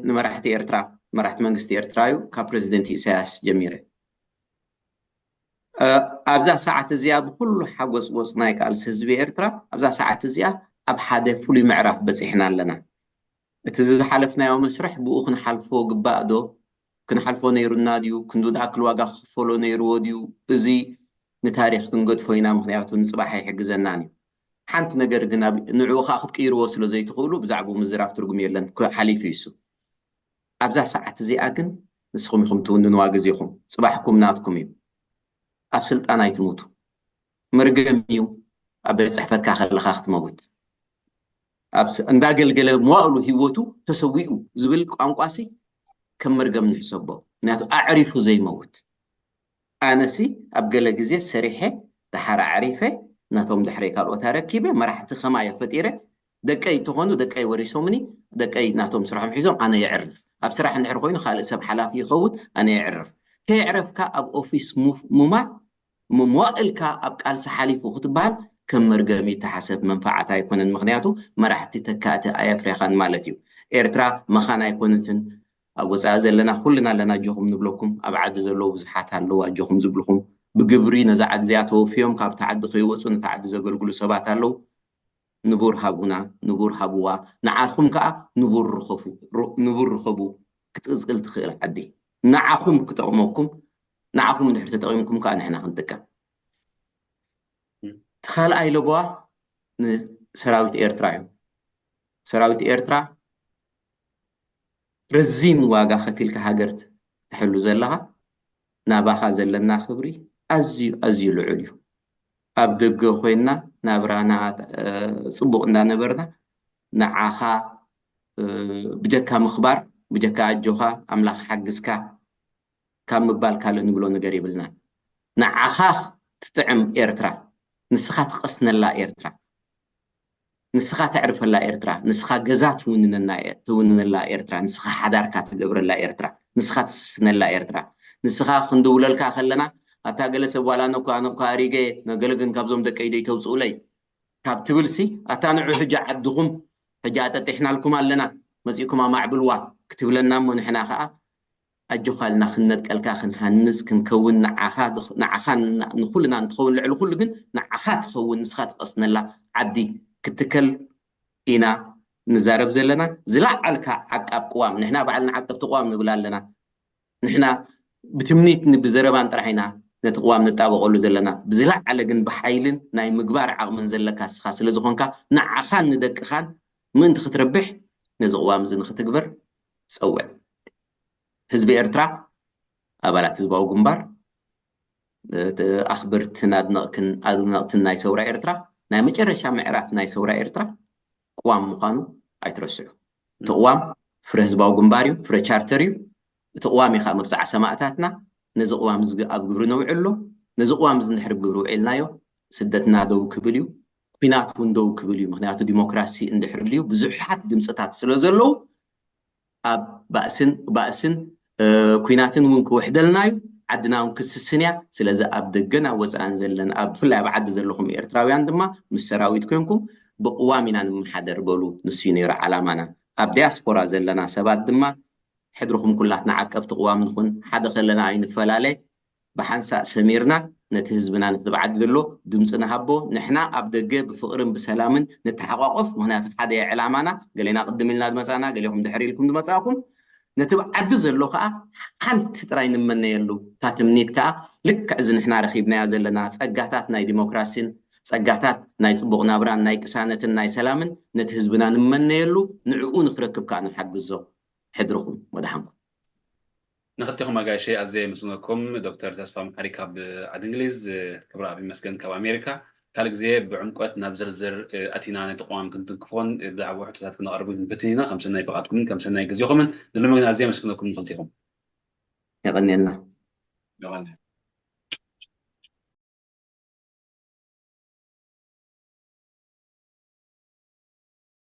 ንመራሕቲ ኤርትራ መራሕቲ መንግስቲ ኤርትራ እዩ ካብ ፕረዚደንት ኢሳያስ ጀሚረ ኣብዛ ሰዓት እዚኣ ብኩሉ ሓጎስ ጎፅ ናይ ቃልሲ ህዝቢ ኤርትራ ኣብዛ ሰዓት እዚኣ ኣብ ሓደ ፍሉይ ምዕራፍ በፂሕና ኣለና እቲ ዝሓለፍናዮ መስርሕ ብኡ ክንሓልፎ ግባእ ዶ ክንሓልፎ ነይሩና ድዩ ክንዱ ዝኣክል ዋጋ ክኽፈሎ ነይርዎ ድዩ እዚ ንታሪክ ክንገድፎ ኢና ምክንያቱ ንፅባሕ ኣይሕግዘናን እዩ ሓንቲ ነገር ግን ንዕኡ ከዓ ክትቅይርዎ ስለ ዘይትኽእሉ ብዛዕባኡ ምዝራብ ትርጉም የለን ሓሊፉ ይሱ ኣብዛ ሰዓት እዚኣ ግን ንስኹም ኢኹም ትውንንዋ ግዜኹም ፅባሕኩም ናትኩም እዩ ኣብ ስልጣን ኣይትሙቱ መርገም እዩ ኣብ ቤት ፅሕፈትካ ከለካ ክትመውት እንዳገልገለ መዋእሉ ህይወቱ ተሰዊኡ ዝብል ቋንቋሲ ከም መርገም ንሕሰቦ ምክንያቱ ኣዕሪፉ ዘይመውት ኣነሲ ኣብ ገለ ግዜ ሰሪሐ ደሓር ኣዕሪፈ ናቶም ድሕረይ ካልኦት ኣረኪበ መራሕቲ ከማዮ ፈጢረ ደቀይ እንተኾኑ ደቀይ ወሪሶምኒ ደቀይ ናቶም ስራሖም ሒዞም ኣነ የዕርፍ ኣብ ስራሕ እንድሕር ኮይኑ ካልእ ሰብ ሓላፊ ይኸውን ኣነ የዕርፍ ከየዕረፍካ ኣብ ኦፊስ ሙማት መዋእልካ ኣብ ቃልሲ ሓሊፉ ክትበሃል ከም መርገሚ ተሓሰብ መንፈዓት ኣይኮነን ምክንያቱ መራሕቲ ተካእቲ ኣየፍርያኻን ማለት እዩ ኤርትራ መኻን ኣይኮነትን ኣብ ወፃኢ ዘለና ኩልና ኣለና ኣጆኹም ንብለኩም ኣብ ዓዲ ዘለዉ ብዙሓት ኣለዉ ኣጆኹም ዝብልኹም ብግብሪ ነዛ ዓዲ እዚኣ ተወፍዮም ካብቲ ዓዲ ከይወፁ ነቲ ዓዲ ዘገልግሉ ሰባት ኣለዉ ንቡር ሃቡና ንቡር ሃብዋ ንዓኹም ከዓ ንቡር ርኸቡ ክትቅፅል ትኽእል ዓዲ ንዓኹም ክጠቕመኩም ንዓኹም እንድሕር ተጠቒምኩም ከዓ ንሕና ክንጥቀም እቲ ካልኣይ ለበዋ ንሰራዊት ኤርትራ እዩ ሰራዊት ኤርትራ ረዚን ዋጋ ከፊልካ ሃገር ትሕሉ ዘለኻ ናባኻ ዘለና ክብሪ ኣዝዩ ኣዝዩ ልዑል እዩ ኣብ ደገ ኮይንና ናብራና ጽቡቕ እንዳነበርና ንዓኻ ብጀካ ምኽባር፣ ብጀካ ኣጆኻ ኣምላኽ ሓግዝካ ካብ ምባል ካልእ ንብሎ ነገር የብልና። ንዓኻ ትጥዕም ኤርትራ፣ ንስኻ ትቐስነላ ኤርትራ፣ ንስኻ ተዕርፈላ ኤርትራ፣ ንስኻ ገዛ ትውንነና ትውንነላ ኤርትራ፣ ንስኻ ሓዳርካ ትገብረላ ኤርትራ፣ ንስኻ ትስስነላ ኤርትራ፣ ንስኻ ክንድውለልካ ከለና ኣታ ገለ ሰብ ዋላ ነኳ ኣነ እኳ ኣሪገ ነገለ ግን ካብዞም ደቀይ ደይ ተውፅኡለይ ካብ ትብልሲ ኣታ ንዑ ሕጂ ዓድኹም ሕጂ ኣጠጢሕናልኩም ኣለና መፂእኩም ኣማዕብልዋ ክትብለና እሞ ንሕና ከዓ ኣጆኻልና ክንነጥቀልካ ክንሃንፅ ክንከውን ንዓኻ ንዓኻ ንኩልና እንትኸውን ልዕሊ ኩሉ ግን ንዓኻ ትኸውን ንስኻ ትቐስነላ ዓዲ ክትከል ኢና ንዛረብ ዘለና። ዝለዓልካ ዓቃብ ቅዋም ንሕና ባዕልና ዓቀብቲ ቅዋም ንብል ኣለና። ንሕና ብትምኒት ብዘረባን ጥራሕ ኢና ነቲ ቅዋም ንጣበቀሉ ዘለና። ብዝለዓለ ግን ብሓይልን ናይ ምግባር ዓቕምን ዘለካ እስኻ ስለዝኾንካ ንዓኻን ንደቅኻን ምእንቲ ክትረብሕ ነዚ ቅዋም እዚ ንክትግበር ጸውዕ። ህዝቢ ኤርትራ፣ ኣባላት ህዝባዊ ግንባር፣ ኣኽበርትን ኣድነቕትን ኣድነቕትን ናይ ሰውራ ኤርትራ፣ ናይ መጨረሻ ምዕራፍ ናይ ሰውራ ኤርትራ ቅዋም ምዃኑ ኣይትረስዑ። እቲ ቅዋም ፍረ ህዝባዊ ግንባር እዩ፣ ፍረ ቻርተር እዩ። እቲ ቅዋም እዩ ከዓ መብፅዓ ሰማእታትና። ነዚ ቅዋም እዚ ኣብ ግብሪ ነውዕሎ። ነዚ ቅዋም እዚ እንድሕር ግብሪ ውዒልናዮ ስደትና ደው ክብል እዩ፣ ኩናት እውን ደው ክብል እዩ። ምክንያቱ ዲሞክራሲ እንድሕር ልዩ ብዙሓት ድምፅታት ስለ ዘለዉ ኣብ ባእስን ባእስን ኩናትን እውን ክውሕደልና እዩ። ዓድና እውን ክስስን እያ። ስለዚ ኣብ ደገን ኣብ ወፃእን ዘለን ኣብ ብፍላይ ኣብ ዓዲ ዘለኹም ኤርትራውያን ድማ ምስ ሰራዊት ኮንኩም ብቅዋም ኢና ንመሓደር በሉ። ንሱ እዩ ነይሩ ዓላማና። ኣብ ዲያስፖራ ዘለና ሰባት ድማ ሕድርኹም ኩላትና ዓቀብቲ ቅዋም ንኹን። ሓደ ከለና ኣይንፈላለ። ብሓንሳእ ሰሚርና ነቲ ህዝብና ነቲ ብዓዲ ዘሎ ድምፂ ንሃቦ። ንሕና ኣብ ደገ ብፍቕርን ብሰላምን ንተሓቋቆፍ። ምክንያቱ ሓደ ዕላማና ገሌና ቅድም ኢልና ዝመፃና ገሌኹም ድሕር ኢልኩም ዝመፃእኩም ነቲ ብዓዲ ዘሎ ከዓ ሓንቲ ጥራይ ንመነየሉ። እታ ትምኒት ከዓ ልክዕ እዚ ንሕና ረኺብናያ ዘለና ፀጋታት ናይ ዲሞክራሲን ፀጋታት ናይ ፅቡቕ ናብራን ናይ ቅሳነትን ናይ ሰላምን ነቲ ህዝብና ንመነየሉ። ንዕኡ ንክረክብ ከዓ ንሓግዞ። ሕድርኹም ወደሓንኩም። ንክልቲኹም ኣጋይሸይ ኣዝየ የመስግነኩም። ዶክተር ተስፋ መሓሪ ካብ ዓዲ እንግሊዝ፣ ክብረ ኣብ ይመስገን ካብ ኣሜሪካ። ካልእ ግዜ ብዕምቆት ናብ ዝርዝር ኣቲና ነቲ ቅዋም ክንትንክፎን ብዛዕባ ሕቶታት ክነቐርብ ክንፍትን ኢና። ከም ሰናይ ፍቓድኩምን ከም ሰናይ ግዜኹምን ንሎሚ ግን ኣዝየ የመስግነኩም ንክልቲኹም። የቐንየልና። የቐንየልና።